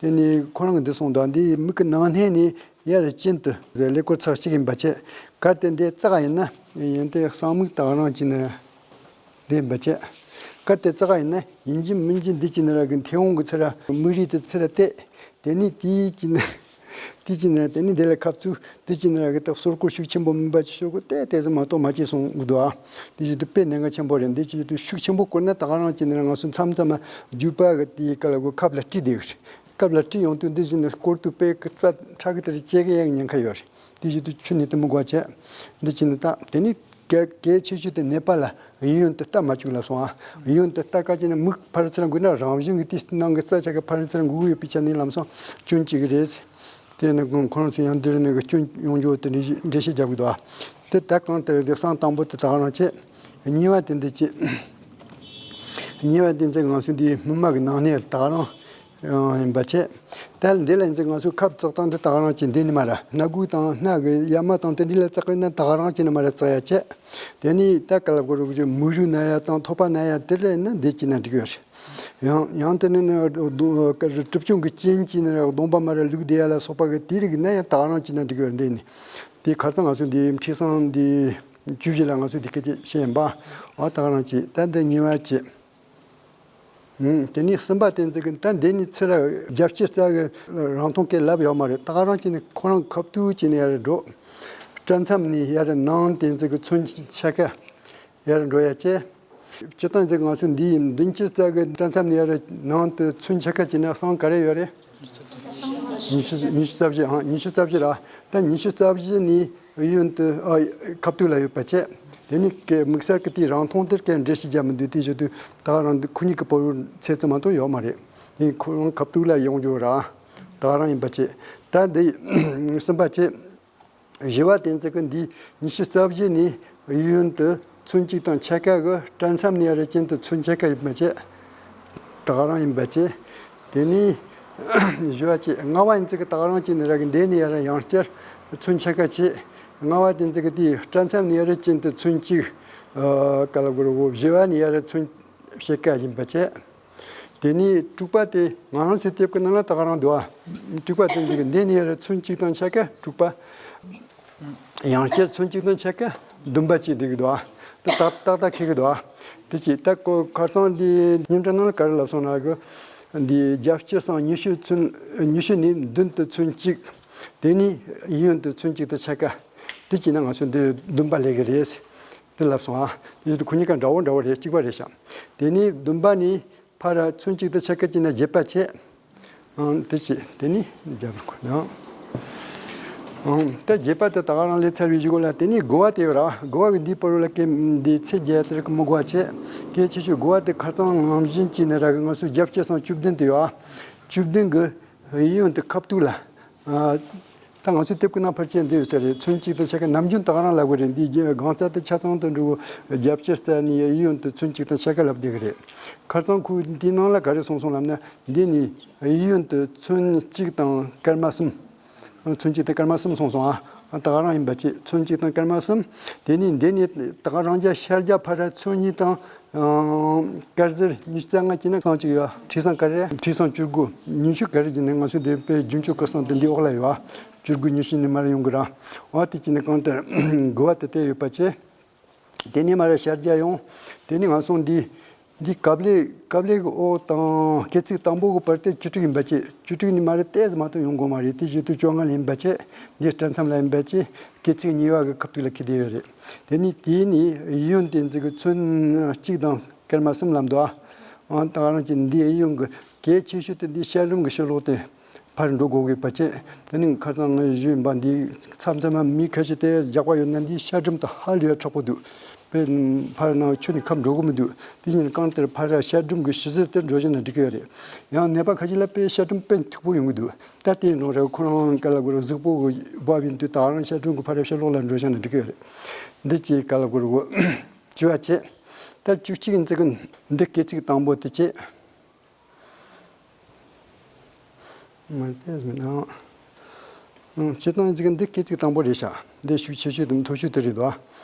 དེ་ནི་ཁོ་རང་གིས་འདི་གསུངས་ད། འདི་མིག་གི་ནང་ནས་ནི་ཡར་གཅིན་དུ་ཀླད་ཀོར་ཚེག་གཅིག་ཡིན་པ་བྱས། གལ་ཏེ་འདི་བཙགས་ཡིན་ན་ཡིན་ཏེ་གསང་མིག་དག་རང་གྱི་ནི་འདི་འབད་ཅེས། གལ་ཏེ་བཙགས་ཡིན་ན་ཡིན་གྱི་མིན་གྱི་འདི་གྱི་ནི་ར་གི་མཐེ་བོང་གི་ཚུར་ར་མིག་རིལ་དེ་ཚུར་ར་གཏད། དེ་ནི་དེའི་གྱི་ནི་དེ་གྱི་ནི་དེ་ནི་དེ་ལ་ཁབ་བཙུགས། དེ་གྱི་ནི་ར་གི་ད་སོར་སྐོར་ཤུགས་ཆེན་པོ་མིན་པ་ཅིག་ཤོར་གོ་ཏེ་དེ་ཙམ་མ་གཏོགས་མ་བྱས་སོང་གི་འདུག་ཨ། དེ་བཞིན་དུ་དཔེ་གནད་འགག་ཆེན་པོ་རེད། འདི་བཞིན་དུ་ཤུགས་ཆེན་པོ་བསྐོར་ན་ད་ག་རང་གྱི་ནི་ར་ང་ཚོ་མཚམས་མཚམས་མ་རྒྱུག་པ་གི་དེའི་སྐབས་ལ་གོ་ཁབ་ལ་དཀྲིས་བསྡད་གི་རེད། སྐབས་ལ་དཀྲིས་ཡོང་དུས་འདི་བཞིན་དུ་སྐོར་དུ་དཔེ་གི་རྩ་ཁྲག་གི་དེར་བཅད་གི་ཡང་ཉེན་ཁ་ཡོད་རེད། དེ་བཞིན་དུ་ཆུ་ནི་དེ་མི་དགོས་བྱས། འདི་ཅི་ནི་ད་དེ་ནི་གལ་གལ་ཆེ་ཤོས་དེ་ནད་པ་ལ་གཡས་གཡོན་དུ་ལྟ་མ་བཅུག་ལབ་སོང་ཨ། གཡས་གཡོན་དུ་ལྟ་ག་ཅི་ན་མིག་ཕར་ཚུར་འགུལ་ན་རང་བཞིན་གྱི་དེའི་ནང་གི་རྩ་ཆ་ག་ཕར་ཚུར་འགུལ་གི་ཡོད་པའི་ཆ་ནས་ལམ་སང་སྐྱོན་གཅིག་གི་རེད། དེ་ནི་ཁོང་ཁོ་རང་ཚོ་ཡང་འདིར་ནི་གི་སྐྱོན་ཡོང་རྒྱུ་དེ་འགྲེལ་བཤད་འགྲེལ་བཤད་རྒྱབ་གི་འདུག་ཨ། དེ་ད་གང་ལྟར་དེ་གསང་དང་པོ་དེ་ད་ག་རང་བྱས། གཉིས་པ་དེ་འདི་ཅི། གཉིས་པ་དེ་ཚེ་ང་ཚོ་འདི་སྨིན་མ་གི་ནང་ནས་ད་ག་རང་ཡང་ཡིན་པ་བྱས། ད་འདི་ལ་ཡིན་ཚེ་ང་ཚོ་ཁབ་བཙགས་སྟངས་འདི་ད་ག་རང་ཅི་འདི་ནི་མ་ར་སྣ་དགུ་དང་སྣ་གི་ཡ་མ་དང་དེ་འདྲ་ལ་བཙགས་ན་ད་ག་རང་ཅི་ནི་མ་ར་བཙགས་ཡ་བྱས། དེ་ནི་ད་ག་ལ་གོ་རུ་གི་མིག་རུས་ན་ཡ་དང་ཐོད་པ་ན་ཡ་དེ་ལ་ཡིན་ན་འདི་ཅི་ན་འགྲིག་ཡོད་རེད། ཡང་ཡང་དེ་ནི་ནི་གྲིབ་སྐྱོན་གྱི་རྐྱེན་གྱིས་ནི་ར་གདོང་པ་མ་ར་ལུག་བསྡད་ཡ་ལ་སོགས་པ་གི་དེ་རིགས་ན་ཡང་ད་ག་རང་ཅི་ན་འགྲིག་ཡོད་རེད། འདི་ནི་དེ་ཁར་ཚང་ང་ཚོ་འདི་མཁྲིས་སང་འདི་བཅུ་བཞི་ལ་ང་ཚོ་འདི་སྐད་ཆ་བཤད་ཡིན་པ། འོ་ད་ག་རང་ཅི་ད་འདི་གཉིས་པ་ཅི། ཨུམ། དེ་ནས་གསུམ་པ་དེ་ཚོ་གི་ད་འདི་ནི་ཚུར་རྒྱབ་ཕྱི་རྩ་གི་རང་མཐོང་སྐད་ལབ་ཡོད་མ་རེད། ད་ག་རང་ཅི་ནི་ཁོ་རང་ཁབ་ཏུ་ཅི་ནི་ཡ་རེད་འགྲོ། སྐྲ་མཚམས་ནས་ཡ་རེད་ནང་དེ་ཚོ་གི་ཚོན་ཆ་ག་ཡ་རེད་འགྲོ་ཡ་ཅེ། སྤྱིར་བཏང་ཅིག་ང་ཚོ་འདི་ཡི་མདུན་སྤྱི་རྩ་གི་སྐྲ་མཚམས་ནས་ཡ་རེད་ནང་དུ་ཚོན་ཆ་ག་ཅི་ནི་སང་ག་རེ་ཡོད་རེད། ཉི་ཤུ་ཉི་ཤུ་རྩ་བཞི་ཨང་ཉི་ཤུ་རྩ་བཞི་ར། ད་ཉི་ཤུ་རྩ་བཞི་ནི་གཡས་གཡོན་དུ་ཨ་ཁབ་ཏུ་ལ་ཡོད་པ་བྱས། དེ་ནི་ཀའི་དམིགས་བསལ་གྱི་དེའི་རང་མཐོང་དེར་ཀའི་འགྲེལ་བཤད་རྒྱག་མི་འདུག་དེ་བྱེད་དུས་ད་ག་རང་འདི་ཁོ་གཉིས་ཀྱི་བར་ཚད་ཙམ་མ་གཏོགས་ཡོད་མ་རེད། དེ་ཁོ་རང་ཁབ་ཏུ་ལ་ཡོང་རྒྱུ་ར། ད་ག་རང་ཡིན་པ་བྱས། ད་འདི་གསུམ་པ་བྱས། བཞི་བ་དེ་ཚོ་གི་འདི་ཉི་ཤུ་རྩ་བཞི་ནི་གཡས་གཡོན་དུ་ཚོན་གཅིག་དང་ཕྱེད་ཀ་གི་སྐྲ་མཚམས་ནས་ཡ་རེ་ཅན་དུ་ཚོན་ཕྱེད་ཀ་ཡིན་པ་བྱས། ད་ག་རང་ཡིན་པ་བྱས། དེ་ནི་བཞི་བ་བྱས། ལྔ་བ་ཡིན་ཚེ་གི་ད་ག་རང་བྱས་ནི་ར་གི་འདི་ནི་ཡ་རེ་ཡང་བསྐྱར་ཚོན་ཕྱེད་ཀ་བྱས། ལྔ་བ་དེ་ཚོ་གི་དེའི་སྐྲ་མཚམས་ནས་ཡ་རེ་ཅན་དུ་ཚོན་གཅིག་ཨ་ག་ལ་གོ་ར་གོ་བཞི་བ་ནི་ཡ་རེ་ཚོན་ཕྱེད་ཀ་ཡིན་པ་བྱས། དེ་ནས་དྲུག་པ་དེ་ང་རང་ཚོའི་དེབ་ཀྱི་ནང་ལ་ད་ག་རང་འདུག་ཨ། དྲུག་པ་དེ་འདི་གི་འདི་ནས་ཡ་རེ་ཚོན་གཅིག་དང་ཕྱེད་ཀ་དྲུག་པ། ཡང་བསྐྱར་ཚོན་གཅིག་དང་ཕྱེད་ཀ་བདུན་པ་བྱས་བསྡད་ཀྱི་འདུག་ཨ། དེ་ཏག་ཏག་ཏག་ཁེལ་གྱི་འདུག་ཨ། དེ་ཅི་ད་ཁོ་ཁར་སང་འདི་སྙན་གྲགས་ནང་ལ་ག་རེ་ལབ་སོང་ན་གི། འདི་རྒྱབ་སྐྱེས་སང་ཉི་ཤུ་ཚོན་ཉི་ཤུ་ནི་མདུན་དུ་ཚོན་གཅིག་དེ་ནི་གཡས་གཡོན་དུ་ཚོན་གཅིག་དང་ཕྱེད་ཀ་དེ་བྱས་ན་ང་ཚོ་འདི་བདུན་པ་ལས་ཀྱི་རེད། དེ་ལབ་སོང་ཨ། དེ་བཞིན་དུ་ཁོ་གཉིས་ཀ་འདྲ་བོ་འདྲ་བོ་རེད། གཅིག་པ་རེད་ཤག་དེ་ནི་བདུན་པ་ནི་ཕར་ཚོན་གཅིག་དང་ཕྱེད་ཀ་གཅིག་ན་བརྒྱད་པ་བྱས། ཨང་དེ་བྱས་དེ་ནི་རྒྱབ་ཁོ་ནང་། ཨང་ད་བརྒྱད་པ་དེ་ད་ག་རང་ལས་ཚར་བའི་གཞུག་ལ་དེ་ནི་དགུ་བ་དེ་ཡོད་ར། དགུ་བ་གི་འདིའི་བར་ལ་ཀེ་འདི་ཚེ་བརྒྱད་དེར་ཀེ་མི་དགུ་བ་བྱས། གལ་ཆེ་ཤོས་དགུ་བ་དེ་ཁ་རྩང་ངམ་བཞིན་གྱི་ནི་ར་གི་ང་ཚོ་རྒྱབ་སྐྱེས་སང་བཅུ་བདུན་དེ་ཡོད་ཨ། བཅུ་བདུན་གི་གཡས་གཡོན་དུ་ཁབ་ཏུ་ལ། ཨ། ད་ང་ཚོའི་དེབ་ཀྱི་ནང་ཕལ་ཆེར་འདི་ཡོད་ས་རེད། ཚོན་གཅིག་དང་ཕྱེད་ཀ་ནམ་རྒྱུན་ད་ག་རང་ལབ་དགོས་རེད། འདི་རྒྱ་གང་ཚ་དེ་ཆ་ཚང་དུ་འགྲོ་རྒྱབ་ཕྱེད་རྩ་ནི་གཡས་གཡོན་དུ་ཚོན་གཅིག་དང་ཕྱེད་ཀ་ལབ་བསྡད་ཀྱི་རེད། ཁ་རྩང་ཁོས་འདི་ནང་ལ་ག་རེ་གསུངས་སོང་ལབ་ན་འདི་ནི་གཡས་གཡོན་དུ་ཚོན་གཅིག་དང་སྐར་མ་གསུམ། ཚོན་གཅིག་དང་སྐར་མ་གསུམ་གསུངས་སོང་ཨ། ད་ག་རང་ཡིན་པ་ཅི་ཚོན་གཅིག་དང་སྐར་མ་གསུམ། དེ་ནི་འདི་ནི་ད་ག་རང་རྒྱ་ཤར་རྒྱ་ཕ་ར་ཚོན་གཉིས་དང་། ཨང་། དཀར་ཟེར་ཉི་ཤུ་རྩ་ལྔ་གྱི་ནང་གསང་གཅིག་ཡོད། ཁྲི་སང་ག་རེ། ཁྲི་སང་བཅུ་དགུ། ཉི་ཤུ་ག་རེ་གྱི་ནང་ང་ཚོ་འདི་པའི་རྒྱུན་སྤྱོད་སྐུ་སང་དེ་འདི་འོག་ལ་ཡོད། བཅུ་དགུ་ཉི་ཤུ་ནི་མར་ཡོང་གི་ར། འོ་དེ་གྱི་ནི་གང་ལྟར་དགུ་བ་དེ་དེ་ཡོད་པ་བྱས། དེ་ནི་མ་ར་ཤར་རྒྱ་ཡོང་། དེ་ནི་ང་སོང་འདི། འདི་ཀབ་ལེ་ཀབ་ལེ་གི་འོག་དང་སྐེ་ཚིགས་དང་པོ་གི་བར་དེ་བཅུ་དྲུག་ཡིན་པ་བྱས། བཅུ་དྲུག་ནི་མ་ར་ཏོག་ཙམ་མ་གཏོགས་ཡོང་གི་མ་རེད། དེ་བཞིན་དུ་བཅོ་ལྔ་ལ་ཡིན་པ་བྱས། འདི་སྐྲ་མཚམས་ལ་ཡིན་པ་བྱས། སྐེ་ཚིགས་གཉིས་པ་གི་ཁབ་ཏུ་ལ་ཁེལ་བསྡད་ཡོད་རེད། དེ་ནི་དེའི་ནི་གཡས་གཡོན་དེ་ཚོ་གི་ཚོན་གཅིག་དང་སྐར་མ་གསུམ་ལ་འདུག་ཨ། ད་ག་རང་གི་འདི་གཡས་གཡོན་གི་གལ་ཆེ་ཤོས་དེ་འདི་ཤ་སྦྲུམ་གི་ཕྱི་ལོགས་དེ་ཕར་འགྲོ་དགོས་གི་པ་ཆེ། དེ་ནི་ཁ་སང་ངས་ཞུས་ཡིན་པ་འདི་མཚམས་མཚམས་མ་མི་ཁ་ཤས་དེ་རྒྱགས་པ་ཡོད་ན་འདི་ཤ་སྦྲུམ་དང་ཧ་ལས་ཡ་མཁྲེགས་པོ་འདུག་དཔེ་ཕར་ནང་ཆུ་ནི་ཁམ་འགྲོ་གི་མི་འདུག་དེ་ཡིན་གང་ལྟར་ཕར་ཤ་སྦྲུམ་གི་ཤི་ཟིལ་དེ་འགྲོ་བཞིན་ན་འགྲིག་གི་ཡོད་རེད། ཡང་ནད་པ་ཁ་ཤས་ལ་དཔེ་ཤ་སྦྲུམ་དཔེ་མཐུག་པོ་ཡོང་གི་འདུག་ད་དེ་ཡིན་རུང་རེད། ཁོ་རང་ག་ལ་གོ་ར་གཟུགས་པོ་གི་བབ་ཡིན་དུས་ད་རང་ཤ་སྦྲུམ་གི་ཕར་ཤ་ལོག་ལ་འགྲོ་བཞིན་ན་འགྲིག་གི་ཡོད་རེད། འདི་ཅིག་ག་ལ་གོ་ར་གོ་བཅུ་བ་བྱས། ད་བཅུ་གཅིག་ཡིན་ཚེ་གི་འདི་སྐེ་ཚིགས་དང་པོ་དེ་བྱས། མ་བལྟས་མིན་ན། ཨང་། སྤྱིར་བཏང་ཅིག་འདི་སྐེ་ཚིགས་དང་པོ་རེད་ཤག་འདི་ཤུགས་ཆེ་ཤོས་དང་མཐོ་ཤོས་དེ་རེད་དོ།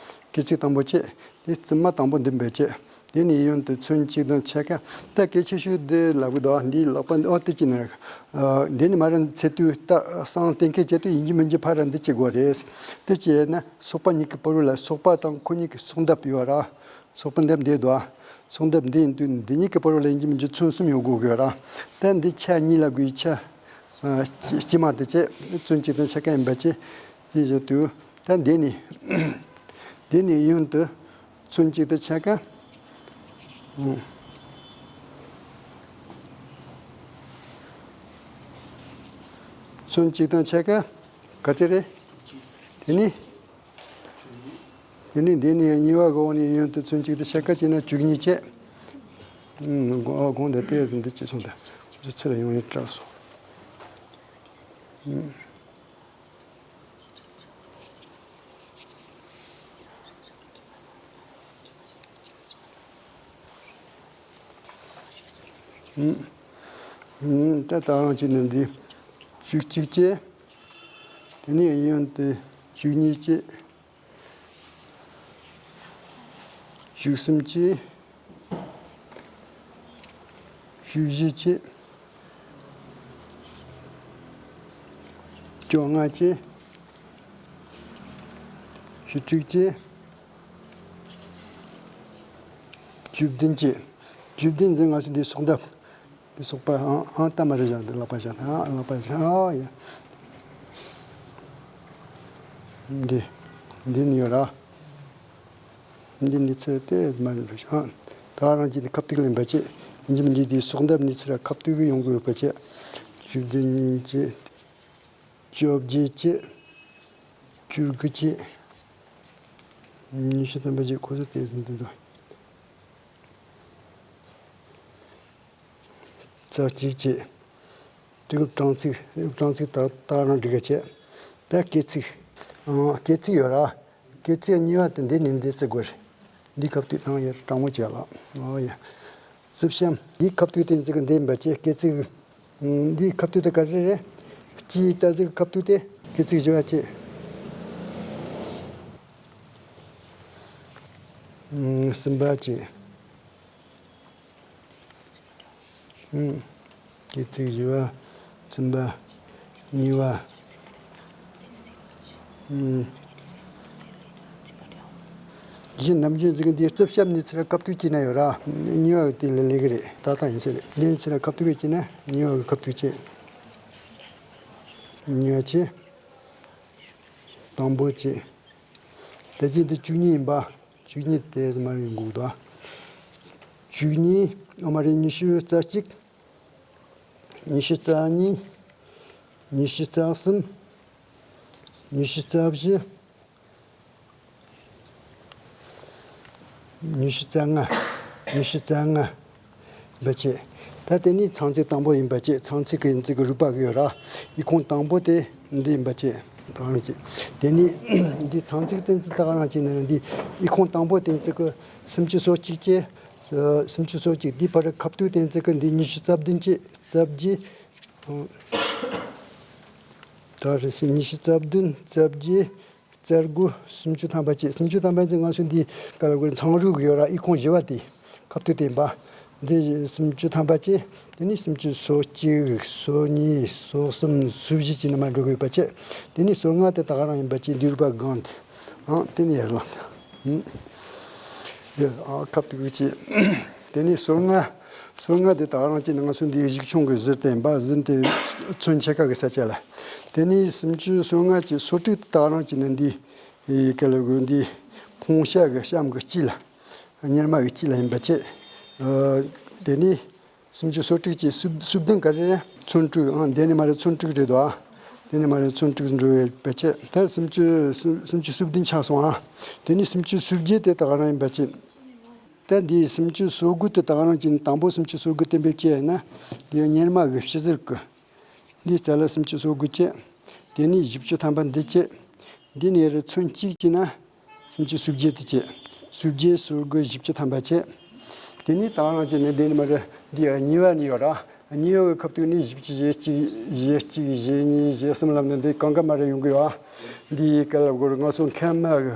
སྐེ་ཚིགས་དང་པོ་བྱས། འདི་རྩིབ་མ་དང་པོ་འདི་འབད་བྱས། དེ་ནས་གཡོན་དུ་ཚོན་གཅིག་དང་ཕྱེད་ཀ། ད་གལ་ཆེ་ཤོས་འདི་ལབ་གི་འདུག་འདིའི་ལག་པ་འདི་ཨོ་དེ་གཅིག་ནི་རེད། འདི་ནི་མ་རེད། ཚེ་དུས་ད་སང་གཏན་འཁེལ་བྱེད་དུས་ཡིན་གཅིག་མིན་གཅིག་ཕར་འདི་གཅིག་དགོས་རེད། དེ་བྱས་ན་སོག་པ་གཉིས་ཀྱི་བར་ལ་སོག་པ་དང་ཁོ་གཉིས་ཀྱི་སོག་འདབ་ཡོད་ར། སོག་པ་འདབ་འདི་འདུག་སོག་འདབ་འདི་ཡིན་དུས་འདི་གཉིས་ཀྱི་བར་ལ་ཡིན་གཅིག་མིན་གཅིག་ཚོན་གསུམ་ཡོད་དགོས་ཀྱི་ཡོད་ར། ད་འདི་ཆ་གཉིས་ལ་དགོས་ཆ། ཨ། དཀྱིལ་མ་དེ་བྱས་ཚོན་གཅིག་དང་ཕྱེད་ཀ་ཡིན་པ་བྱས། དེ་བཞག་དུས་ད་འདི་ནི། འདི་ནི་གཡོན་དུ་ཚོན་གཅིག་དང་ཕྱེད་ཀ། ཚོན་གཅིག་དང་ཕྱེད་ཀ་ག་ཚད་རེད། དེ་ནི། དེ་ནི་འདི་ནི་གཉིས་པ་གི་འོག་ནས་གཡོན་དུ་ཚོན་གཅིག་དང་ཕྱེད་ཀ་བྱས་ན་བཅུ་གཉིས་བྱས། ཨུམ། དགོངས་དག་དེ་འདི་ཅི་སོང་ད། ཚེ་ལ་ཡོང་ཡིན་སྐྲག་སོང་། ཨུམ། ཨུམ། ཨུམ། ད་ད་རང་བྱས་ན་འདི་བཅུ་གཅིག་བྱས། དེ་ནས་གཡོན་དུ་བཅུ་གཉིས་བྱས། བཅུ་གསུམ་བྱས། བཅུ་བཞི་བྱས། བཅོ་ལྔ་བྱས། བཅུ་དྲུག་བྱས། བཅུ་བདུན་བྱས། བཅུ་བདུན་ཟེར་ང་ཚོ་འདི་སོག་འདབ། འདི་སོག་པ་ཨང་ཨང་ལྟ་མ་རེད་བཞག་འདི་ལག་པ་བཞག་ཨང་ལག་པ་བཞག་ཨ་ཡ། འདི། འདི་ནི་ཡོད་ར། འདི་ནི་ཚེ་ལྟས་མ་རེད་བཞག་ཨང་། ད་རང་གཅིག་འདི་ཁ་ཐུག་ལེན་པ་བྱས། འཇིམ་འདི་འདི་སོག་འདབ་ནི་ཚེ་ར་ཁ་ཐུག་གི་ཡོང་དགོས་པ་བྱས། བཅུ་བདུན་བྱས། བཅོ་བརྒྱད་བྱས། བཅུ་དགུ་བྱས། ཉི་ཤུ་ཐམ་པ་བྱས་ཁོ་ཚོ་ལྟས་ཟིན་འདི་འདུག་རྩ་གཅིག་བྱས། དེ་གི་གྲངས་ཚིག་གྲངས་ཚིག་ད་ད་རང་འགྲིག་ག་བྱས། ད་སྐེད་ཚིག་ཨང་སྐེད་ཚིག་ཡོད་ར། སྐེད་ཚིག་གཉིས་པ་དེ་འདི་ནི་འདི་བརྩི་དགོས་རེད། འདི་ཁ་ཐུག་དང་ཡར་དྲང་མོ་བྱས་ལ། ཨོ་ཡ། རྩིབ་གཤམ་འདི་ཁ་ཐུག་དེ་འཛི་གི་འདི་འབད་བྱས་སྐེད་ཚིག་འདི་ཁ་ཐུག་དེ་ག་ཚོད་རེད། སྤྱིའི་ལྟ་ཚིག་ཁ་ཐུག་དེ་སྐེད་ཚིག་བཞི་པ་བྱས། གསུམ་པ་བྱས། ཨུམ། སྐེད་ཚིག་བཞི་པ། གསུམ་པ། གཉིས་པ། ཨུམ། གཞི་ནམ་རྒྱུན་ཟིག་འདི་རྩིབ་གཤམ་ནས་ཚུར་ཁ་ཐུག་བྱས་ན་ཡོད་ར། གཉིས་པ་དེ་ལ་ལས་ཀྱི་རེད། ད་ལྟ་ཡིན་ས་རེད། འདི་ཚུར་ཁ་ཐུག་བྱས་ན་གཉིས་པ་ཁ་ཐུག་བྱས། གཉིས་པ་བྱས། དང་པོ་བྱས། ད་གིན་འདི་བཅུ་གཉིས་ཡིན་པ། བཅུ་གཉིས་དེ་མ་ཡིན་དགོས་དོ། བཅུ་གཉིས་ཨ་མ་རེད། ཉི་ཤུ་རྩ་གཅིག་ཉི་ཤུ་རྩ་གཉིས། ཉི་ཤུ་རྩ་གསུམ། ཉི་ཤུ་རྩ་བཞི། ཉི་ཤུ་རྩ་ལྔ། ཉི་ཤུ་རྩ་ལྔ། འབད་བྱས། ད་དེ་ནི་ཚང་ཚིག་དང་པོ་ཡིན་པ་བྱས། ཚང་ཚིག་གི་ཡིན་ཚིག་གི་རིགས་པ་གི་ཡོད་ར། ཨི་ཁུང་དང་པོ་དེ་འདི་ཡིན་པ་བྱས། ད་ག་རང་བྱས། དེ་ནི་འདི་ཚང་ཚིག་དེ་འདི་ད་ག་རང་བྱས་ན་འདི་ཨི་ཁུང་དང་པོ་དེ་ཚིག་གི་སུམ་ཅུ་སོ་གཅིག་བྱས། སུམ་ཅུ་སོ་གཅིག་འདི་བར་ཁ་ཐུག་དེ་ཚིག་གི་འདི་ཉི་ཤུ་རྩ་བདུན་བྱས། རྩ་བརྒྱད། ད་རེས་ཉི་ཤུ་རྩ་བདུན། རྩ་བརྒྱད། རྩ་དགུ། སུམ་ཅུ་ཐམ་པ་བྱས། སུམ་ཅུ་ཐམ་པ་བྱས་ང་ཚོ་འདི་ག་ལ་དགོས། ཚང་རུག་ཡོད་ར། ཨི་ཁུང་བཞི་པ་དེ་ཁ་ཐུག་བསྟན་པ། འདི་སུམ་ཅུ་ཐམ་པ་བྱས། དེ་ནི་སུམ་ཅུ་སོ་གཅིག་སོ་གཉིས། སོ་གསུམ། སོ་བཞི་བྱས་ནི་མ་འགྲོ་དགོས་པ་བྱས། དེ་ནི་སོ་ལྔ་དེ་ད་ག་རང་ཡིན་པ་བྱས། འདི་རུ་པ་གང་དེ། ཨང་། དེ་ནི་ཡར་ལངས། ཨང་། ཡ། ཨ། ཁ་ཐུག་བྱས། དེ་ནི་སོ་ལྔ། སོ་ལྔ་དེ་ད་ག་རང་བྱས་ནི་ང་ཚོ་འདི་གཞི་ཁྱོན་གྱི་ཟུར་བསྟན་པ། ཟུར་དེ་ཚོན་ཕྱེད་ཀ་གི་ས་ཆ་ལ། དེ་ནི་སུམ་ཅུ་སོ་ལྔ་བྱས། སོ་དྲུག་དེ་ད་ག་རང་བྱས་ནི་འདི། ཨེ། ག་ལ་དགོས། འདི་ཕོང་ཤ་གི་གཤམ་གི་དཀྱིལ་ལ། གཉེར་མ་གི་དཀྱིལ་ལ་ཡིན་པ་བྱས། ཨ། དེ་ནི་སུམ་ཅུ་སོ་དྲུག་བྱས། སོ་སོ་བདུན་ག་རེ་རེད། ཚོན་དྲུག་ཨང་། དེ་ནི་མ་རེད། ཚོན་དྲུག་རེད་དོ། ཨ། དེ་ནི་མ་རེད། ཚོན་དྲུག་འགྲོ་བའི་བ་ཆེ། ད་སུམ་ཅུ་སུམ་ཅུ་སོ་བདུན་ཆགས་སོང་། ཨ། དེ་ནི་སུམ་ཅུ་སོ་བརྒྱད་དེ་ད་ག་རང་ཡིན་པ་བྱས། ད་འདི་སུམ་ཅུ་སོ་དགུ་དེ་ད་ག་རང་བྱས། དང་པོ་སུམ་ཅུ་སོ་དགུ་བསྟན་པའི་བྱས་ཡིན་ན། འདི་གཉེར་མ་གི་ཕྱི་ཟུར་གི། འདི་རྩ་ལ་སུམ་ཅུ་སོ་དགུ་བྱས། དེ་ནི་བཞི་བཅུ་ཐམ་པ་འདི་བྱས། འདི་ནས་ར་ཚོན་གཅིག་བྱས་ན། སུམ་ཅུ་སོ་བརྒྱད་དེ་བྱས། སོ་བརྒྱད། སོ་དགུ། བཞི་བཅུ་ཐམ་པ་བྱས། དེ་ནས་ད་རང་བྱས་ནས་དེ་ནི་མ་རེད། འདི་ཡ་གཉིས་པ་ནི་ཡོད་ར། གཉིས་པ་གི་ཁ་ཐུག་ནི་བཞི་བཅུ་ཞེ་གཅིག་ཞེ་གཅིག་ཞེ་གཉིས། ཞེ་གསུམ་ལབ་ནས་འདི་གང་ག་མ་རེད་ཡོང་གི་ཡོད། འདི་ག་ལ་དགོས་རེད། ང་ཚོ་མཁལ་མ་གི་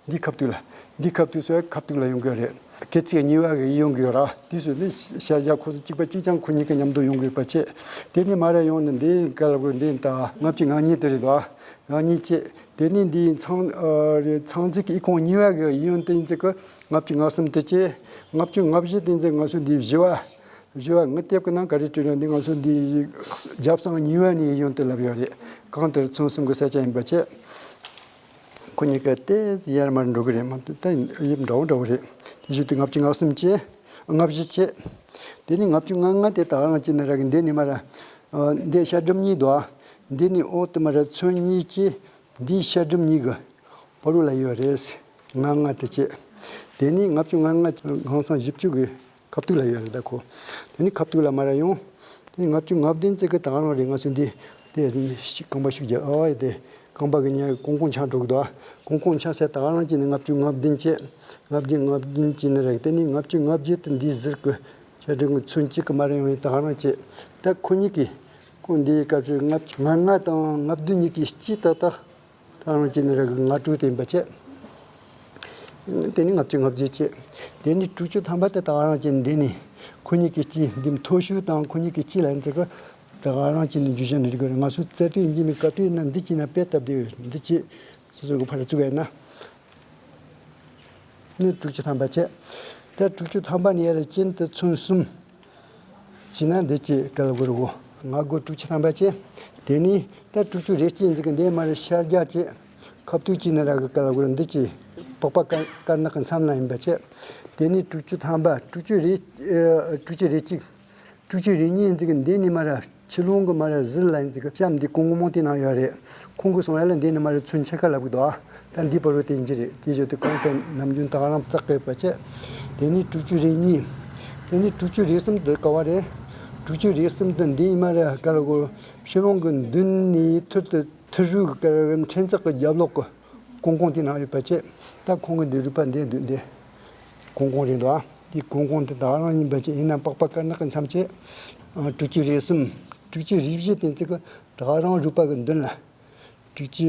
འདི་ཁ་ཐུག་ལ། འདི་ཁ་ཐུག་སོ་ཡ་ཁ་ཐུག་ལ་ཡོང་གི་རེད། སྐད་ཚིག་གཉིས་པ་གི་ཡིད་ཡོང་གི་ཡོད་ར། དེ་སུ་ནི་ཤར་རྒྱག་ཁོ་ཚོ་གཅིག་པ་གཅིག་རྐྱང་ཁོ་གཉིས་ཀ་མཉམ་དུ་ཡོང་གི་ཡོད་པ་བྱས། དེ་ནས་མར་ཡོང་ནས་འདི་ག་ལ་གོ་འདི་ད་ལྔ་བཅུ་ང་གཉིས་དེ་རེད་དོ། ང་གཉིས་བྱས། དེ་ནས་འདི་ཚང་ཨ་རེད། ཚང་ཚིག་ཨི་ཁུང་གཉིས་པ་གི་ཡིད་ཡོང་དེ་ཡིན་ཚིག་གི་ལྔ་བཅུ་ང་གསུམ་དེ་བྱས། ལྔ་བཅུ་ང་བཞི་དེ་ཡིན་ཚིག་ང་ཚོ་འདི་བཞི་བ། བཞི་བ་ངའི་དེབ་ཀྱི་ནང་ག་རེ་བྲིས་ན་འདི་ང་ཚོ་འདི་རྒྱབ་གསང་གཉིས་པ་ནས་ཡིད་ཡོང་དེ་ལབ་ཡོད་རེད། གང་ལྟར་ཚོན་གསུམ་གི་ས་ཆ་ཡིན་པ་བྱས། ཁོ་གཉིས་ཀ་དེ་ཡར་མར་འགྲོ་གི་རེད་མ་གཏོགས་ད་དབྱིབས་འདྲ་བོ་འདྲ་བོ་རེད། དེ་བཞིན་དུ་ལྔ་བཅུ་ང་གསུམ་བྱས། ལྔ་བཞི་བྱས། དེ་ནས་ལྔ་བཅུ་ང་ལྔ་དེ་ད་ག་རང་བྱས་ནས་རག་གི། འདི་ནས་མར་ཨ་འདི་ཤར་གྲུ་གཉིས་འདུག་ཨ། འདི་ནས་འོག་ཏུ་མར་ཚོན་གཉིས་བྱས། འདི་ཤར་གྲུ་གཉིས་གི་བར་རུ་ལ་ཡོད་རེད། ང་ལྔ་དེ་བྱས། དེ་ནས་ལྔ་བཅུ་ང་ལྔ་ཁང་སང་བཞི་བཅུ་གི་ཁ་ཐུག་ལ་ཡོད་རེད་ད་ཁོ། དེ་ནས་ཁ་ཐུག་ལ་མར་ཡོང་། དེ་ནས་ལྔ་བཅུ་ང་བདུན་ཙམ་གི་ད་ག་རང་རེད། ང་ཚོ་འདི་དེ་ཤི་རྐང་པ་ཤུགས་རྒྱབ་ཨ་ཡེ་དེ་རྐང་པ་གི་ཉལ་ཀོང་ཀོང་ཆག་འགྲོ་གི་འདུག་ཨ། ཀོང་ཀོང་ཆག་ཟེར་ད་ག་རང་བྱས་ནས་ལྔ་བཅུ་ང་བདུན་བྱས། ལྔ་བཅུ་ང་བདུན་བྱས་ནས་རེད། དེ་ནས་ལྔ་བཅུ་ང་བརྒྱད་དུ་འདི་ཟུར་གི་ཤར་གྲུ་གི་ཚོན་གཅིག་གི་མར་ཡོང་བའི་ད་ག་རང་བྱས། ད་ཁོ་གཉིས་ཀྱི་ཁོ་འདིའི་སྐབས་སུ་ལྔ་བཅུ་ང་ལྔ་དང་ང་བདུན་གཉིས་ཀྱི་སྤྱི་ཏག་ཏག་ད་ག་རང་བྱས་ནས་རེད་གི་ང་དྲུག་དེ་ཡིན་པ་བྱས། དེ་ནས་ལྔ་བཅུ་ང་བརྒྱད་བྱས། དེ་ནས་དྲུག་ཅུ་ཐམ་པ་དེ་ད་ག་རང་བྱས་ནས་འདི་ནས་ཁོ་གཉིས་ཀྱི་སྤྱི་འདི་མཐོ་ཤོས་དང་ཁོ་གཉིས་ཀྱི་སྤྱི་ལ་ཡིན་ཚེ་གི་ད་ག་རང་བྱས་ནས་འཇུ་བྱ་ནས་རིག་གི་རེད། ང་ཚོ་རྩ་དོན་ཡིན་གྱི་མིན་ག་དུས་ཡིན་ན་འདི་བྱས་ན་དཔེ་སྟབས་བདེ་བས། འདི་བྱས་སོ་སོ་གི་ཕར་བཙུགས་ཡིན་ན། ནི་དྲུག་ཅུ་ཐམ་པ་བྱས། ད་དྲུག་ཅུ་ཐམ་པ་ནས་ཡར་ལ་ཅན་དུ་ཚོན་གསུམ་བྱས་ན་འདི་ཅི་ག་ལ་གོ་རུ་གོ། ང་གོ་དྲུག་ཅུ་ཐམ་པ་བྱས། དེ་ནས་ད་དྲུག་ཅུ་རེ་གཅིག་འཛིན་གི་འདི་མར་ཤར་རྒྱག་བྱས། ཁ་ཐུག་བྱས་ན་ར་གི་ག་ལ་གོ་རུ་འདི་ཅི་པགས་པ་དཀར་དཀར་ནག་གི་མཚམས་ལ་ཡིན་པ་བྱས། དེ་ནས་དྲུག་ཅུ་ཐམ་པ་དྲུག་ཅུ་རེ་ཨ་དྲུག་ཅུ་རེ་གཅིག་དྲུག་ཅུ་རེ་གཉིས་འཛིན་གི་འདི་ནས་མར་ཕྱི་ལོང་གི་མར་ཟུར་ལ་ཡིན་ཚིག་གི་གཤམ་འདི་ཀོང་ཀོང་མོ་དེ་ནང་ཡོད་རེད། ཁོང་གི་སོང་ཡ་ལ་འདི་ནས་མར་ཚོན་ཆེ་ཁ་ལབ་གི་འདུག་ཨ། ད་འདི་བར་རུ་དེ་ཡིན་གྱི་རེད། དེ་བཞིན་དུ་གང་ལྟར་ནམ་རྒྱུན་ད་ག་རང་བཙག་གི་ཡོད་པ་བྱས། དེ་ནས་དྲུག་ཅུ་རེ་གཉིས། དེ་ནས་དྲུག་ཅུ་རེ་གསུམ་དུ་ག་བ་རེད། དྲུག་ཅུ་རེ་གསུམ་དུ་འདི་ཡིན་མ་རེད་ག་ལ་གོ། ཕྱི་ལོང་གི་མདུན་ནས་ཐུར་དུ་ཐུར་རུ་གི་ཕྲན་ཚེགས་གི་རྒྱབ་ལོགས་གི་ཀོང་ཀོང་དེ་ནང་ཡོད་པ་བྱས། ད་ཁོང་གི་འདི་རུས་པ་འདི་འདུག་འདི། ཀོང་ཀོང་རེད་འདུག་ཨ། འདི་ཀོང་ཀོང་དེ་ད་ག་རང་ཡིན་པ་བྱས། ཡིན་ན་པགས་པ་དཀར་ནག་གི་མཚམས་བྱས། ཨ་དྲུག་ཅུ་རེ་གསུམ། དྲུག་ཅུ་རེ་བཞི་དེ་ཚིག་གི་ད་ག་རང་རུས་པ་གི་མདུན་ལ། དྲུག་ཅུ་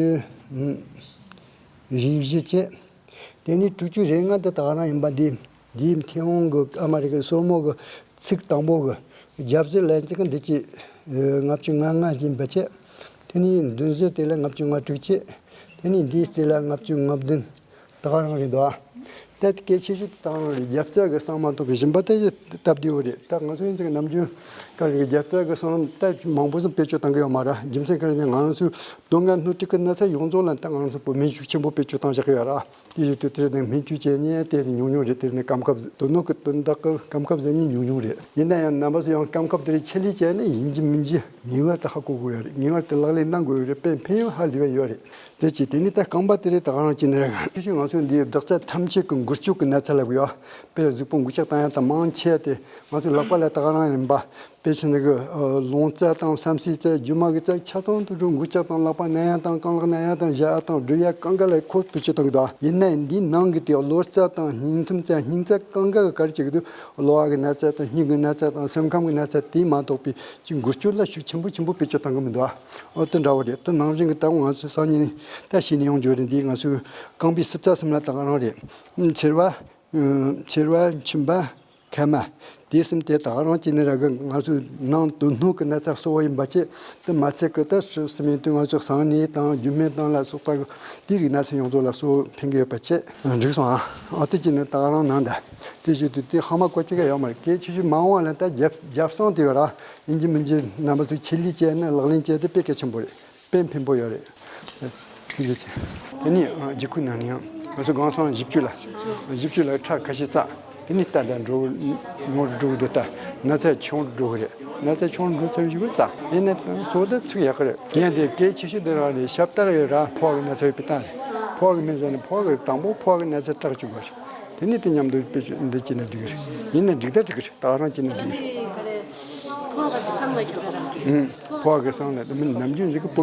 རེ་བཞི་བྱས། དེ་ནས་དྲུག་ཅུ་རེ་ལྔ་དེ་ད་ག་རང་ཡིན་པ་འདི། འདིའི་མཐེ་བོང་གི་ཨ་མ་རི་ཀའི་སོར་མོ་གི་ཚིགས་དང་པོ་གི་རྒྱབ་ཟུར་ལ་ཡིན་ཚིག་གི་འདི་ཅི་ལྔ་བཅུ་ང་ལྔ་ཡིན་པ་བྱས། དེ་ནས་མདུན་ཟུར་དེ་ལ་ལྔ་བཅུ་ང་དྲུག་བྱས། དེ་ནས་འདིའི་རྩེ་ལ་ལྔ་བཅུ་ང་བདུན། ད་ག་རང་རེད་འདུག་ཨ། ད་གལ་ཆེ་ཤོས་དེ་ད་ག་རང་རེད། རྒྱབ་རྩ་གི་གསང་མ་གཏོགས་པའི་གཞན་པ་ད་སྟབས་བདེ་བོ་རེད། ད་ང་ཚོ་ཡིན་ཚིག་གི་ནམ་རྒྱུན་ག་རེ་རྒྱབ་རྩ་གི་གསང་ད་མང་པོ་ཙམ་བེད་སྤྱོད་བཏང་གི་ཡོད་མ་རེད། རྒྱུ་མཚན་ག་རེ་ནས་ང་རང་ཚོའི་སྡུག་བསྔལ་སྣོད་དྲུག་གི་ན་ཚ་ཡོངས་རྫོགས་ལ་ད་ང་རང་ཚོ་བོད་སྨན་ཤུགས་ཆེན་པོ་བེད་སྤྱོད་བཏང་བཞག་གི་ཡོད་རེད། དེ་བཞིན་དུ་དེར་ནི་སྨན་བཅོས་བྱེད་མཁན་དེ་ནི་ཉུང་ཉུང་རེད། དེར་ནི་སྐམ་ཁབ་དོ་ནོ་གི་དོན་དག་གི་སྐམ་ཁབ་ཟ་མཁན་ཉུང་ཉུང་རེད། ཡིན་ན་ཡང་རྣམ་པ་ཚོ་ཡང་སྐམ་ཁབ་དེར་ཆད་ལུས་བྱས་ན་ཡིན་གཅིག་མིན་གཅིག་ངེས་པར་དུ་ཧ་གོ་དགོས་ཡོད་རེད། ངེས་པར་དུ་ལག་ལེན་གནང་དགོས་ཡོད་རེད། དཔེ་ཕན་ཡོན་ཧ་ལས་པ་ཡོད་རེད། དེ་ཅི་དེ་ནི་ད་རྐང་པ་དེ་རེད། ད་ག་རང་ཅི་ནས་རེད། ཁྱེད་ཚོས་ང་ཚོ་འདིའི་རྡོག་རྩ་ཐམས་ཅད་ཀྱི་འགུལ་སྐྱོད་ཀྱི་ན་ཚ་ལབ་ཡོད། དཔེ་གཟུགས་པོ་འགུལ་སྐྱོད་བཏང་ཡ་དང་མང་ཆེ་དེ་ང་ཚོའི་ལག་པ་ལ་ད་ག་རང་ཡིན་པ། དཔེ་ཆ་ནི་གི་ལོང་རྩ་དང་བསམ་སེའི་རྩ་རྒྱུ་མ་གི་རྩ་ཆ་ཚང་དུ་འགྲོ་འགུལ་སྐྱོད་དང་ལག་པ་ན་ཡ་དང་རྐང་ལག་ན་ཡ་དང་བཞག་ཡ་དང་སྦྲུ་ཡ་གང་ག་ལ་ཁོ་བེད་སྤྱོད་གཏོང་གི་འདུག་ཡིན་ནའི་འདིའི་ནང་གི་དེ་གློ་རྩ་དང་སྙིང་ཐུམ་རྩ་སྙིང་རྩ་གང་ག་གི་ག་རེ་བྱེད་ཀྱི་འདུག་གློ་བ་གི་ན་ཚ་དང་སྙིང་གི་ན་ཚ་དང་སེམས་ཁམས་གི་ན་ཚ་དེ་མ་གཏོགས་པའི་ཅིག་འགུལ་སྐྱོད་ལ་ཤུགས་ཆེན་པོ་ཆེན་པོ་བེད་སྤྱོད་གཏོང་གི་མི་འདུག་ཨོ་དེ་འདྲ་བོ་རེད། དེ་ནང་བཞིན་གི་ད་ང་ཚོ་སང་ཉིན་ད་ཤི་ནས་ཡོང་རྒྱུ་རེད། འདི་ང་ཚོའི་རྐང་པའི་སྲིབ་རྩ་གསུམ་ལ་ད་ག་རང་རེད། མཆེར་བ། མཆེར་བ། མཆིན་པ། མཁལ་མ། དེ་གསུམ་དེ་ད་ག་རང་བྱས་ནས་ར་གི་ང་ཚོའི་ནང་དོན་སྣོད་ཀྱི་ན་ཚ་གཙོ་བོ་ཡིན་པ་བཅས། དེ་མ་ཚད་ཀི་ད་སྲིབ་སྲིབ་མིན་དུས་ང་ཚོའི་གསང་གནས་དང་རྒྱུ་སྨན་དང་ལ་སོགས་པ་དེ་རིགས་ན་ཚ་ཡོངས་རྫོགས་ལ་གཙོ་བོ་ཕན་གི་ཡོད་པ་བཅས། འགྲིག་སོང་ཨ། ཨ་དེ་བྱས་ནས་ད་ག་རང་ནང་ད་དེ་བཞིན་དུ་དེ་ཧ་མ་གོ་ཅི་ག་ཡོད་མ་རེད། གལ་ཆེ་ཤོས་མ་འོངས་པ་ལ་ད་རྒྱབ་རྒྱབ་གསང་དེ་ཡོད་ར། ཡིན་གཅིག་མིན་གཅིག་རྣམ་པ་ཚོས་ཆེད་ལས་བྱས་ན་ལག་ལེན་བྱས་ཏེ་དཔེ་གལ་ཆེན་པོ་རེད། དཔེ་ཕན་པོ་ཡོད་རེད། ཐུགས་རྗེ་ཆེ། དེ་ནས་ཨ་འགྱིག་ཁུག་ནང་ནས་ཡང་ང་ཚོ་སྒང་སང་བཞི་བཅུ་ལ། བཞི་བཅུ་ལ་ཁྲག་ཁ་ཤས་བཙགས། དེ་ནས་ལྟ་ལྟ་འགྲོ་ངོ་འགྲོ་གི་འདུག་ད་ན་ཚ་ཆུང་རུ་འགྲོ་གི་རེད། ན་ཚ་ཆུང་རུ་འགྲོ་ཚར་བཞི་བཅུ་བཙགས། ཡིན་ན་ད་སོ་ད་ཚིག་ཡག་གི་རེད། ཡང་དེ་གལ་ཆེ་ཤོས་དེ་རང་རེད། ཞབས་སྟེགས་ཡོད་ར། ཕོག་གི་ན་ཚ་ཡོད་པའི་སྟེང་རེད། ཕོག་གི་མི་ཟ་ནས་ཕོག་གི་དང་པོ་ཕོག་གི་ན་ཚ་སྐྲག་བཅུག་དགོས་རེད། དེ་ནས་དེ་མཉམ་དུ་དཔེ་བཅོས་འདི་བྱས་ན་འགྲིག་གི་རེད། ཡིན་ན་འགྲིག་ད་འགྲིག་གི་རེད། ད་ག་རང་བྱས་ན་འགྲིག་གི་རེད། ཕོག་གི་སང་ལ་ཁྱོད་རང་། ཕོག་གི་སང་ལ་དེ་མིན་ནམ་རྒྱུན་ཟིག་གི་པོ།